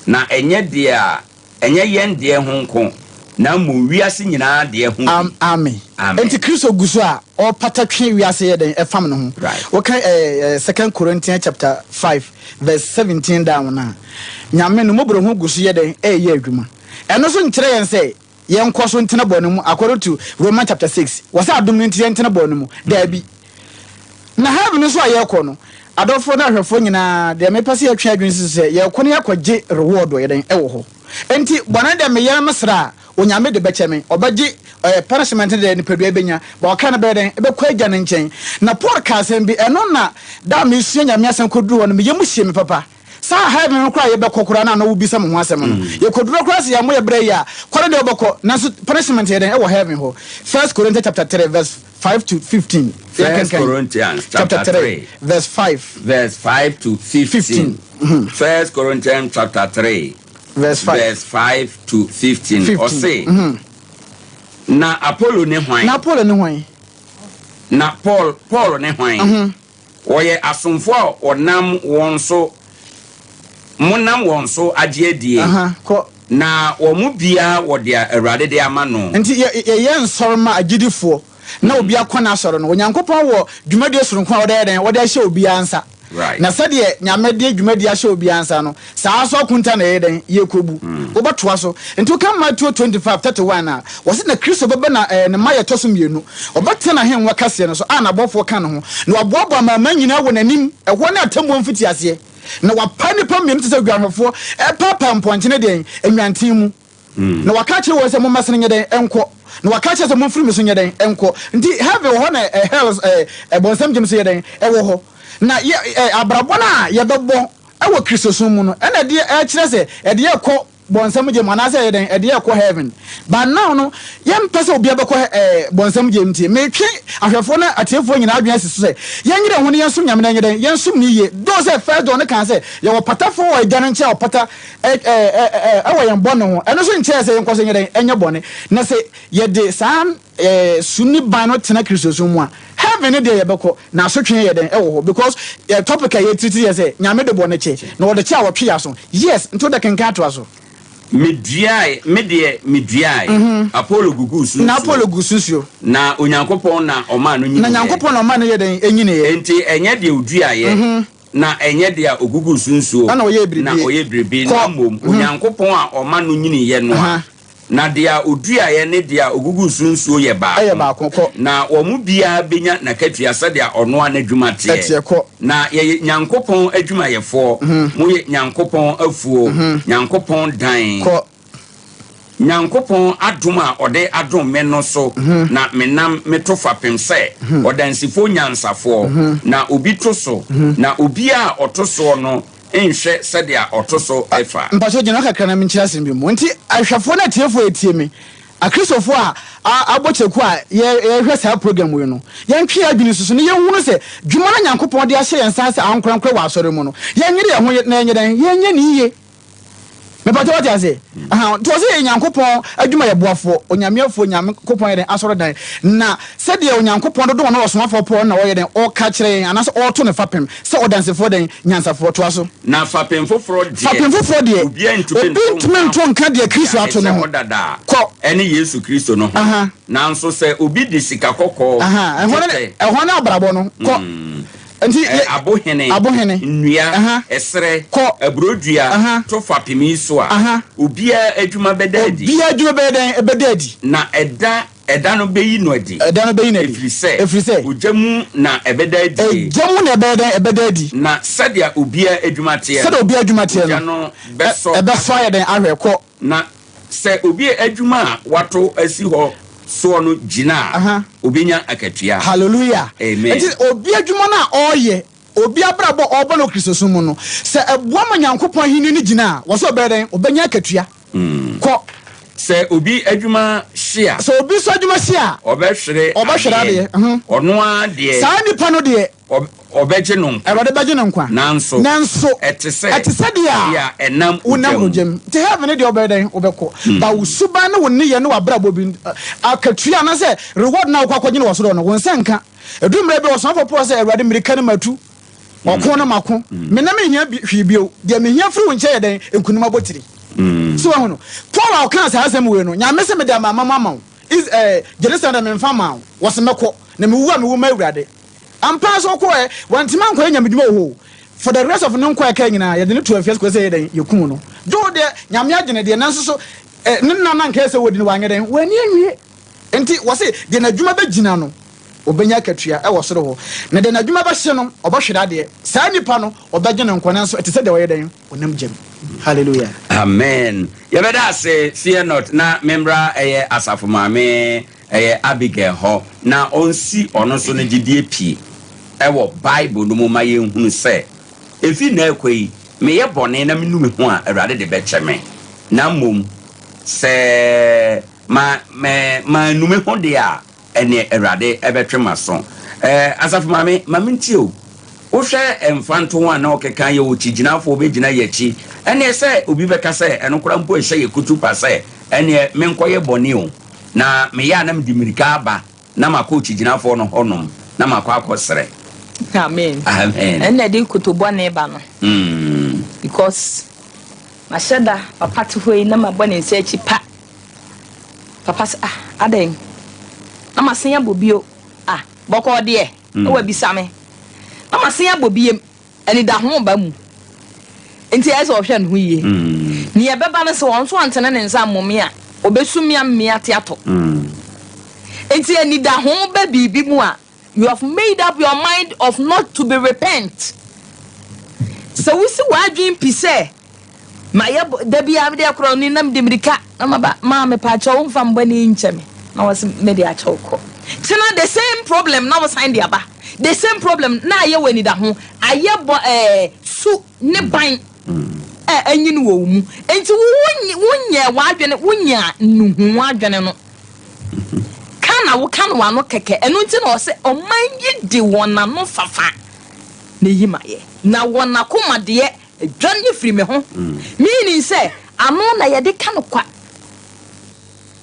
S1: Na ɛnyɛ deɛ a ɛnyɛ yɛn deɛ ho nko, na mmom wiase nyinaa deɛ ho bi.
S3: Amen.
S1: Amen.
S3: Enti Kristo gu so a ɔrepata twe wiase yɛ dɛn ɛfam ne ho.
S1: Right.
S3: Woka eh, eh, Second Corinthians chapter 5 verse 17 down no a, Nyame no mmɔborɔhunu gu so yɛ dɛn ɛreyɛ adwuma. Ɛno nso nkyerɛ yɛn sɛ yɛnkɔ so ntena bɔne mu according to Romans chapter 6. Wɔ sɛ adom no nti yɛntena bɔne mu. Daabi. Na heaven nso a yɛrekɔ no, Adɔfoɔ ne ahwɛfoɔ nyinaa, deɛ mepɛ sɛ yɛtwe adwene si so sɛ yɛrekɔ na yɛakɔgye reward wɔ yɛdɛn ɛwɔ hɔ. Enti bɔne deɛ meyɛ na mesrɛ a, Onyame de bɛkyɛ me. Ɔbɛgye ɛɛ punishment no deɛ nipadua bɛnya, but ɔkra no bɛyɛ dɛn? Ɛbɛkɔ Agya no nkyɛn. Na Paul kaa asɛm bi, ɛno na da a mesua Nyame asɛm kɔduru hɔ no, me yam hyee me papa. Saa heaven no koraa a yɛbɛkɔ koraa no a na wobisa me ho asɛm no, yɛkɔduru hɔ koraa sɛ yɛammɔ yɛn bra yie a, kɔ no deɛ wobɛkɔ, nanso punishment yɛ dɛn? Ɛwɔ heaven hɔ. First Corinthians chapter 3 verse 5 to 15.
S1: First Corinthians chapter 3
S3: verse 5.
S1: Verse 5 to 15. 15. First Corinthians chapter 3
S3: verse 5.
S1: Verse 5 to 15. 15. Ɔse, Na Apollo ne hwan?
S3: Na Apollo ne hwan?
S1: Na Paul, Paul ne hwan? Wɔyɛ asomfo a wɔnam wɔn so, monam wɔn so agye adie.
S3: Kɔ.
S1: Na wɔn mu biara wɔ deɛ Awurade de ama no.
S3: Nti yɛyɛ nsɔre ma agyidifoɔ na obi akɔ n'asɔre no. Onyankopɔn wɔ dwumadie soronko a ɔde ayɛ dɛn? Ɔde ahyɛ obiara nsa. Na sɛdeɛ Nyame de dwumadie ahyɛ obiara nsa no, saa ara nso akonta na yɛyɛ dɛn? Yɛrekɔbu. Wobɛtoa so. Nti woka Mateo 25, 31 a, wɔse na Kristo bɛba na ɛɛ ne mmaeɛ ɛtɔ so mmienu. Ɔbɛtena n'ahennwa kɛseɛ no so a n'abɔfoɔ ka ne ho, na waboaboa amanaman nyinaa wɔ n'anim. Ɛhɔ ne atemmuo mfitiaseɛ. Na wapae nnipa mmienu te sɛ odwanhwɛfoɔ repaepae mpɔnkye ne deɛn? Nnwanten mu. Na waka akyerɛ wɔn sɛ, Mommɛsene nyɛ dɛn? Nkɔ. Na waka akyerɛ sɛ, Momfiri me so nyɛ dɛn? Nkɔ. Nti heaven wɔ hɔ na hell, bɔnsam gyem nso yɛ dɛn? Ɛwɔ hɔ. Na yɛ, abrabɔ no a yɛbɛbɔ wɔ Kristosom mu no, ɛna ɛde ɛkyerɛ sɛ ɛde yɛ kɔ bɔnsam gyem anaasɛ ɛyɛ dɛn? Ɛde yɛ kɔ heaven. But now no, yɛmpɛ sɛ obiara bɛkɔ bɔnsam gyem nti, metwe ahwɛfoɔ ne atiefoɔ nyinaa adwene asi so sɛ, yɛnyere yɛn ho na yɛnsom Nyame na yɛnyɛ dɛn? Yɛnsom no yie. Though sɛ first John no kaa sɛ, yɛwɔ patafoɔ wɔ Agya no nkyɛn a ɔpata wɔ yɛn bɔne ho. Ɛno nso nkyerɛ sɛ yɛnkɔ so nyɛ dɛn? Nyɛ bɔne. Na sɛ yɛde saa su ne ban no tena Kristosom mu a, heaven no deɛ yɛbɛkɔ, na asotwe yɛ dɛn? Ɛwɔ hɔ. Because topic a yɛtiriti yɛ sɛ, Nyame de bɔne kyɛ, na ɔde kyɛ a ɔtwe yɛn aso. Yes, nti wode kenkan atoa so.
S1: Meduae, me deɛ meduae, Apolo guguu so
S3: Na
S1: nsuo.
S3: Apolo guu so nsuo.
S1: Na Onyankopɔn na ɔmaa no
S3: Na
S1: nyiniiɛ.
S3: Nyankopɔn na ɔmaa no yɛ dɛn? Ɛnyiniiɛ.
S1: Enti ɛnyɛ deɛ ɔduaeɛ, Na ɛnyɛ deɛ ɔguguu so nsuo
S3: Na ɔyɛɛ biribi.
S1: na ɔyɛ biribi, na
S3: Kɔ.
S1: mmom Onyankopɔn a ɔma no nyiniiɛ no a. Na deɛ ɔduaeɛ ne deɛ ɔguguu so nsuo yɛ baako.
S3: Ɛyɛ baako. Kɔ.
S1: Na wɔn mu biara bɛnya n'akatua sɛdeɛ ɔno ara n'adwuma teɛ.
S3: Ɛteɛ. Kɔ.
S1: Na yɛyɛ Nyankopɔn adwumayɛfoɔ, moyɛ Nyankopɔn afuo, Nyankopɔn dan.
S3: Kɔ.
S1: Nyankopɔn adom a ɔde adom me no so na menam meto fapem sɛ ɔdansifoɔ nyansafoɔ, na obi to so, na obiara a ɔto soɔ no nhwɛ sɛdeɛ ɔto so fa.
S3: Mpakyɛw gyina hɔ kakra na menkyerɛ asɛm bi mu. Enti ahwɛfoɔ ne atiefoɔ a ɛtie me, Akristofoɔ a abɔ kyeku a yɛrehwɛ saa program wei no, yɛntwe yɛn adwene nsusu na yɛnhunu sɛ dwuma no a Nyankopɔn de ahyɛ yɛn nsa sɛ ankorankorɛ wɔ asɔre mu no, yɛnyere yɛn ho na yɛnyɛ dɛn? Yɛnyɛ no yie. Mepatɛ wate ase? Aha, nti ɔsɛ yɛ Nyankopɔn adwumayɛboafoɔ, Onyameafoɔ, Nyankopɔn yɛ dɛn? Asɔredan. Na sɛdeɛ Onyankopɔn dodoɔ no ɔsomafoɔ Paul na ɔyɛ dɛn? Ɔka kyerɛ yɛn, anaasɛ ɔreto no fapem sɛ ɔdansefoɔ dɛn? Nyansafoɔ. Toa so.
S1: Na fapem foforɔ deɛ,
S3: Fapem foforɔ deɛ,
S1: obiara ntumi
S3: obi
S1: nto
S3: ntumi
S1: nka
S3: nto nka deɛ Kristo
S1: deɛ
S3: ato no
S1: ɛhyɛ
S3: ho.
S1: hɔ dada a
S3: Kɔ.
S1: ɛne Yesu Kristo no ho.
S3: Aha.
S1: Nanso sɛ obi de sika kɔkɔɔ,
S3: Aha, ɛhɔ ne,
S1: dwetɛ,
S3: ɛhɔ ne abrabɔ no. Kɔ. Nti yɛ.
S1: Abohene,
S3: Abohene.
S1: nnua,
S3: Aha.
S1: ɛserɛ,
S3: Kɔ.
S1: aburodua,
S3: Aha.
S1: to fapem yi so a,
S3: Aha.
S1: obiara adwuma bɛda adi.
S3: Obiara adwuma bɛyɛ dɛn? Ɛbɛda adi.
S1: Na ɛda, ɛda no bɛyi no adi.
S3: Ɛda no bɛyi no adi.
S1: Ɛfiri sɛ.
S3: Ɛfiri sɛ.
S1: Ogya mu na ɛbɛda adie.
S3: Egya mu na ɛbɛyɛ dɛn? Ɛbɛda adi.
S1: Na sɛdeɛ obiara adwuma teɛ no.
S3: Sɛdeɛ obiara adwuma teɛ no.
S1: Ogya no bɛsɔ.
S3: Ɛbɛsɔ ayɛ dɛn? Ahwɛ. Kɔ.
S1: Na sɛ obi adwuma a wato asi hɔ soɔ no gyina a, obenya akatua.
S3: Hallelujah!
S1: Amen.
S3: Enti obi adwuma no a ɔreyɛ, obi abrabɔ a ɔrebɔ no wɔ Kristosom mu no, sɛ ɛboa ma Nyankopɔn ahenni no gyina a, wɔ sɛ ɔbɛyɛ dɛn? Ɔbɛnya akatua. Kɔ.
S1: Sɛ obi adwuma hye a.
S3: Sɛ obi nso adwuma hye a.
S1: Ɔbɛhwere
S3: Ɔbɛhwere adeɛ.
S1: Ɔno ara deɛ.
S3: Saa nipa no deɛ.
S1: Ɔbɛgye no nkwa.
S3: Awurade bɛgye no nkwa.
S1: Nanso.
S3: Nanso.
S1: Ɛte sɛ.
S3: Ɛte sɛ deɛ a.
S1: Deɛ a ɛnam
S3: ogya mu. Wonam ogya mu. Nti heaven deɛ wobɛyɛ dɛn? Wobɛkɔ. But wo suban ne wo nneyɛɛ ne w'abrabɔ bi, akatua anaasɛ reward no a wokɔ akɔgye no wɔ soro hɔ no, wo nsa nka. Ɛduru mmerɛ bi a, ɔsomafoɔ Paul sɛ, Awurade, mmirika no matu, ɔko no mako, me na menhia hwee bio, deɛ mehia firi wo nkyɛn yɛ dɛn? Nkunim abotiri. So wahu no? Paul a ɔkaa saa asɛm wei no, Nyame se mede amanaman ama wo, Is, eh, Jerusalem deɛ memfa mmaa wo, wɔse mɛkɔ, na mewu a mewu ma Awurade. Ampa ara sɛ ɔkɔɔɛ, wantumi ankɔyɛ nyamedwuma wɔ hɔ o. For the rest of ne nkwa a ɛkae nyinaa, yɛde no too afiase kɔsi sɛ yɛyɛ dɛn? Yɛkum no. Though deɛ Nyame agye no deɛ, nanso so eh, ne nna no a anka ɛsɛ sɛ wɔdi no, wanyɛ dɛn? Wanni anwie. Enti wɔse deɛ n'adwuma bɛgyina no. Ɔbɛnya akatua wɔ soro hɔ. Na deɛ n'adwuma bɛhye no, ɔbɛhwere adeɛ. Saa nipa no, ɔbɛgye no nkwa, nanso ɛte sɛ deɛ ɔyɛ dɛn? Ɔnam gya mu. Hallelujah.
S1: Amen yɛbɛda ase fear not na membra ɛyɛ asafo maame ɛyɛ Abigail hɔ na ɔnsi ɔno nso no gyidie pie ɛwɔ bible no mu ma yɛnhunu sɛ ɛfiri nnɛ rekɔ yi meyɛ bɔne na menu me ho a Awurade de bɛkyɛ me na mmom sɛ ma mɛ mannu me ho deɛ a Ɛneɛ Awurade bɛtwe m'aso. Eh, Asafo Maame, ma mentie o. Wohwɛ mfantoho a na ɔkeka yɛ okyigyinafoɔ bɛgyina yɛakyi. Ɛneɛ sɛ obi bɛka sɛ ɛno koraa mpo ɛhyɛ yɛ kutupa sɛ ɛneɛ menkɔyɛ bɔne o. Na meyɛ a na mede mmirika aba na makɔ okyigyinafoɔ no hɔnom na makɔ akɔsrɛ.
S4: Amen.
S1: Amen.
S4: Ɛna ɛde nkoto bɔne ba no.
S1: Mm.
S4: Because mahyɛ da papa te hɔ yi na mabɔ ne nsa akyi pa. Papa sɛ, Ah, adɛn? Na masen abɔ bio. Ah, bɔkɔɔ deɛ, na wabisa me. Na masen abɔ biem. Anidaho ba mu. Nti ɛyɛ sɛ ɔhwɛ ne ho yie. Nea ɛbɛba no sɛ ɔno nso antene ne nsa ammɔ me a, ɔbɛsu me ama me ate atɔ. Nti anidaho ba biribi mu a, You have made up your mind of not to be repent. Sɛ wosi w'adwene pi sɛ mayɛ bɔ da biara mede ɛkorɔ ni na mede mirika na maba maa me paakyɛw womfa me bɔne nkyɛ me na wɔse mede akyɛ wo kɔ. Kyena the same problem na wosan de aba the same problem na ayɛ wɔ anidaho ayɛ bɔ ɛɛ su ne ban a anyin wɔ wo mu nti wo wonyɛɛ w'adwene wonyaa nnuhu adwene no. Ka na woka no w'ano kɛkɛ. Ɛno nti na ɔse, Ɔman yi de wɔn ano fafa na eyi mayɛ, na wɔn akoma deɛ, adwane afiri me ho. Meaning sɛ, ano na yɛde ka no kwa.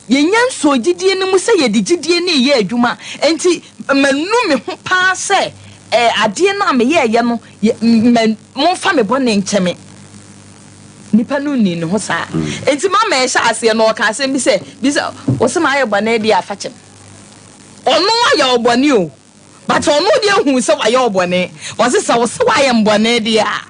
S4: Yɛnya nsɔɔ gyidie no mu sɛ yɛde gyidie no reyɛ adwuma. Enti manu me ho paa sɛ eh, adeɛ no a meyɛeɛ no, yɛ, ma, momfa me bɔne nkyɛ me. Nipa no nnii ne ho saa. Enti mama ɛhyɛ aseɛ no ɔka asɛm bi sɛ, bisa, wo se mayɛ bɔne deɛ a fa kyɛ me. Ɔno ayɛ wo bɔne o, but ɔno deɛ huu sɛ wayɛ wo bɔne. Ɔse sɛ wo se wayɛ me bɔne deɛ a,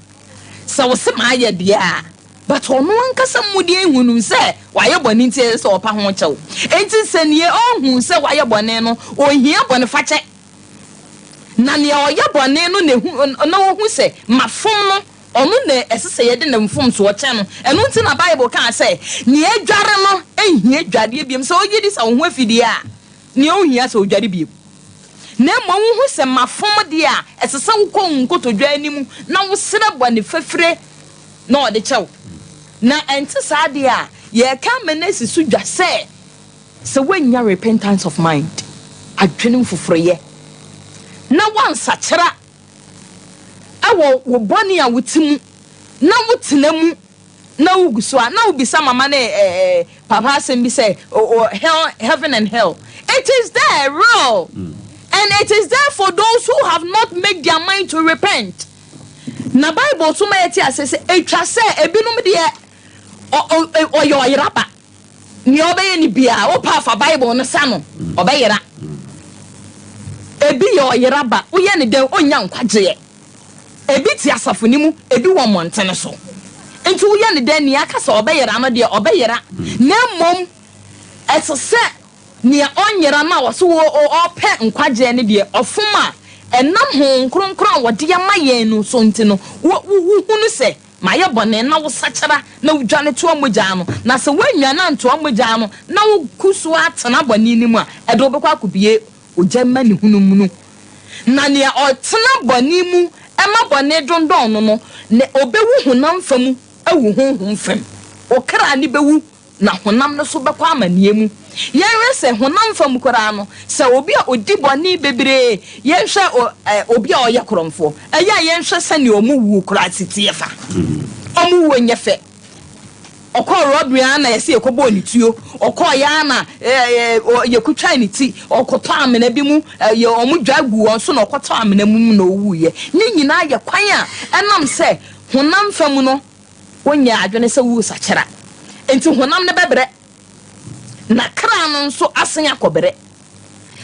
S4: sɛ wo se mayɛ deɛ a, but ɔno ankasa mu deɛ hunuu sɛ wayɛ bɔne nti ɛsɛ sɛ ɔpa ho kyɛw. Enti sɛ neɛ ɔhuu sɛ wayɛ bɔne no, ɔhia bɔnefakyɛ. Na nea ɔyɛ bɔne no na ehu, na ɔhu sɛ mafom no, Ɔno na ɛsɛ sɛ yɛde ne mfomsoɔ kyɛ no. Ɛno nti na Bible kaa sɛ, Nea adware no nhia adwareɛ bio. Sɛ wogye di sɛ wo ho afi deɛ a, nea ɔnhia sɛ ɔdware bio. Na mmom wohu sɛ mafom deɛ a, ɛsɛ sɛ wokɔ wo nkotodwe anim na wosrɛ bɔne fafire na ɔde kyɛ wo. Na ɛnte saa deɛ a, yɛreka ama no asi so dwa sɛ, sɛ woannya repentance of mind, adwene mfoforoyɛ, na woansakyera wɔ wo bɔne a wote mu na wotena mu na wogu so a, na wobisa mama ne eh, eh, papa asɛm bi sɛ oh, oh, hell, heaven and hell. It is there, real. And it is there for those who have not made their mind to repent. Na Bible so ma yɛte ase sɛ etwa sɛ ebinom deɛ ɔyɛ ɔyeraba. Nea ɔbɛyɛ no biara, wopɛ a fa Bible no sa no, ɔbɛyera. Ebi yɛ ɔyera ba, woyɛ no dɛn, onnya nkwagyeɛ. Ebi te asafo no mu, ebi wɔ mmɔntene so. Nti woyɛ no dɛn, nea aka sɛ ɔbɛyera no deɛ, ɔbɛyera. Na mmom, ɛsɛ sɛ nea ɔnyera no a ɔse ɔrepɛ nkwagyeɛ no deɛ, ɔfom a, ɛnam Honhom Kronkron a wɔde ama yɛn no so nti no, wohunu sɛ Mayɛ bɔne, na wosakyera na wodwane toa mogya ano, na sɛ woannwane antoa mogya ano na woku so ara tena bɔne no mu a, ɛde wo bɛkɔ akɔbue ogya amanehunu mu. Na nea ɔtena bɔne mu ma bɔne dondɔn no no, na ɔbɛwu honam fa mu awu honhom fam. Wo kra no bɛwu na honam no so bɛkɔ amaneɛ mu. Yɛnhwɛ sɛ honam fam koraa no, sɛ obi a ɔdi bɔne bebree, yɛnhwɛ obi a ɔyɛ korɔmfoɔ, ɛyɛ a yɛnhwɛ sɛdeɛ wɔn wuo koraa si teɛ fa. Wɔn wuo nyɛ fɛ. Ɔkɔɔ robbery ara na yɛsɛ yɛkɔbɔɔ ne tuo, ɔkɔɔeɛ ara na yɛkɔtwaa ne ti, ɔkɔtɔ amena bi mu, wɔn dwa guu wɔn so na ɔkɔtɔ amena mu na ɔwuiɛ. Ne nyinaa yɛ kwan a ɛnam sɛ honam fam no, Wonyɛɛ adwene sɛ woresakyera, enti honam no bɛbrɛ, na kra no nso asen akɔbrɛ.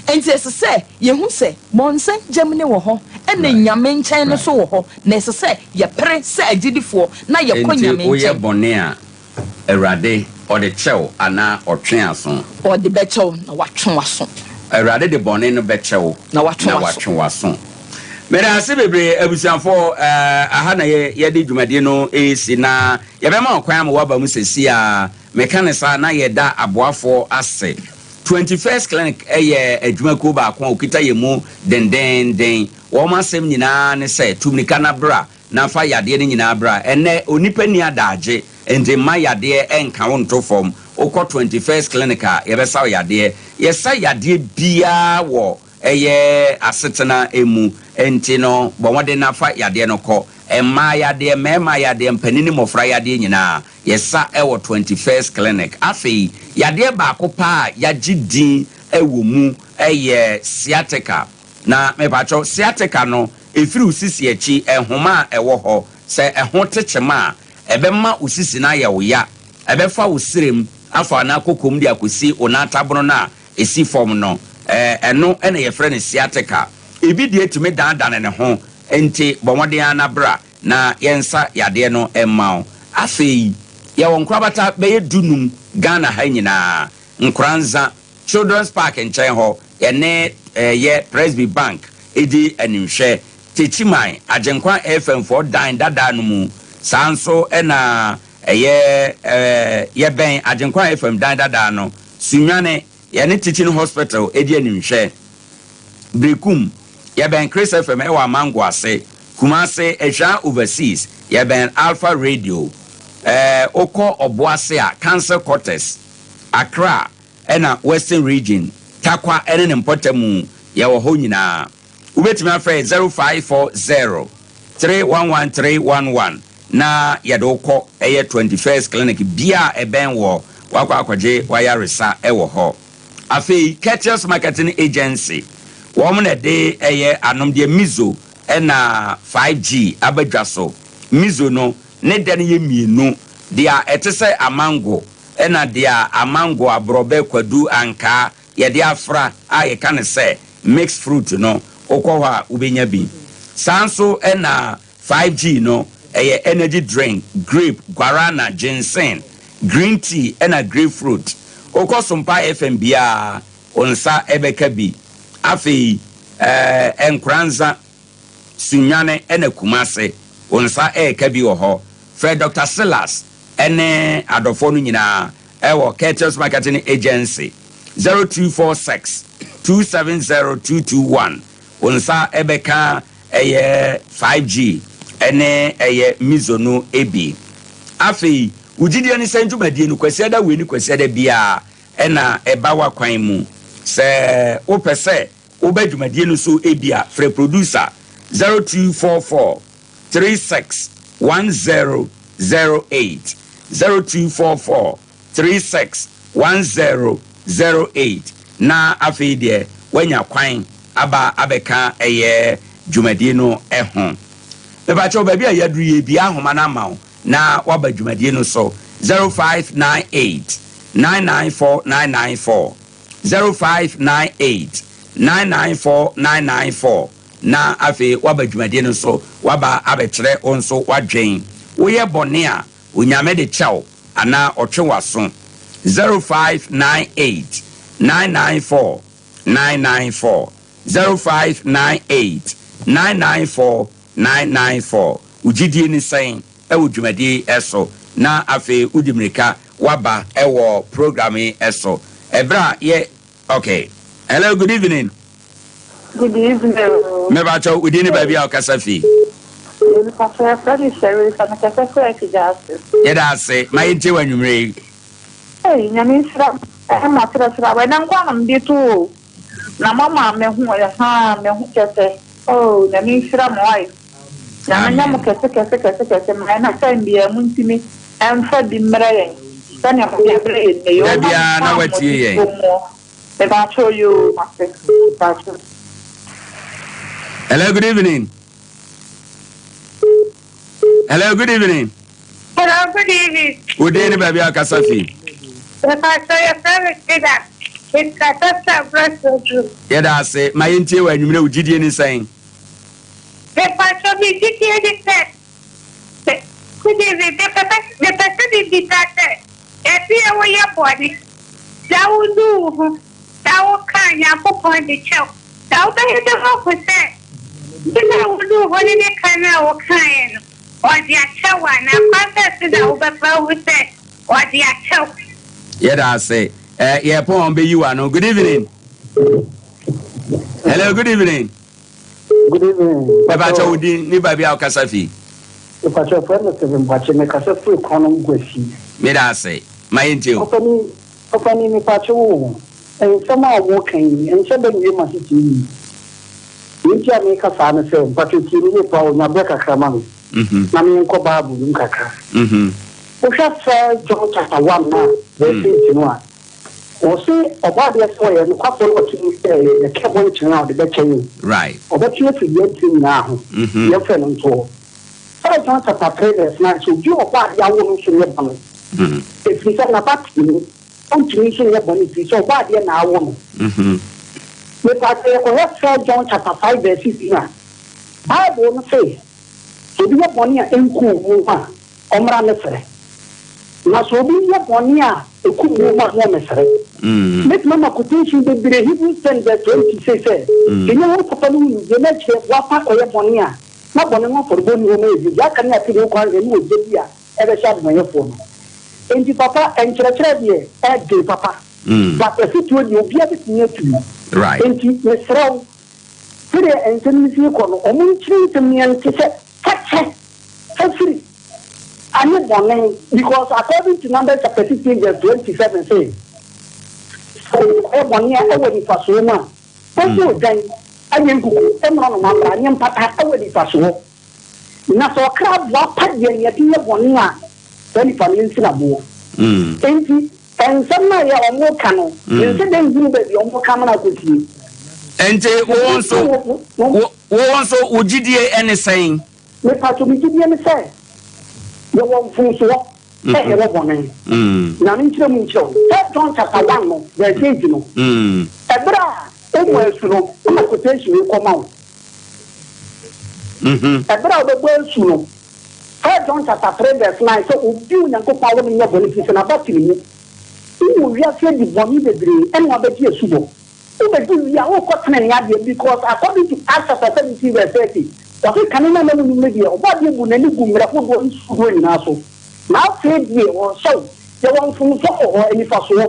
S4: Enti ɛsɛ sɛ yɛhu sɛ bɔnsam gyam no wɔ hɔ, ɛna Nyame nkyɛn no nso wɔ hɔ, na ɛsɛ sɛ yɛpere sɛ agyidifoɔ na yɛkɔ
S1: Enti
S4: Nyame
S1: woyɛ
S4: nkyɛn.
S1: bɔne a, Awurade, ɔde kyɛ wo anaa ɔtwe aso?
S4: Ɔde bɛkyɛ wo na watwe w'aso.
S1: Awurade de bɔne no bɛkyɛ wo
S4: Na watwe
S1: na
S4: w'aso.
S1: watwe w'aso. Meda ase bebree abusuafoɔ. Aha na yɛde dwumadie no ɛresi na yɛbɛma ɔkwan ama woaba mu sɛsi a meka ne saa na yɛda aboafoɔ ase. 21st Clinic ɛyɛ adwumakuo baako a okita yɛn mu dendenden. Wɔn asɛm nyinaa ne sɛ tumirika na bra na fa yadeɛ no nyinaa bra. Ɛnɛ onipa ni adagye nti mma yadeɛ ɛnka wo nto fam. Wokɔ 21st Clinic a, yɛbɛsa wo yadeɛ. Yɛsa yadeɛ biara wɔ ɛyɛ asetena emu, nti no bɔ mmɔden na fa yadeɛ no kɔ. Mmaa yadeɛ, mmarima yadeɛ, mpanin ne mmɔfra yadeɛ nyinaa yɛsa ɛwɔ 21st Clinic. Afei yadeɛ baako paa a yɛagye din ɛwɔ mu ɛyɛ sciatica. Na mepakyɛw, sciatica no ɛfiri wo sisi akyi ɛhoma a ɛwɔ hɔ. Sɛ ɛho tekyema a, ɛbɛma wo sisi no ayɛ wo ya, ɛbɛfa wo serem afa anaa kokom de akɔsi wo n'atabono no a ɛsi fam no. Ɛno ɛna yɛfrɛ no sciatica. Ebi deɛ tumi danedane ne ho, nti bɔ mmɔden ara na bra na yɛnsa yadeɛ no mma wo. Afei yɛwɔ nkorabata bɛyɛ 15 Ghana ha nyinaa. Nkoranza Children's Park nkyɛn hɔ, yɛne ɛyɛ Presby Bank ɛdi animhwɛ. Techiman Agyenkwa FM foɔ dan dadaa no mu. Saa nso ɛna ɛyɛ yɛbɛn Agyenkwa FM dan dadaa no. Sunyani, yɛne Teaching Hospital ɛdi animhwɛ. Berekum, yɛbɛn Chris FM ɛwɔ Amango ase. Kumase, Ehwa Overseas, yɛbɛn Alpha Radio. Wokɔ Ɔboase a, Council Quarters. Accra ɛna Western Region, Tarkwa ɛne ne mpɔtamu, yɛwɔ hɔ nyinaa. Wobɛtumi afrɛ 0540 311311 na yɛde wo kɔ ɛyɛ 21st Clinic bia a ɛbɛn wɔ wakɔ akɔgye wayaresa ɛwɔ hɔ. Afei Kettles Marketing Agency, wɔn na ɛde ɛyɛ anomdeɛ Mizo ɛna 5G abadwa so. Mizo no ne dɛ no yɛ mmienu, deɛ ɛte sɛ amango ɛna deɛ amango, aborɔbɛ, kwadu, ankaa yɛde afra a yɛka ne sɛ mixed fruit no. Wokɔ hɔ a wobɛnya bi. Saa nso ɛna 5G no ɛyɛ energy drink, grape, guarana, ginseng, green tea ɛna grapefruit. Wokɔ Sompa FM biara, wo nsa ɛbɛka bi. Afei Nkoranza, Sunyani ɛna Kumase, wo nsa ɛɛka bi wɔ hɔ. Frɛ Dr Silas ɛne adɔfoɔ no nyinaa ɛwɔ Kettles Marketing Agency, 0246 270221. Wo nsa ɛbɛka ɛyɛ 5G ɛne ɛyɛ Mizo no ebi. Afei wo gyidie ne sɛ ndwumadie no Kwasiada wei ne Kwasiada biara ɛna ɛba w'akwan mu. Sɛ wopɛ sɛ woba dwumadie no so ebi a, frɛ producer 0244 36 1008, 0244 36 1008, na afei deɛ woanya kwan aba abɛka ɛyɛ dwumadie no ɛho. Mepakyɛw, baabi a yɛaduru yɛ bia ahoma no ama wo na waba dwumadie no so, 0598 994 994, 0598 994 994, na afei waba dwumadie no so, waba abɛkyerɛ wo nso wadwen. Woyɛ bɔne a, Onyame de kyɛw anaa ɔtwe w'aso? 0598 994 994, 0598 994 994. Wo gyidie ne sɛn ɛwɔ dwumadie ɛso? Na afei wodi mmirika waba ɛwɔ program yi ɛso ɛberɛ a yɛ. Okay, hello, good evening.
S9: Good evening.
S1: Mebakyɛw, wo din ne baabi a wokasa fi?
S9: Mepakyɛ, yɛfrɛ me Sherif, mekasa firi Afigya ase.
S1: Yɛda ase ma yɛntie wɔ anwummerɛ yi.
S9: Ei, Nyame nhyira mo akyerɛkyerɛ a ɛnɛ nko a na mede to o. Na mama me ho ɛha me ho kyɛsɛ. Oh, Nyame nhyira mo ayɛ. Nyame nyɛ mo kɛse kɛse kɛse kɛse ma ɛna time biara mu ntimi ɛmfa bi mmerɛ yɛn sɛnea mode abrɛ yɛn nnɛ yi.
S1: Da biara na watie yɛn.
S9: Mepakyɛw yoo, mate. Mepakyɛw.
S1: Hello, good evening. Hello, good evening.
S10: Hello, good evening.
S1: Wo din ne baabi a wokasa fi?
S10: Mepakyɛw, yɛfrɛ me Frida. Mekasa firi Abrɔsoduru.
S1: Yɛda ase ma yɛntie wɔ anwummerɛ. Wo gyidie ne sɛn?
S10: Mepakyɛw, me gyidie ne sɛ, good evening, mepɛ sɛ mebisa sɛ, yɛse yɛwoyɛ bɔne na wonu wo ho. Na wokaa Nyankopɔn de kyɛ wo. Na wobɛyɛ dɛn ahu sɛ bere a wuduu hɔ no ne kan a wokaeɛ no, ɔde akyɛ wo anaa? Kwan bɛn so na wobɛfa ahu sɛ ɔde akyɛ wo?
S1: Yɛda ase. Eh, yɛ pɔn bɛyi wa no. Good evening. Hello, good evening.
S11: Good evening.
S1: Mepakyɛ wo din ne baabi a wokasa fi.
S11: Mepakyɛ frɛ me Stephen Boakye, mekasa firi Kɔnom Guasi.
S1: Meda ase. Ma yɛntie o.
S11: Ɔpani, ɔpani mepakyɛ wo o, nsɛm a wɔka yi, ɛnhyɛ da nwie m'asetena mu. Deɛ nti a meka saa ne sɛ, mpakyɛ tie me yie paa o, nya berɛ kakra ma me, na menkɔ Bible no mu kakra. Wohwɛ First John chapter 1 no a, verse 8 no a, Wɔse Ɔbɔadeɛ sɛ ɔyɛ nokwafoɔ na ɔtumi sɛ yɛka bɔne kyerɛ no a ɔde bɛkyɛ yɛn. Ɔbɛtwe afiri yɛn ntini nyinaa ho. Yɛmfa no nto hɔ. First John chapter 3 verse 9 sɛ obi a Ɔbɔadeɛ awo no nso nyɛ bɔne, ɛfiri sɛ n'aba te ne mu, ɔntumi nso nyɛ bɔne ɛfiri sɛ Ɔbɔadeɛ na awo no. Mepa sɛ yɛkɔhwɛ First John chapter 5 verse 16 a, Bible no se sɛ obi yɛ bɔne a ɛnku owuo a, Ɔmmra mmɛsrɛ. Na sɛ obi yɛ bɔne a ɛkum no a, mo mmɛsrɛ. Mɛtumi ama quotation bebree, Hebrews 10 verse 20 say sɛ, Sɛ nya ho papa no wo nimdeɛ na akyire woasan akɔyɛ bɔne a, na bɔne ho afɔrebɔ nni hɔ ma yɛ bio, deɛ aka ne atemmuo kwan hwɛ ne ogya bi a ɛbɛhyɛ adebɔnyɛfoɔ no. Enti papa, nkyerɛkyerɛ deɛ ɛden papa, but afutuo deɛ obiara bɛtumi atu bi. Enti mesrɛ wo, sɛdeɛ nsɛm no si rekɔ no, wɔnkyerɛ nsɛm no yɛnte sɛ fakyɛ. Fafiri ane bɔne because according to Numbers chapter 16 verse 27 se, sɛ obi kɔyɛ bɔne a ɛwɔ nifasoɔ mu a, ɔmfa odwan anyɛ nkuku mmorɔnoma mmra nyɛ mpata ɛwɔ nifasoɔ. Na sɛ ɔkra aboa pa deɛ nea ɛde yɛ bɔne a, saa nipa no yɛnsi no aboɔ. Enti nsɛm no a yɛ wɔn ka no, mense dɛ nhunu baabi a wɔn ka amena akɔsie.
S1: Enti wo nso, wo nso wo gyidie ne sɛn?
S11: Mepacho me gyidie ne sɛ yɛwɔ mfomsoɔ ɛ yɛwɔ bɔne. Nyame nkyerɛ mu nkyerɛ wo. First John chapter 1 no verse 8 no ɛberɛ a wobɔ asu no na quotation wei kɔ ma wo. Ɛberɛ a wobɛbɔ asu no First John chapter 3 verse 9 sɛ obi Onyankopɔn awo no nyɛ bɔne firi sɛ n'aba te ne mu. Wowɔ wiase adi bɔne bebree ɛna wabɛgye asubɔ. Wobɛdi wie a wokɔ tenenee adeɛ because according to Acts chapter 17 verse 30 ɔse kane no a na monim no deɛ ɔbɔadeɛ bu n'ani gu mmerɛ hodoɔ ne su hodoɔ nyinaa so na afei deɛ ɔrehyɛ wo yɛwɔ mfomsoɔ wɔ hɔ anifasoɔ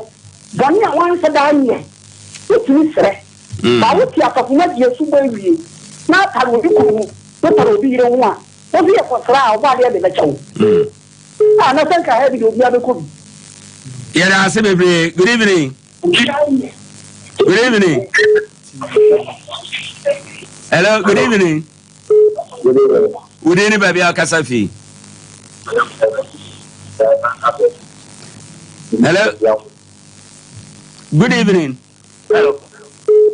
S11: bɔne a woanhyɛ da anyɛ wotumi srɛ ba wote asafo mu agye asubɔ awie na atare obi kunu ho wotare obi yere ho a wose yɛkɔsrɛ a ɔbɔadeɛ de bɛkyɛ wo a na sɛ nka heaven deɛ obiara bɛkɔ bi.
S1: Yɛda ase bebree. Good evening. Good evening. Hello, good evening.
S12: Good evening.
S1: Wo din ne baabi a wokasa fi? Hello. Good evening.
S12: Hello.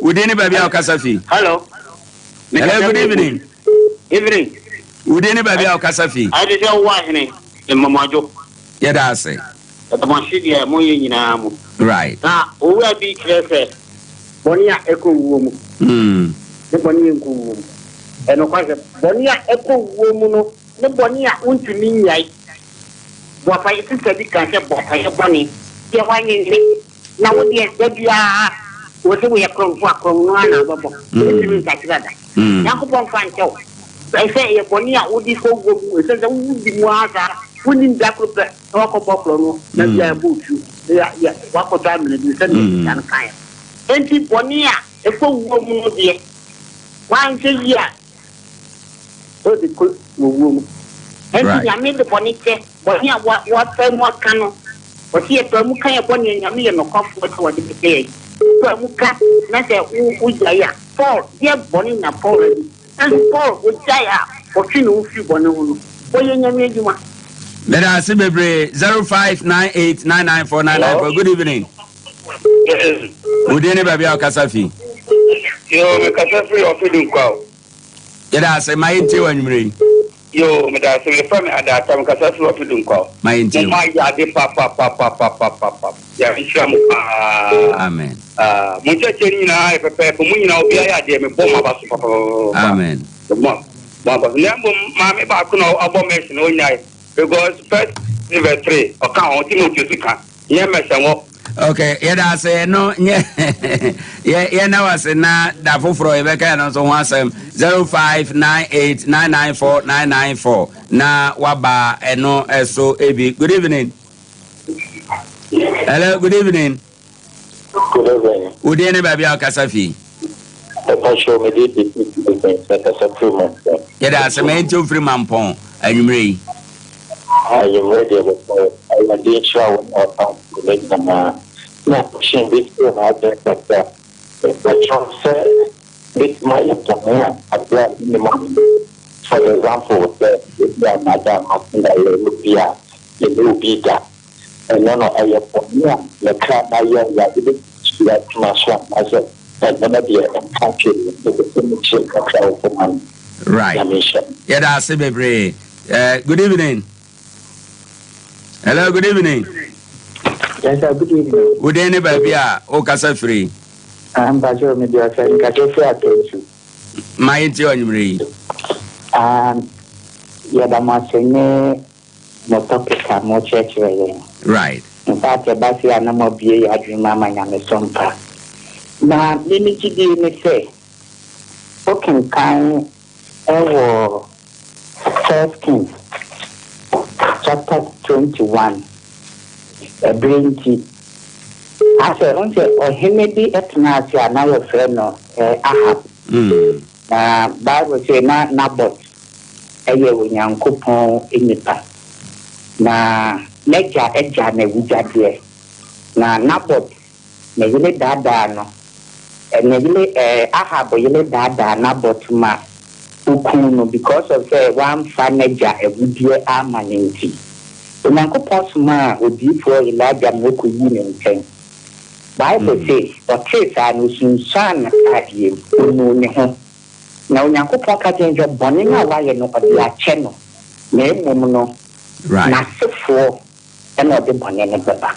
S1: Wo din ne baabi a wokasa fi?
S12: Hello.
S1: Hello, good evening.
S12: Evening.
S1: Wo din ne baabi a wokasa fi?
S12: Ade sɛ wowɔ ahene mmɔmɔdwo.
S1: Yɛda ase.
S12: Yɛda mo ase deɛ moyɛ nyinaa mu.
S1: Right.
S12: Na owura bi kyerɛ sɛ bɔne a ɛkɔ wuo mu ne bɔne a ɛnkɔ wuo mu. Ɛnokwasɛm, bɔne a ɛkɔ wuo mu no ne bɔne a wontumi nnyae. Boapayɛ, sista bi ka sɛ boapayɛ bɔne deɛ woanyɛ nnɛ na wo deɛ da biara wɔ sɛ woyɛ korɔmfo a korɔm no ara na wobɛbɔ. Wontumi nsakyera da. Nyankopɔn mfa nkyɛ wo. Ɛsɛ ɛyɛ bɔne a wode kɔ wuo mu, ɛsɛ sɛ wodi mu ara saa, wonnim da koro pɛ na wakɔbɔ korɔno na bia ɛbɔ otuo na ya ya wakɔtɔ amena bi sɛdeɛ sista no kaeɛ no. Enti bɔne a ɛkɔ wuo mu no deɛ wanhwɛ yie a ɔde kɔ owuo mu. Enti Nyame de bɔne kyɛ, bɔne a wa wapae mu aka no, ɔse yɛpae mu ka yɛ bɔne a Nyame yɛ nɔkwafoɔ sɛ ɔde bɛkyɛ yɛn. Wopae mu ka na sɛ wo wogyae a, Paul, deɛ bɔne na Paul adi? Nanso Paul, ogyae a ɔtwe ne ho firi bɔne ho no, ɔyɛ Nyame adwuma.
S1: Meda ase bebree 0598994994 good evening. Wo din ne baabi a wokasa fi?
S12: Yo, mekasa firi Ɔfedu Nkwaw.
S1: Yɛda ase ma yɛntie wɔ anwummerɛ yi.
S12: Yo, meda ase mefrɛ me Adaata mekasa firi Ɔfedu Nkwaw.
S1: Ma yɛntie
S12: wo. Mo ayɛ ade papapapapapapa. Nyame nhyira mo paa.
S1: Amen.
S12: Ah, mo nkyerɛkyerɛ no nyinaa yɛ pɛpɛɛpɛ. Mo nyinaa obiara yɛ adeɛ mebɔ mo aba so papapapapa.
S1: Amen.
S12: Mebɔ mo aba so. Na mmom maame baako na ɔbɔ mɛs na ɔnyae because first verse 3 ɔka ho Timoteo so ka nyɛ mɛsɛ wɔ.
S1: Okay, yɛda ase ɛno nyɛ yɛ yɛna wase na da foforɔ yɛbɛka yɛn nso ho asɛm 0598994994 na waba ɛno ɛso ebi. Good evening. Hello, good evening.
S13: Good evening.
S1: Wo din ne baabi a wokasa fi?
S13: Mepakyɛw, me din de Stevens, mekasa firi Mampɔn.
S1: Yɛda ase ma yɛntie wo firi Mampɔn anwummerɛ yi.
S13: Anwummerɛ deɛ bɔkɔɔ, Awurade nhyira wo ne w'atamfo no nyinaa. Na question bi firi m'adwene kakra, mepakyɛw sɛ mɛtumi ayɛ bɔne a aberɛ a mennim ade? For example, sɛ ebia madam Masinga yɛ obi a mene obi da, Ɛno no, ɛyɛ bɔne a ne kra no ayɛ a yɛbɛtumi atena so anaasɛ ɛno no deɛ ɛnka hwee? Mepɛ sɛ mekyerɛ kakra wɔ hɔ ma no.
S1: Right.
S13: Nyame nhyira mo.
S1: Yɛda ase bebree. Eh, good evening. Hello, good evening.
S14: Yes, sir, good evening.
S1: Wo din ne baabi a wokasa firi?
S14: Ah, mpakyɛ me deɛ sɛ nkasa firi atɛnsu.
S1: Ma yɛntie ɔnwummerɛ yi.
S14: Ah, yɛda mo ase ne mo topic a mo kyerɛkyerɛ yɛn.
S1: Right.
S14: In fact ɛba sei a na mo abue yɛn adwene mu ama nyamesom pa. Na me me gyidie ne sɛ wo kenkan ɛwɔ First Kings chapter 21 ɛberɛ nti asɛ wohu sɛ ɔhene bi tena ase a na wɔfrɛ no Ahab. Na Bible se na Naboth yɛ Onyankopɔn nipa. Na n'agya gyaa no awugyadeɛ. Na Naboth ne yere daadaa no, ne yere, Ahab yere daadaa Naboth ma ɔkuu no because of sɛ wamfa n'agya awudeɛ amma no nti. Onyankopɔn somaa odiyifoɔ Elijah ma ɔkɔyii no ntɛn. Bible se, ɔtee saa no, ɔsunsuan n'ataadeɛ mu, ɔnuu ne ho. Na Onyankopɔn ka kyerɛɛ no sɛ bɔne no a wayɛ no, ɔde akyɛ no, na mmom no, n'asefoɔ na ɔde bɔne no bɛba.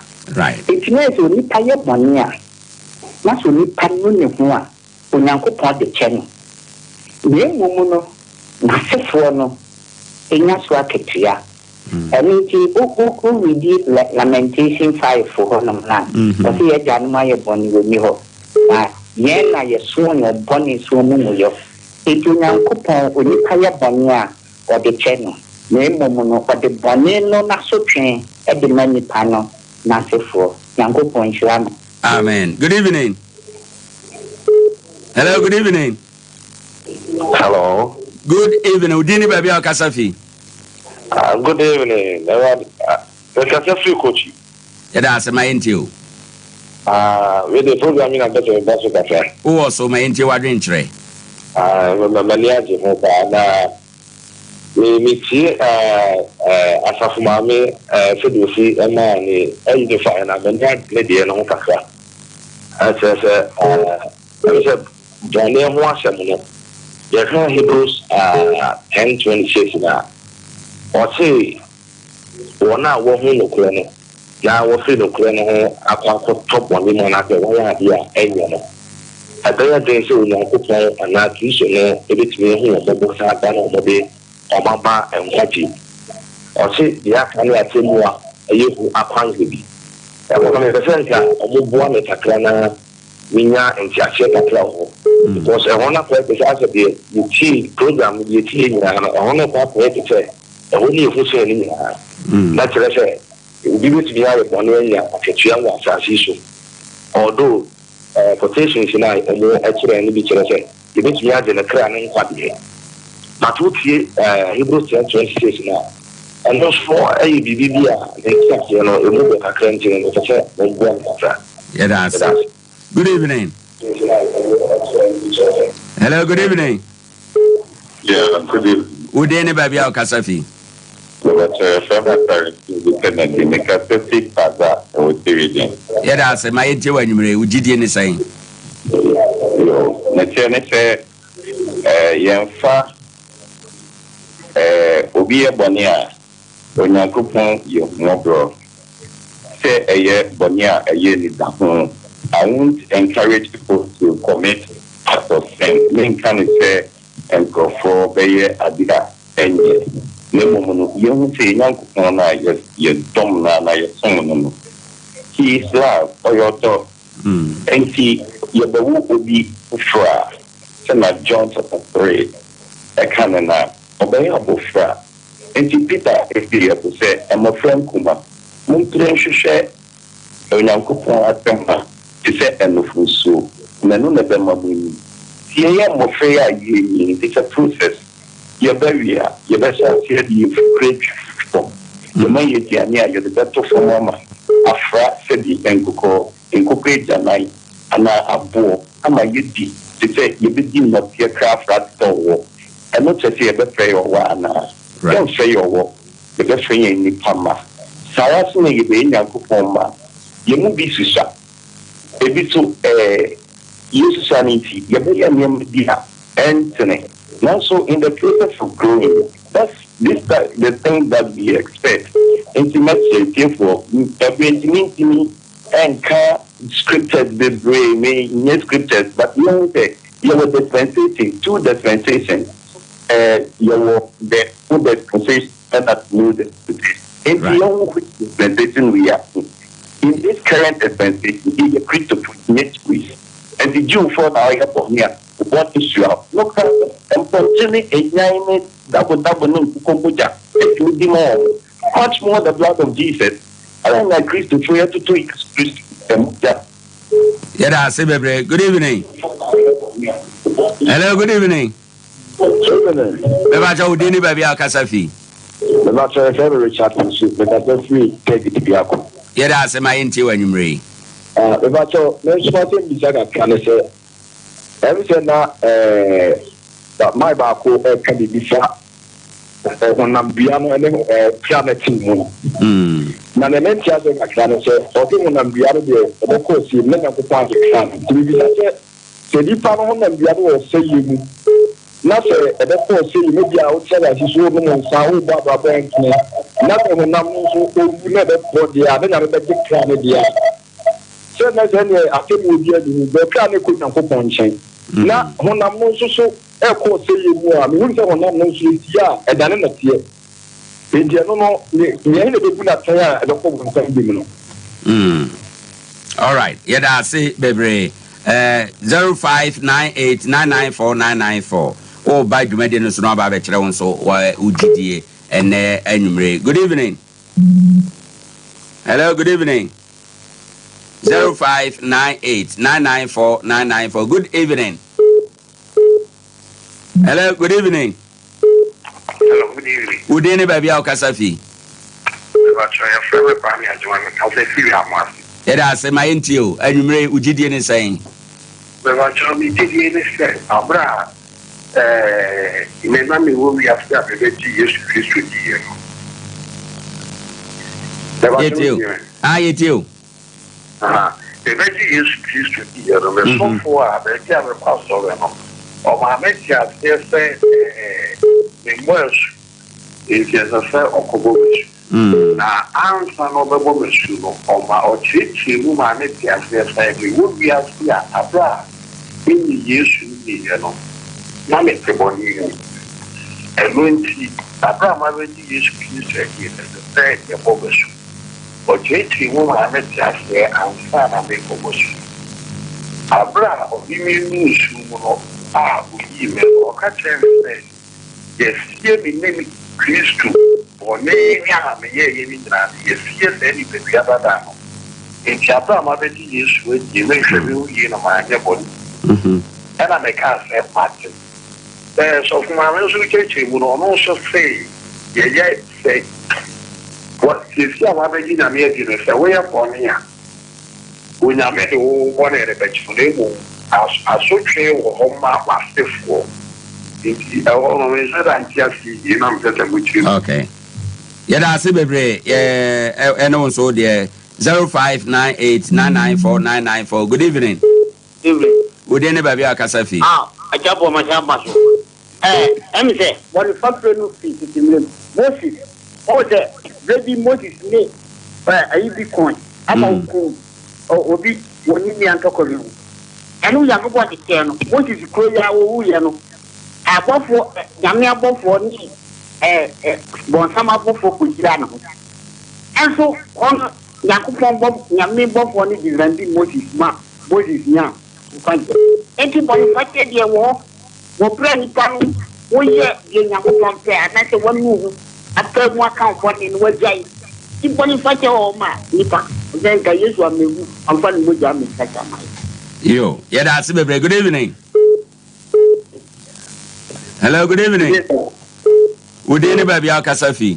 S14: Enti na sɛ onipa yɛ bɔne a, na sɛ onipa nu ne ho a, Onyankopɔn de kyɛ no, na mmom no, n'asefoɔ no nya so akatua. Ɛno nti, wo wo wo redi Lamentation 5 hɔnom no a, ɔse yɛn agyanom ayɛ bɔne, wɔnni hɔ, na yɛn na yɛsoɔ wɔn bɔne so amumuyɔ. Enti Onyankopɔn, onipa yɛ bɔne a, ɔde kyɛ no, na mmom no, ɔde bɔne no n'asotwe de ma nipa no n'asefoɔ. Nyankopɔn nhyira mo.
S1: Amen. Good evening. Hello, good evening.
S15: Hello.
S1: Good evening. Wo din ne baabi a wokasa fi?
S15: Ah, good evening. Mekasa firi Kochi.
S1: Yɛda ase ma yɛntie o.
S15: Ah, wei de program yi na mpɛ sɛ meba so kakra.
S1: Wowɔ so ma yɛntie w'adwenkyerɛ.
S15: Ah, m'ani agye ho paa na me metie ah, eh, asafo maame eh, sɛdeɛ osi ɛmaa ne ayi ne faeɛ na m'ani agye ne deɛ no ho kakra. Ɛkyerɛ sɛ ah, ɛne sɛ Bɔne ho asɛm no, yɛhwɛ Hebrews 10:26 no a, ɔse wɔn a wɔahu nokorɛ no na wɔfiri nokorɛ no ho akɔ akɔtɔ bɔne mu anaasɛ wɔayɛ adeɛ a ɛnyɛ no, ɛbɛyɛ den sɛ Onyankopɔn anaa Kristo no bɛtumi ahu wɔn mmɔbɔ saa da no a wɔde wɔn aba nkwagye mu. Ɔse deɛ aka ne atemmuo a ɛyɛ hu akwanhwɛ bi. Ɛhɔ no mepɛ sɛ nka wɔboa me kakra na menya nteaseɛ kakra wɔ hɔ because ɛhɔ no akɔyɛ te sɛ asɛ deɛ yɛtie program no deɛ yɛtie nyinaa no ɛhɔ no kɔ akɔyɛ te sɛ ɛhɔ ne yɛhu sɛ ne nyinaa na kyerɛ sɛ obi bɛtumi ayɛ bɔne anya akatua wɔ asase yi so although eh, quotations no a wɔn kyerɛ no bi kyerɛ sɛ yɛbɛtumi agye ne kra ne nkwa deɛ but wotie eh, Hebrews 10:26 no a ɛno nso ɛyɛ biribi bi a ne nteaseɛ no ɛmu bɔ kakra nti no mepɛ sɛ momboa me kakra.
S1: Yɛda ase. Good evening. Hello, good evening.
S16: Yeah, good evening.
S1: Wo din ne baabi a wokasa fi?
S16: Mebakyɛ yɛfrɛ me Atare Suzy Kennedy, mekasa fi Kaza ɛwɔ Sweden.
S1: Yɛda ase, ma yɛntie wɔ anwummere yi, wo gyidie ne sɛn?
S16: Yo, meteɛ ne sɛ eh, yɛmfa eh, obi yɛ bɔne a, Onyankopɔn yɛ ahummɔborɔ sɛ ɛyɛ bɔne a ɛyɛ anidaho. I won't encourage people to commit acts of sin, menka no sɛ nkurɔfoɔ bɛyɛ ade a ɛnyɛ, na mmom no yɛhu sɛ yɛn Nyankopɔn no a yɛdɔm no anaa yɛsom no no, He. He is love, ɔyɛ ɔdɔ. Enti yɛbɛwo obi foforɔ a, sɛnea John chapter 3 ɛka no no a, ɔbɛyɛ abɔfra. Enti Peter fii yɛn bo sɛ, Mmɔfra nkuma, mompere nhwehwɛ Onyankopɔn asɛm a te sɛ nufosuo, na ɛno na ɛbɛma moanyin. Nti yɛyɛ mmɔfra yi a yɛrenyin, it's a process. Yɛbɛwe a, yɛbɛhyɛ aseɛ de yɛn fukuro atwi fam. Yɛma yɛn aduane a, yɛde bɛto fam ama afra sɛdeɛ nkokɔ, nkokɔ agyanan anaa aboɔ ama yɛadi te sɛ yɛbɛdi nnɔteɛ koraa afra te sɛ ɔwɔ. Ɛno kyerɛ sɛ yɛbɛfrɛ yɛn ɔwɔ anaa? Yɛmfrɛ yɛn ɔwɔ, yɛbɛfrɛ yɛn nnipa mma. Saa ara nso na yɛbɛyɛ Nyankopɔn mma. Yɛn mu bi susua, ebi nso ɛɛ, yɛsusua no nti, yɛbɛyɛ nneɛma bi a ɛntene. Nanso in the process of growing, that's this the thing that we expect. Nti mɛkyerɛ atiefoɔ, ɛberɛ nti mentumi nka scriptures bebree, menyɛ scriptures, but yɛhu sɛ yɛwɔ dispensation, two dispensations, eh, yɛwɔ the old dispensation ɛna the new dispensation. Nti yɛhu which dispensation we are in. In this current dispensation, yɛyɛ Kristofo, yɛnyɛ Jewish. Nti Jewfoɔ na ɔyɛ bɔne a, wɔbɔ Israel. Nokorɛ sɛ, mpɔnkye ne nnwan ne dabodabo ne nkokɔ mogya tumi di ma wɔn. Much more the blood of Jesus. Adɛn na Kristofo yɛtoto Yesu Kristo mogya?
S1: Yɛda ase bebree. Good evening. Hello, good evening.
S17: Evening.
S1: Mebakyɛ wo din ne baabi a wokasa fi.
S17: Mebakyɛ yɛfrɛ me Richard Nsu. Mekasa firi Turkey Dubiako.
S1: Yɛda ase ma yɛntie wɔ anwummerɛ yi.
S17: Ah, mebakyɛ me nso asɛm bisa kakra ne sɛ ɛm sɛ na ɛɛ mae baako ɛka biribi fa honam dua no ne kra no te mu no. Na nea mente aseɛ kakra ne sɛ, ɔse honam dua no deɛ ɛbɛkɔ ɔsɛe mu na Nyankopɔn agye kra no. Nti mebisa sɛ, sɛ nipa no honam dua no wɔ ɔsɛeɛ mu, na sɛ ɛbɛkɔ ɔsɛeɛ mu, ebia wote asase so wonom nsa, wobɔ abrabɔ a ɛntene, na sɛ honam no nso ɔwu na ɛbɛporɔ deɛ a, na Nyame bɛgye kra no deɛ a, sɛ na sɛ ɛneɛ atemmuo biara nni mu, berɛ kra no kɔ Nyankopɔn nkyɛn, na honam no nso so ɛkɔ ɔsɛeɛ mu a, mehunu sɛ honam no nso ɛsie a, ɛdane nɔteɛ. Enti ɛno no, ne, nea ɛhe na ɛbɛbu no atɛn a ɛbɛkɔ bonsam dim no?
S1: Mm. Alright, yɛda ase bebree. Eh, 0598994994. Woba dwumadie no so na waba abɛkyerɛ wo nso wo gyidie ɛnɛ anwummere. Good evening. Hello, good evening. 0598994994. Good evening. Hello, good evening.
S18: Hello, good evening.
S1: Wo din ne baabi a wokasa fi?
S18: Mepakyɛ yɛfrɛ me Kwame Agyema mekasa firi Amoase.
S1: Yɛda ase ma yɛntie o. Anwummere wo gyidie ne sɛn?
S18: Mepakyɛ me gyidie ne sɛ aberɛ a ɛɛ me na mewɔ wiase a mebɛgye Yesu Kristo diiɛ no. Mepakyɛ
S1: Yɛtie o. Ah, yɛtie o.
S18: Aha, mebɛgye Yesu Kristo diiɛ no, me sɔfoɔ a baabi a mekɔ asɔre no, ɔmaa me te aseɛ sɛ memmɔ asu, enti ɛsɛ sɛ ɔkɔbɔ me asu. Na ansa na ɔbɛbɔ me asu no, ɔma ɔkyerɛkyerɛɛ mu maa me te aseɛ sɛ mewɔ wiase a aberɛ a menni Yesu nniiɛ no, na mete bɔne mu. Ɛno nti, aberɛ a mabɛgye Yesu Kristo adie no, ɛsɛ sɛ yɛbɔ me asu. Ɔkyerɛkyerɛɛ mu maa metee aseɛ ansa na merekɔbɔ asu. Berɛ a ɔde me renu nsuo mu no a ɔyii me no, ɔka kyerɛɛ me sɛ, Yɛasie me ne Kristo bɔne a meyɛeɛ no nyinaa no, yɛasie saa nipadua dada no. Enti berɛ a mabɛgye Yesu adie, menhwɛ me ho yie na manyɛ bɔne. Ɛnna mekaa sɛ, Mate. Sɔfo maame nso rekyerɛkyerɛ mu no, ɔno nso se yɛyɛ sɛ wɔ seesei a wabɛgye Nyame adi no, sɛ woyɛ bɔne a, Onyame de wo bɔne no bɛkyɛ wo, na mmom asotwee wɔ hɔ ma w'asefoɔ. Nti ɛhɔ no menhyɛ da nte aseɛ yie na mepɛ sɛ mokyerɛ mu.
S1: Okay. Yɛda ase bebree yɛ ɛne wo nso deɛ 0598994994 good evening.
S12: Evening.
S1: Wo din ne baabi a wokasa fi?
S12: Ah, Agya boa ma san ba so. Ɛɛ, ɛm sɛ. Bɔne fafire no firi tete mmerɛ mu. Moses, woahu sɛ berɛ bi Moses ne ɛɛ ayi bi kɔe ama ɔkum obi wɔ ne nua ntɔkwa bi mu. Ɛno Nyankopɔn de kyɛɛ no. Moses kuro yi ara ɔwuiɛ no, abɔfoɔ, Nyame abɔfoɔ ne ɛɛ bɔnsam abɔfoɔ kɔhyiraa ne ho. Ɛnso hɔ no. Nyankopɔn bɔ Nyame bɔfoɔ no defended Moses ma Moses nyaa nkwagyeɛ. Enti bɔnefakyɛ deɛ wɔ hɔ wɔ berɛ a nipa no woyɛ deɛ Nyankopɔn pɛ anaasɛ wanu wo ho apae mu aka wo bɔne na wagyae. Nti bɔnefakyɛ wɔ hɔ ma nipa. Sɛ nka Yesu ammɛwu amfa ne mogya ammɛfakyɛ ama yɛn.
S1: Yo, yɛda ase bebree. Good evening. Hello, good evening. Wo din ne baabi a wokasa fi?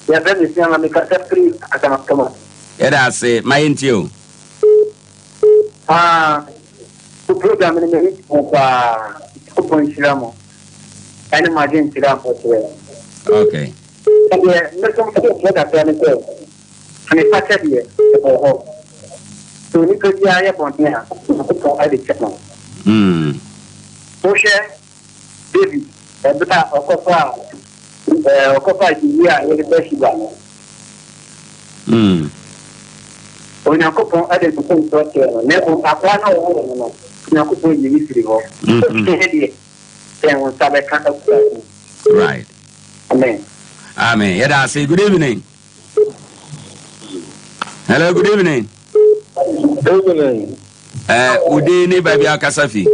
S19: Yɛfrɛ me Siama, mekasa firi Asamakama.
S1: Yɛda ase, ma yɛntie o.
S19: Ah, wo program no m'ani gye ho paa. Nyankopɔn nhyira mo ɛne mo adwenkyerɛ a mokyerɛ.
S1: Okay.
S19: Ɛdeɛ me nso mede kakra ne sɛ Bɔnefakyɛ deɛ, ɛwɔ hɔ. Sɛ onipa biara yɛ bɔne a, Onyankopɔn de kyɛ no. Wohwɛ David, ɛberɛ a ɔkɔfaa ɛɛ ɔkɔfaa Uria yere Bathsheba no, Onyankopɔn de ne mfomsoɔ kyɛɛ no, na mmom akoa no a ɔwoo no no, Onyankopɔn yii no firii hɔ. Wohwɛ deɛ, sɛ wo nsa bɛka akura mu.
S1: Right.
S19: Amen.
S1: Amen. Yɛda ase. Good evening. Hello, good evening.
S17: Evening.
S1: Eh, wo din ne baabi a kasa fi?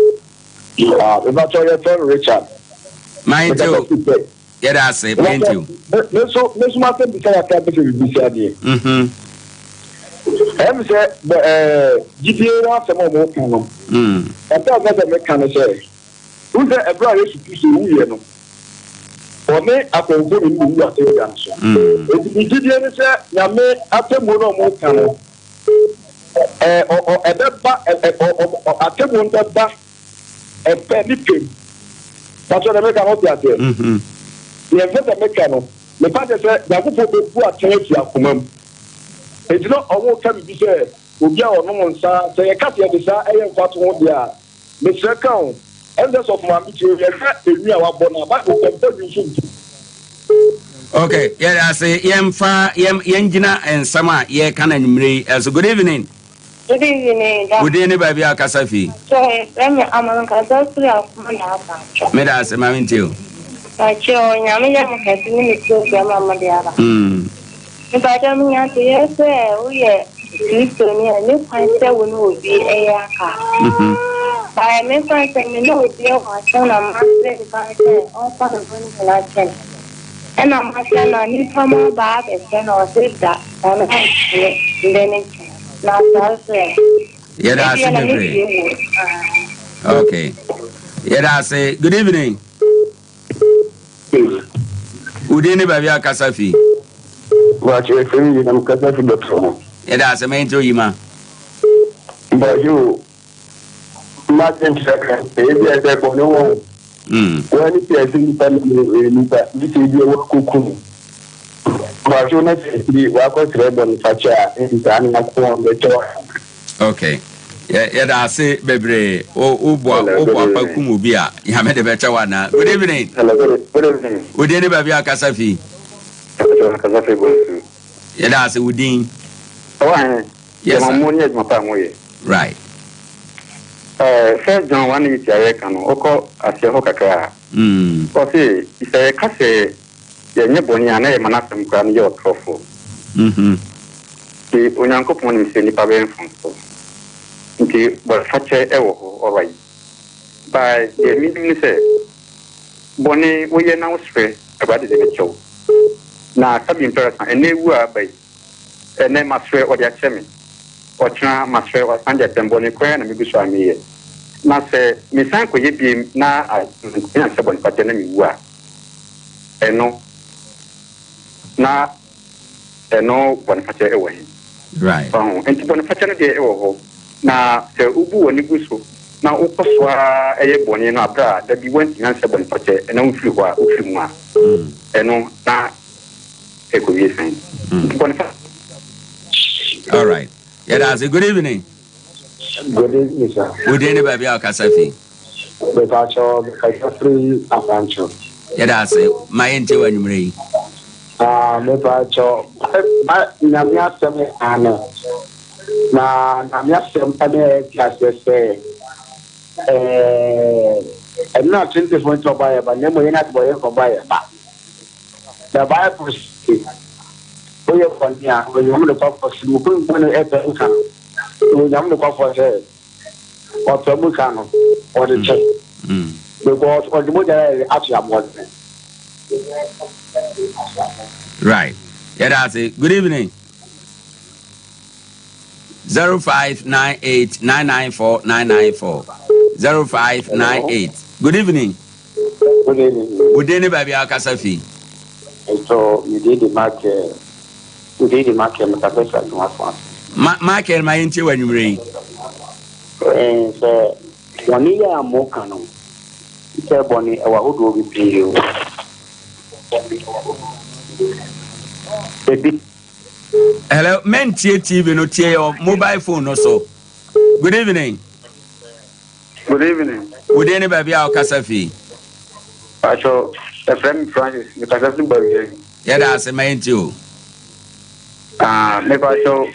S17: Ah, mebatɔ yɛ fɛn Richard.
S1: Mayɛ nti o. Yɛda ase, mayɛ nti o.
S17: Me nso, me nso m'asɛm bisa kakra pɛ sɛ bibisa deɛ.
S1: Mhm.
S17: Ɛyɛ me sɛ bɛ ɛɛ gyidie ho asɛm a wɔka no. Kakra a mepɛ sɛ meka ne sɛ, wohu sɛ ɛberɛ a Yesu Kristo wuiɛ no, Ɔne akɔmfo no wu asɛnnua no so. Enti me gyidie ne sɛ Nyame atemmuo no a wɔka no, ɛ, ɔ, ɔ, ɛbɛba, ɛ, ɛ, ɔ, ɔ, ɔ, atemmuo no bɛba ɛpɛ ne pɛ mu. Patrɔ deɛ meka no wote aseɛ? Deɛ mpɛ sɛ meka no, mepa kyɛ sɛ Nyankopɔn bɛbu atɛn afiri akoma mu. Enti na wɔka biribi sɛ obi a ɔnom nsa, sɛ yɛka sɛ yɛde saa ɛyɛ mfatoho deɛ a, Mesrɛ ka o, ɛnsɛ sɔfo maame tie o, yɛhwɛ enwi a wabɔ no a, Bible sɛ mfa nwi nso nto.
S1: Ok, yɛda ase, yɛmfa yɛn yɛngyina nsɛm a yɛreka no anwummere yi ɛso. Good evening.
S10: Good evening, da.
S1: Wo din ne baabi a wokasa fi?
S10: Pakyɛ, yɛfrɛ me Ama, mekasa firi Akoma na aba.
S1: Meda ase, ma mentie o.
S10: Pakyɛ, Nyame yɛ mo kɛse ne me program a mode aba. Mpakyɛw menya nteyɛ sɛ woyɛ Kristoni a ɛni kwan sɛ wo ne obi yɛ aka. But me fa sɛ me ne obi wɔ asɛm na masrɛ nipa no sɛ ɔmfa ne bɔne nyinaa kyɛ me. Ɛna mahwɛ na nipa no aba abɛkyɛ na ɔse da ɔno ɔntene ndɛ ne kyɛ na saa nso ɛ.
S1: Yɛda ase
S10: Ebia na me
S1: bebree.
S10: fie wɔ.
S1: Okay. Yɛda ase. Good evening. Wo din ne baabi a kasa fi?
S20: Bàkyɛ efiri mi na kasa fi dɔtɔ ho.
S1: Yɛda ase mɛn ti oyi ma.
S20: Bàkyɛ o, mma se nkyerɛ kan, ɛyɛ bi a ɛsɛ bɔ ne wɔn. Wɔn ani sɛ ɛsɛ nipa na mu ɛyɛ nipa, bi sɛ ebi ɛwɔ akoko mu. Bàkyɛ o na sɛ ɛsiri wakɔ srɛ bɔ ne fakyɛ a, ɛnti saa na akɔ wɔn bɛkyɛ wɔn.
S1: Okay. Yɛ yɛda ase bebree. O wo boa wo boa pa kum obi a Nyame de bɛkyɛ wo anaa. Good evening.
S20: Hello, good, good evening.
S1: Wo din ne baabi a kasa fi?
S20: Kasa fi Bonsu.
S1: Yɛda ase wo din.
S20: Ɔwɔ ahene.
S1: Yes sir.
S20: Mo ne adwuma pa a mo yɛ.
S1: Right.
S20: First John 1 8 a yɛka no, wokɔ aseɛ hɔ kakra a. Ɔse, sɛ yɛka sɛ yɛnyɛ bɔne a, na yɛma n'asɛm koraa no yɛ ɔtorɔfoɔ. Nti Onyankopɔn nim sɛ nnipa bɛyɛ mfomsoɔ. Nti bɔnefakyɛ wɔ hɔ alright. But deɛ menim ne sɛ, bɔne woyɛ na wosrɛ Awurade de bɛkyɛ wo. Na sabi mprɛsa, ɛnnɛ wu a aba yi, ɛnnɛ masrɛ ɔde akyɛ me, ɔkyena masrɛ wasan de akyɛ me, bɔne koraa na megu so a meyɛ. Na sɛ mesan kɔyɛ biem na manya sɛ bɔnefakyɛ na mewu a, ɛno na ɛno bɔnefakyɛ wɔ he?
S1: Right.
S20: Wahu? Nti bɔnefakyɛ no deɛ ɛwɔ hɔ. Na sɛ wobu w'ani gu so na wokɔ so ara yɛ bɔne no aberɛ a da bi woantumi ansrɛ bɔnefakyɛ na wofiri hɔ a, wofiri mu a, ɛno na ɛkɔwie sɛn? Nti bɔnefakyɛ.
S1: All right. Yɛda ase. Good evening.
S21: Good evening, sir.
S1: Wo din ne baabi a wokasa fi?
S21: Mepakyɛw, mekasa firi Akwankyerɛ.
S1: Yɛda ase. Ma yɛntie wɔ anwummerɛ yi.
S21: Ah, mepakyɛw, ba Nyame asɛm ano. Na Nyame asɛm ɛne ɛte aseɛ sɛ ɛɛ ɛno na tenenefoɔ nti ɔbɔ ayɛ ba na mmom yɛn adebɔyɛfoɔ bɔ ayɛ ba. Na Bible se, Woyɛ bɔne a, Onyame nokwafoɔ sɛ mokɔ bɔne ɛpɛ nka no. Onyame nokwafoɔ sɛ ɔpɛ mu ka no, ɔde kyɛ. Because ɔde mogya yɛ ato aboɔden.
S1: Right. Yɛda ase. Good evening. 0598 994 994 0598. Good evening.
S5: Good evening.
S1: Wo din ne baabi a wokasa fi?
S5: Ɛtɔ me din de Michael. Me din de Michael mekasa fi Adwuma so ase.
S1: Ma Michael ma yɛntie wɔ anwummerɛ yi.
S5: Ɛɛ sɛ bɔne yi a moka no sɛ bɔne ɛwɔ ahodoɔ bebree o. Ebi.
S1: Hello, mentie TV no tie your mobile phone no so. Good evening.
S5: Good evening.
S1: Wo din ne baabi a wokasa fi?
S5: Pacho, ɛfrɛ me Francis, mekasa fi Bawieri.
S1: Yɛda ase ma yɛntie o.
S5: Ah, me pacho,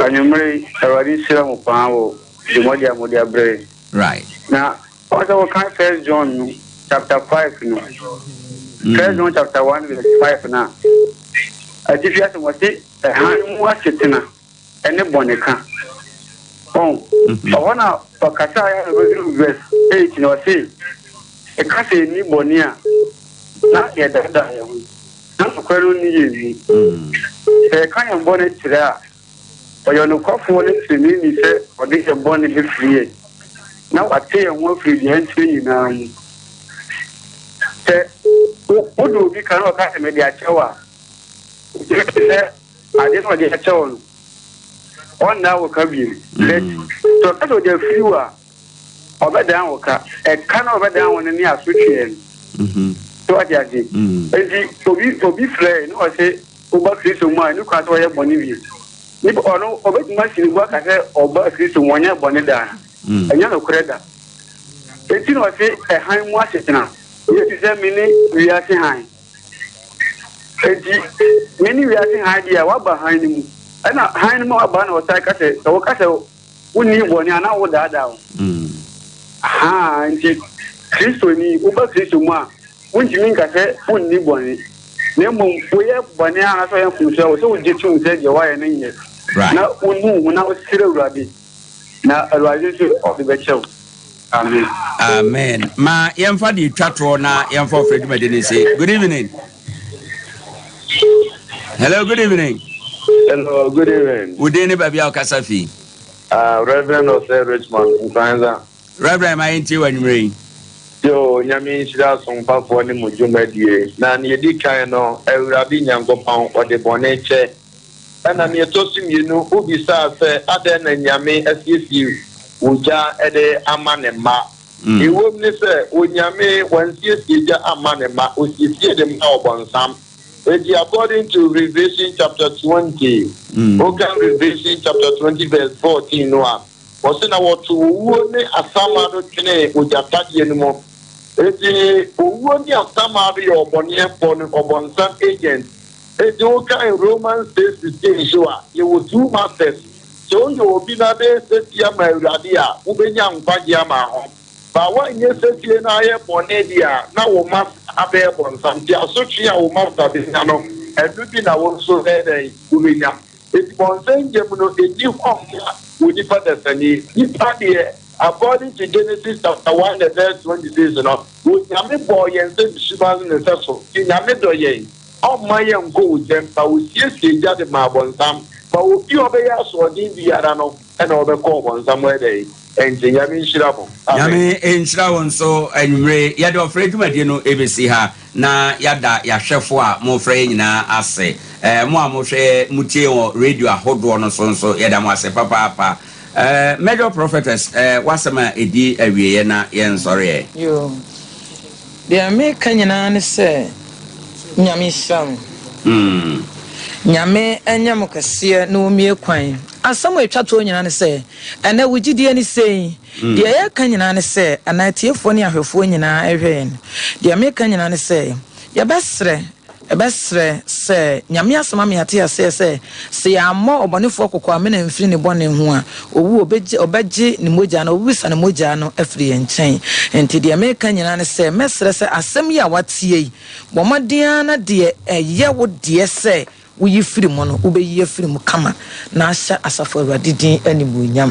S5: anwummere yi, Awurade nhyira mo paa wɔ dwumadi a mode abrɛ yɛn.
S1: Right.
S5: Na ɔsɛ wɔka First John no chapter 5 no. First John chapter 1 verse 5 na. Atifi asɛm wɔse ɛhan mu asetena ne bɔneka. Ɔn, ɔhɔ na ɔkasa a ɔbɛduru verse 8 na ɔse, ɛka sɛ ɛnni bɔne a, na yɛdaadaa yɛn ho, na nokorɛ no nni yɛn mu. Sɛ yɛka yɛn bɔne kyerɛ a, ɔyɛ ɔnokwafoɔ ne treneeni sɛ ɔde yɛn bɔne bɛfiri yɛn, na wate yɛn ho afiri deɛ ɛnteɛ nyinaa mu. Sɛ wode obi ka na ɔka sɛ mede akyɛ wo a, ɛtumi te sɛ ade na ɔde akyɛ wo no, ɔnna wo ka bio. But sɛ ɔka sɛ ɔde afiri wo a, ɔbɛdan wo ka. Ɛka na ɔbɛdan wo no ne asotweɛ no. So wate ase? Nti obi obi frɛ na ɔse woba Kristo mu a, ɛne kwan sɛ ɔyɛ bɔne bio. Nipa ɔno ɔbɛtumi asi ne bo aka sɛ ɔba Kristo mu ɔnyɛ bɔne da. Ɛnyɛ nokorɛ da. Enti na ɔse ɛhan mu asetena. Yesu sɛ mene wiase hann. Enti mene wiase hann deɛ a waba hann no mu. Ɛna hann no mu a waba na ɔsan ka sɛ sɛ woka sɛ wonni bɔne a na wodaadaa wo. Ahaa nti Kristoni woba Kristo mu a wontumi nka sɛ wonni bɔne. Na mmom woyɛ bɔne a anaasɛ woyɛ mfomso a wɔ sɛ wogye tom sɛ deɛ woayɛ no nyɛ. Na wonu wo ho na wosrɛ Awurade. Na Awurade nso ɔde bɛkyɛ wo. Amen.
S1: Amen. Ma yɛmfa deɛ ɛtwa toɔ na yɛmfa ɔfrɛ dwumadi no nsi. Good evening. Hello, good evening.
S22: Hello, good evening.
S1: Wo din ne baabi a wokasa fi?
S22: Reverend Osei Richmond, Nkranza.
S1: Reverend, ma yɛntie wɔ anwummerɛ yi.
S22: Yo, Nyame nhyira asompafoɔ ne mo dwumadie. Na nea ɛdi kan no, Awurade Nyankopɔn, ɔde bɔne kyɛ. Ɛna nea ɛtɔ so mmienu, wobisaa sɛ, Adɛn na Nyame asiesie ogya de ama ne mma? Nea ɛwom ne sɛ, Onyame wansiesie gya amma ne mma, osiesie de maa ɔbɔnsam. Enti according to Revelation chapter 20, wokan Revelation chapter 20 verse 14 no a, ɔse na wɔtoo owuo ne asamado twenee ogya tadeɛ no mu. Enti owuo ne asamado yɛ ɔbɔneɛfoɔ no, ɔbɔnsam agent. Enti wokan Romans 6:16 nso a, yɛwɔ two masters. Sɛ woyɛ obi na abɛyɛ setie ama Awurade a, wobɛnya nkwagye ama ho. Ba woanyɛ setie na ayɛ bɔne deɛ a, na wo master abɛyɛ bɔnsam. Nti asotwe a wo master bɛnya no, ɛno bi na wo nso bɛyɛ dɛn? Wobɛnya. Enti bɔnsam gya mu no, ɛnni hɔ mma onipa dasani. Nipa deɛ, according to Genesis chapter 1 the verse 26 no, Onyame bɔɔ yɛn sɛ ne suban ne ne sɛso. Nti Nyame dɔ yɛn. Ɔmma yɛnkɔ ogyam, na osiesie gya de ma abɔnsam. Ma obi a ɔbɛyɛ asoɔden biara no na ɔbɛkɔ ɔbɔnsam hɔ ɛdɛn? Ɛnkyɛ. Nyame nhyira mo. Amen.
S1: Nyame nhyira wo nso anwummere yi. Yɛde ɔfrɛ dwumadie no bɛsi ha na yɛada yɛahwɛfoɔ a mofrɛ yɛn nyinaa ase. Mo a mohwɛ yɛn, motie yɛn wɔ radio ahodoɔ no so nso, yɛda mo ase papaapa. Major Prophetess, w'asɛm a ɛdi awieɛ na yɛnsɔre ɛ.
S2: Yoo. Deɛ meka nyinaa ne sɛ Nyame nhyira mo. Nyame nyɛ mo kɛseɛ na ɔmmue kwan. Asɛm a ɛtwa toɔ nyinaa ne sɛ, ɛnnɛ wo gyidie ne sei? Deɛ yɛreka nyinaa ne sɛ, anaa atiefoɔ ne ahwɛfoɔ nyinaa ɛrehwɛ yɛn, deɛ meka nyinaa ne sɛ, yɛbɛsrɛ Yɛbɛsrɛ sɛ, Nyame asɛm ama yɛate aseɛ sɛ, sɛ yɛammɔ ɔbɔnefoɔ kɔkɔ amena amfiri ne bɔne ho a, owu ɔbɛgye, ɔbɛgye ne mogya anaa ɔbɛbisa ne mogya no afiri yɛn nkyɛn. Enti deɛ mereka nyinaa ne sɛ, mɛsrɛ sɛ asɛm yi a woateɛ yi, bɔ mmɔden ara na deɛ ɛyɛ wo deɛ sɛ. woyi firi mu no, wobɛyi afiri mu kama na ahyɛ Asafo Awurade din animuonyam.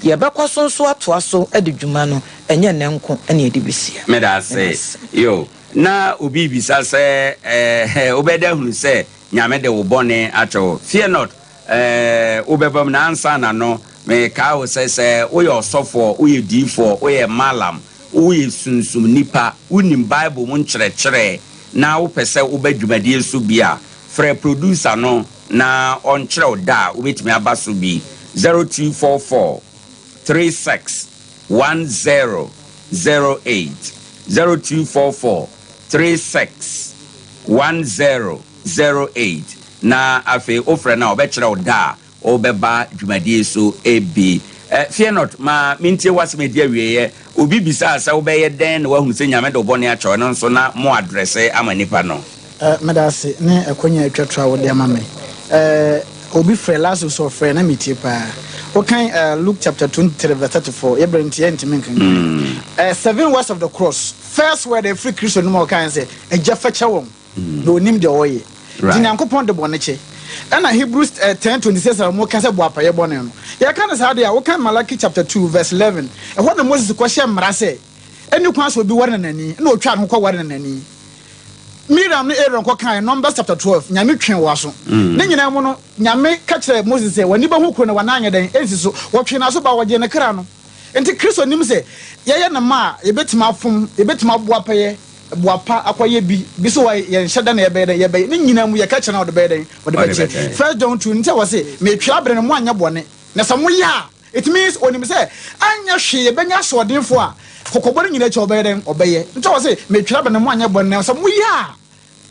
S2: Yɛbɛkɔ so nso atoa so de dwuma no, ɛnyɛ nnɛ nko na yɛde bɛsia.
S1: Meda ase. Yo, na obi rebisa sɛ, eh, wobɛda ahunu sɛ Nyame de wo bɔne akyɛ wo. Fear not, eh, wobɛba mu, na ansa na no, mekaa wo sɛ, sɛ woyɛ ɔsɔfoɔ, woyɛ diyifoɔ, woyɛ mallam, woyɛ sunsum nipa, wonim Bible mu nkyerɛkyerɛ, na wopɛ sɛ woba dwumadie so bi a, frɛ producer no na ɔnkyerɛ wo da a wobɛtumi aba so bi, 0244 36 1008, 0244 36 1008, na afei wofrɛ no a ɔbɛkyerɛ wo da a Wobɛba dwumadie so bi. Fear not, ma mentie w'asɛm a ɛdi awieɛ. Obi bisaa sɛ wobɛyɛ dɛn na woahunu sɛ Nyame de wo bɔne akyɛ wo, ɛno nso na mo adrɛse ama nipa no.
S3: Meda ase ne akwanya a atwa to a wode ama me. Obi frɛ, last week so ɔfrɛ na metie paa. Wokan Luke chapter 23 verse 34, yɛ berɛ nti yɛntumi nkenkan. Seven words of the cross, first word a ɛfiri Kristo no mu a ɔkae ne sɛ, Agya fakyɛ wɔn. Na onim deɛ ɔyɛ. Nti Nyankopɔn de bɔne kyɛ. Ɛna Hebrews 10:26 a wɔka sɛ boapayɛ bɔne no, yɛka no saa deɛ a, wokan Malachi chapter 2 verse 11, ɛhɔ na Moses kɔhyɛɛ mmara sɛ ɛnni kwan sɛ obi ware nanani, ɛna ɔtwaa ne ho kɔware nanani. Miriam ne Aaron kɔkaeɛ, Numbers chapter 12, Nyame twee wɔn aso. Ne nyinaa mu no, Nyame ka kyerɛɛ Moses sɛ, w'ani bɛhu kuro no, w'anan anyɛ dɛn? Ɛnsi so. Wɔtwee n'aso baa, wɔgyee ne kra no. Nti Kristo nim sɛ yɛyɛ ne mma a, yɛbɛtumi afom, yɛbɛtumi aboa pɛyɛ, boapa akɔyɛ bi, bi so wɔ yɛnhyɛ da na yɛbɛyɛ dɛn, yɛbɛyɛ, ne nyinaa mu yɛka kyerɛ no a ɔde bɛyɛ dɛn, ɔde bɛkyɛ. First John 2 no sɛ wɔse, metwea bere no moanyɛ bɔne, na sɛ moyɛ a, it means onim sɛ anyɛ hwee yɛbɛnya asoɔdenfoɔ a, kɔkɔbɔ no nyinaa akyi ɔbɛyɛ dɛn, ɔbɛyɛ. Nti wɔse, metwea bere no moanyɛ bɔne, na sɛ moyɛ a,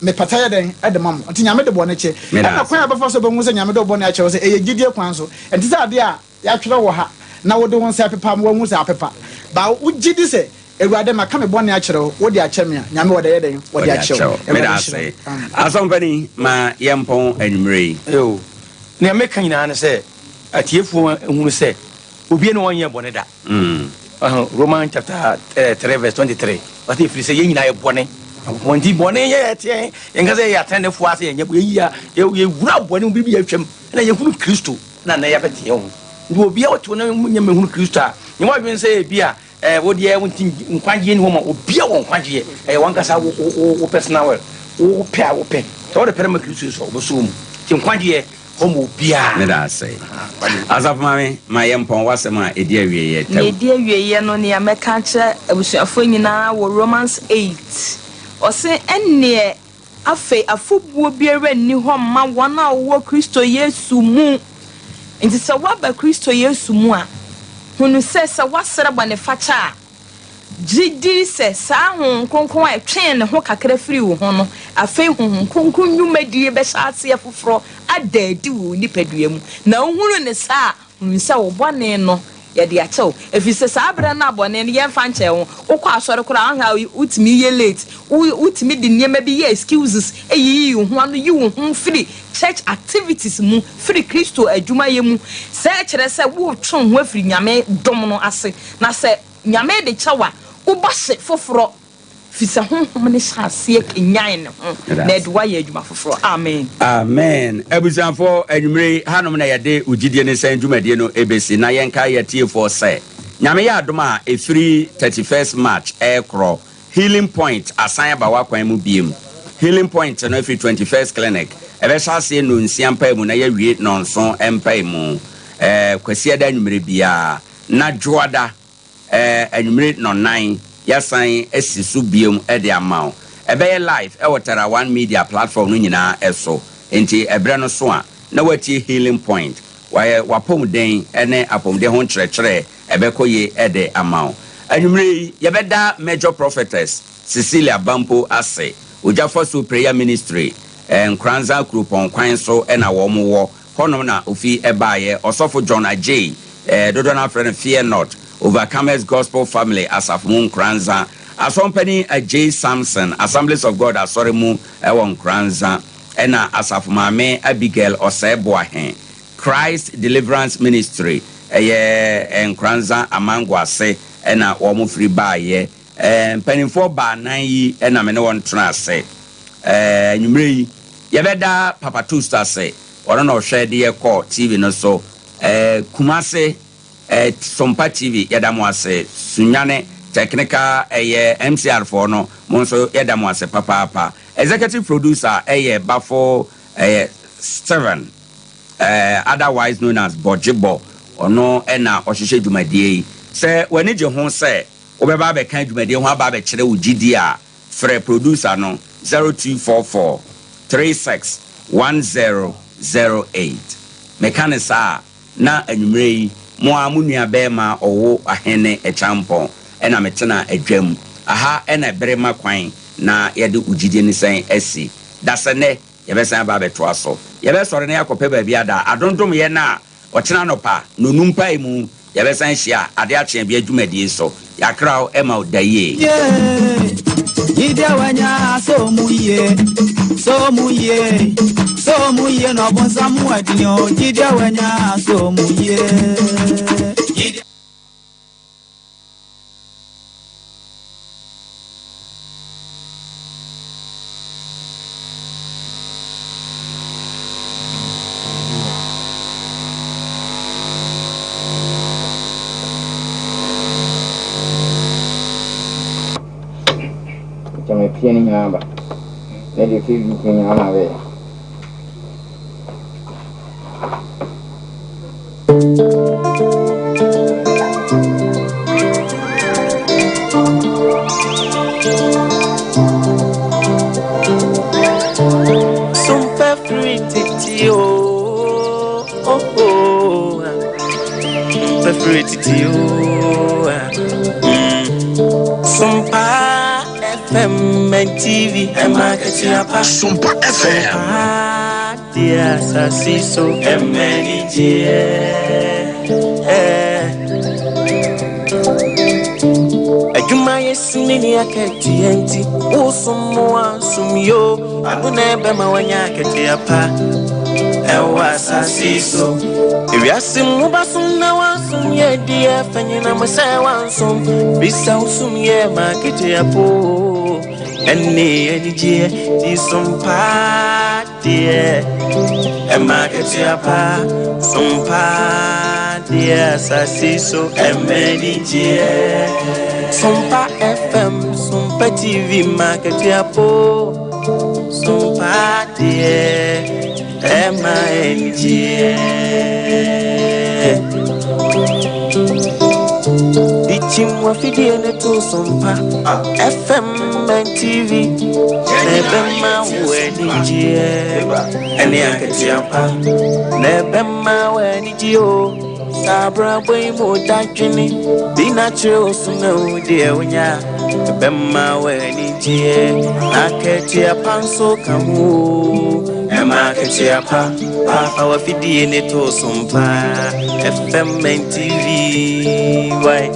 S3: mepata yɛ dɛn de ma mo. Nti Nyame de bɔne kyɛ. Ɛna kwan a yɛbɛfa so bɛhu sɛ Nyame de wo bɔne akyɛ wo sɛ, ɛyɛ gyidie kwan so. Ɛnte sɛ adeɛ a Yɛatwerɛ wɔ ha, na wode wo nsa ɛpepa ama woahu sɛ apepa. But wogye di sɛ, Awurade, maka me bɔne akyerɛ wo, wode akyɛ me a, Nyame ɔde ayɛ dɛn? Ɔde akyɛ wo.
S1: Meda
S3: Awurade
S1: ase.
S3: nhyira wo. Amen.
S1: Asɔmpani, ma yɛmpɔn anwummerɛ yi.
S6: Yoo, nea meka nyinaa ne sɛ atiefoɔ nhunu sɛ obiara ni hɔ a ɔnyɛɛ bɔne da. Wahu, Roman chapter 3 verse 23, ɔse ɛfiri sɛ yɛn nyinaa yɛ bɔne. Nyankopɔn nti bɔne yɛ yɛteɛ, yɛnka sɛ yɛyɛ atenenefoɔ a sɛ yɛnyɛ bɔne, yɛyi a, yɛwura bɔne mu biribi yɛatwam, ɛna yɛhunu Kristo. Na nnɛ yɛabɛte yɛn ho. Nti obiara ɔte hɔ na nyɛ mmɛhunu Kristo a, nyɛ w'adwene sɛ ebi a eh, wo deɛ wo nti nkwagyeɛ ni hɔ ma obiara wɔ nkwagyeɛ. Ɛyɛ w'ankasa wo, wo, wo, wo personal will. Wo, wo pɛ a wopɛ. Sɛ wode pɛ no ma Kristo nso a, ɔbɛsɔ wo mu. Nti nkwagyeɛ hɔ ma obiara.
S1: Meda ase. Asafo Maame, ma yɛmpɔn w'asɛm a ɛdi awieeɛ
S4: Nea
S1: tɛm.
S4: ɛdi awieeɛ no, nea mɛka akyerɛ abusuafoɔ nyinaa wɔ Romans 8, ɔse, Ɛnneɛ Afei afobuo biara nni hɔ mma wɔn a wɔwɔ Kristo Yesu mu. Enti sɛ woaba Kristo Yesu mu a, hunu sɛ sɛ woasrɛ bɔnefakyɛ a, gye di sɛ saa Honhom Kronkron a ɛtwee ne ho kakra firii wo ho no, afei Honhom Kronkron nnwumadie bɛhyɛ aseɛ foforɔ ada adi wɔ wo nipadua mu. Na wohunu no saa a, Hunu sɛ wo bɔne no, yɛde akyɛ wo. Ɛfiri sɛ saa berɛ no a bɔne no, yɛmfa nkyɛɛ wo. Wokɔ asɔre koraa a, wohwɛ a wotumi yɛ late. Wo, wotumi de nneɛma bi yɛ excuses, yiyi wo ho ano, yi wo ho firi church activities mu, firi Kristo adwumayɛ mu. Sɛ ɛkyerɛ sɛ woretwe wo ho afiri Nyame dom no ase. Na sɛ Nyame de kyɛ wo a, wobɔ hye foforɔ. Fisɛ honhom no hyɛ aseɛ kanyan ne ho na ɛde wo ayɛ adwuma foforɔ. Amen.
S1: Amen. Abusuafoɔ, anwumerɛ yi, hanom na yɛde wo gyidie ne sɛn dwumadie no bɛsi. Na yɛnkae yɛatiefoɔ sɛ, Nyame yɛ adom a, ɛfiri 31st March ɛrekorɔ, Healing Point asan aba w'akwan mu biom. Healing Point no ɛfiri 21st Clinic, ɛbɛhyɛ aseɛ nnɔnsia mpaemu na yɛawie nnɔnson mpaemu, ɛɛ Kwasiada anwumerɛ biara, na Dwoada Ɛɛ anwummere nnɔnnan yɛasan asi so biom de ama wo. Ɛbɛyɛ live wɔ Terra One Media platform no nyinaa so. Enti ɛberɛ no so a, na woatie Healing Point. Wayɛ w'apɔmuden ne apɔmuden ho nkyerɛkyerɛ ɛbɛkɔ yie de ama wo. Anwummere yi, yɛbɛda Major Prophetess Cecilia Bampo ase. Ogya Fasuo Prayer Ministry, Nkoranza Kuropɔn kwan so na wɔn wɔ. Hɔnom na ofi baeɛ. Ɔsɔfo John Adjei, dodoɔ no ara frɛ no Fear Not, Overcomers Gospel Family asafo mu Nkoranza. Asɔmpanin Adjei Samson, Assemblies of God Asɔre mu wɔ Nkoranza, ɛna Asafo Maame Abigail Osei Boahe, Christ Deliverance Ministry, ɛyɛ Nkoranza Amango ase na wɔn firi baeɛ. Mpanimfoɔ baanan yi na me ne wɔn tena ase anwummerɛ yi. Yɛbɛda Papa Toast ase, ɔno na ɔhwɛ de yɛ kɔ TV no so. Kumase Sompa TV yɛda mo ase. Sunyani Technical ɛyɛ MCR foɔ no, mo nso yɛda mo ase papaapa. Executive producer ɛyɛ Bafo ɛyɛ Steven, otherwise known as Bɔgyebɔ, ɔno ɛna ɔhyehyɛ dwumadie yi. Sɛ w'ani gye ho sɛ wobɛba abɛka dwumadie ho aba abɛkyerɛ wo gyidie a, frɛ producer no 0244 36 1008. Meka ne saa na anwummerɛ yi mo a mo nua bɛrima ɔwo ahene Akyampɔn ɛna metena adwam aha, ɛna ɛbere ma kwan na yɛde wo gyidie ne sɛn asi dasɛ nnɛ yɛbɛsan aba abɛtoa so. Yɛbɛsɔre na yɛakɔpɛ baabi ada adondom yɛ no a ɔkyena nɔpa nonum pae mu yɛbɛsan hyia ade akyea bi adwumadie so. Yɛakra wo ɛma wo da yie.
S7: Ide wanya so mu yie, so mu yie, so mu yie na ɔbɔnsam adini o. Jide wanya so mu yie.
S8: Kyɛ mepie no nyinaa ba na deɛ Facebook no nyinaa na abɛyɛ.
S23: Sumpa free titi o, oh oh. Sumpa free titi o, ah. Sumpa FM and TV, Emma Katiapa.
S18: Sumpa FM.
S23: Sumpa dia sasi so MNG. Eh. Adwuma yɛ sini ne akatua nti wosom mo ansom yo ano na ɛbɛma wanya akatua pa ɛwɔ asase yi so. Ewiase mu wobasom na wansom yɛ diɛ fa nyina mo sɛ wansom bisa wosom yɛ ma akatua po ɛne anigyeɛ di som paa deɛ ɛma akatua pa som paa deɛ asase so ɛma anigyeɛ. Sompa FM, Sompa TV, Makatua po, Sompa deɛ ɛma anigyeɛ. Dichim wafidie ne to Sompa FM and TV na ɛbɛma wo anigyeɛ ɛne akatua pa na ɛbɛma wo anigyeɛ o. Saa abrabɔ yi mu dadwene bi na kyerɛ wo so na wo deɛ wonya ɛbɛma wo anigyeɛ na akatua pa nso ka ho o. Ɛma akatua pa paafa wafidie ne to Sompa FM and TV why.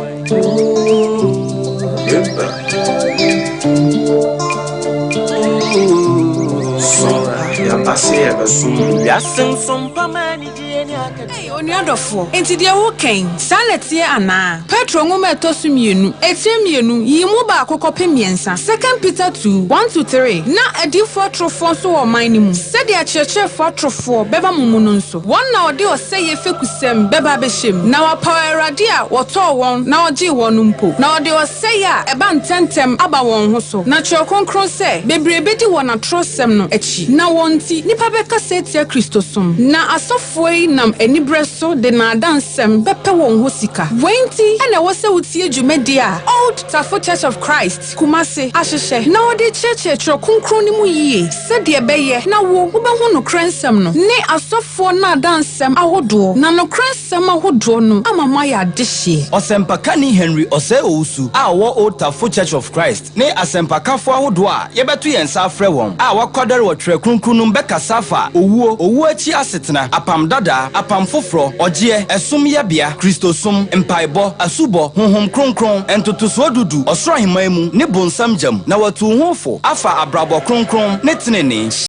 S24: Ei, onuadɔfoɔ, enti deɛ wokɛn, saa na ɛteɛ anaa? Petro nwoma a ɛtɔ so mmienu, etire mmienu, yi mu baako kɔpem mmiɛnsa, 2 Peter 2, 1 to 3, na adiyifoɔ atorofoɔ nso wɔ ɔman no mu, sɛdeɛ akyerɛkyerɛfoɔ atorofoɔ bɛba mo mu no nso. Wɔn na wɔde ɔsɛeɛ fekusɛm bɛba abɛhyɛ mu, na wɔapaw Awurade a wɔtɔɔ wɔn na ɔgyee wɔn no mpo, na wɔde ɔsɛeɛ a ɛba ntɛmntɛm aba wɔn ho so. Na Twerɛ Kronkron sɛ, bebree bɛdi wɔn atorosɛm no akyi, na wɔn nti nnipa bɛkasa atia Kristosom. Na asɔfoɔ yi nam aniberɛ so de nnaadaa nsɛm bɛpɛ wɔn ho sika. Wei nti ɛna ɛwɔ sɛ wotie dwumadie a Old Tafo Church of Christ, Kumase, ahyehyɛ na wɔde kyerɛkyerɛ Twerɛ Kronkron no mu yie sɛdeɛ ɛbɛyɛ na wo wobɛhu nokorɛ nsɛm no ne asɔfoɔ nnaadaa nsɛm ahodoɔ, na nokorɛ nsɛm ahodoɔ no ama mo ayɛ adehyeɛ.
S25: Ɔsɛmpakani Henry Osei Owusu a ɔwɔ Old Tafo Church of Christ ne asɛmpakafoɔ ahodoɔ a yɛbɛto yɛn nsa afrɛ wɔn a wɔakwadare wɔ Twerɛ Kronkron no mu bɛkasa afa owuo, owuo akyi asetena, apam dada, apam foforɔ, ɔgyeɛ, ɛsom yɛbea, Kristosom, mpaebɔ, asubɔ, Honhom Kronkron, ntotosoɔ dudu, ɔsoro ahemman mu ne bonsam gyam, na wɔatu wo ho fo afa abrabɔ kronkron ne tenenee.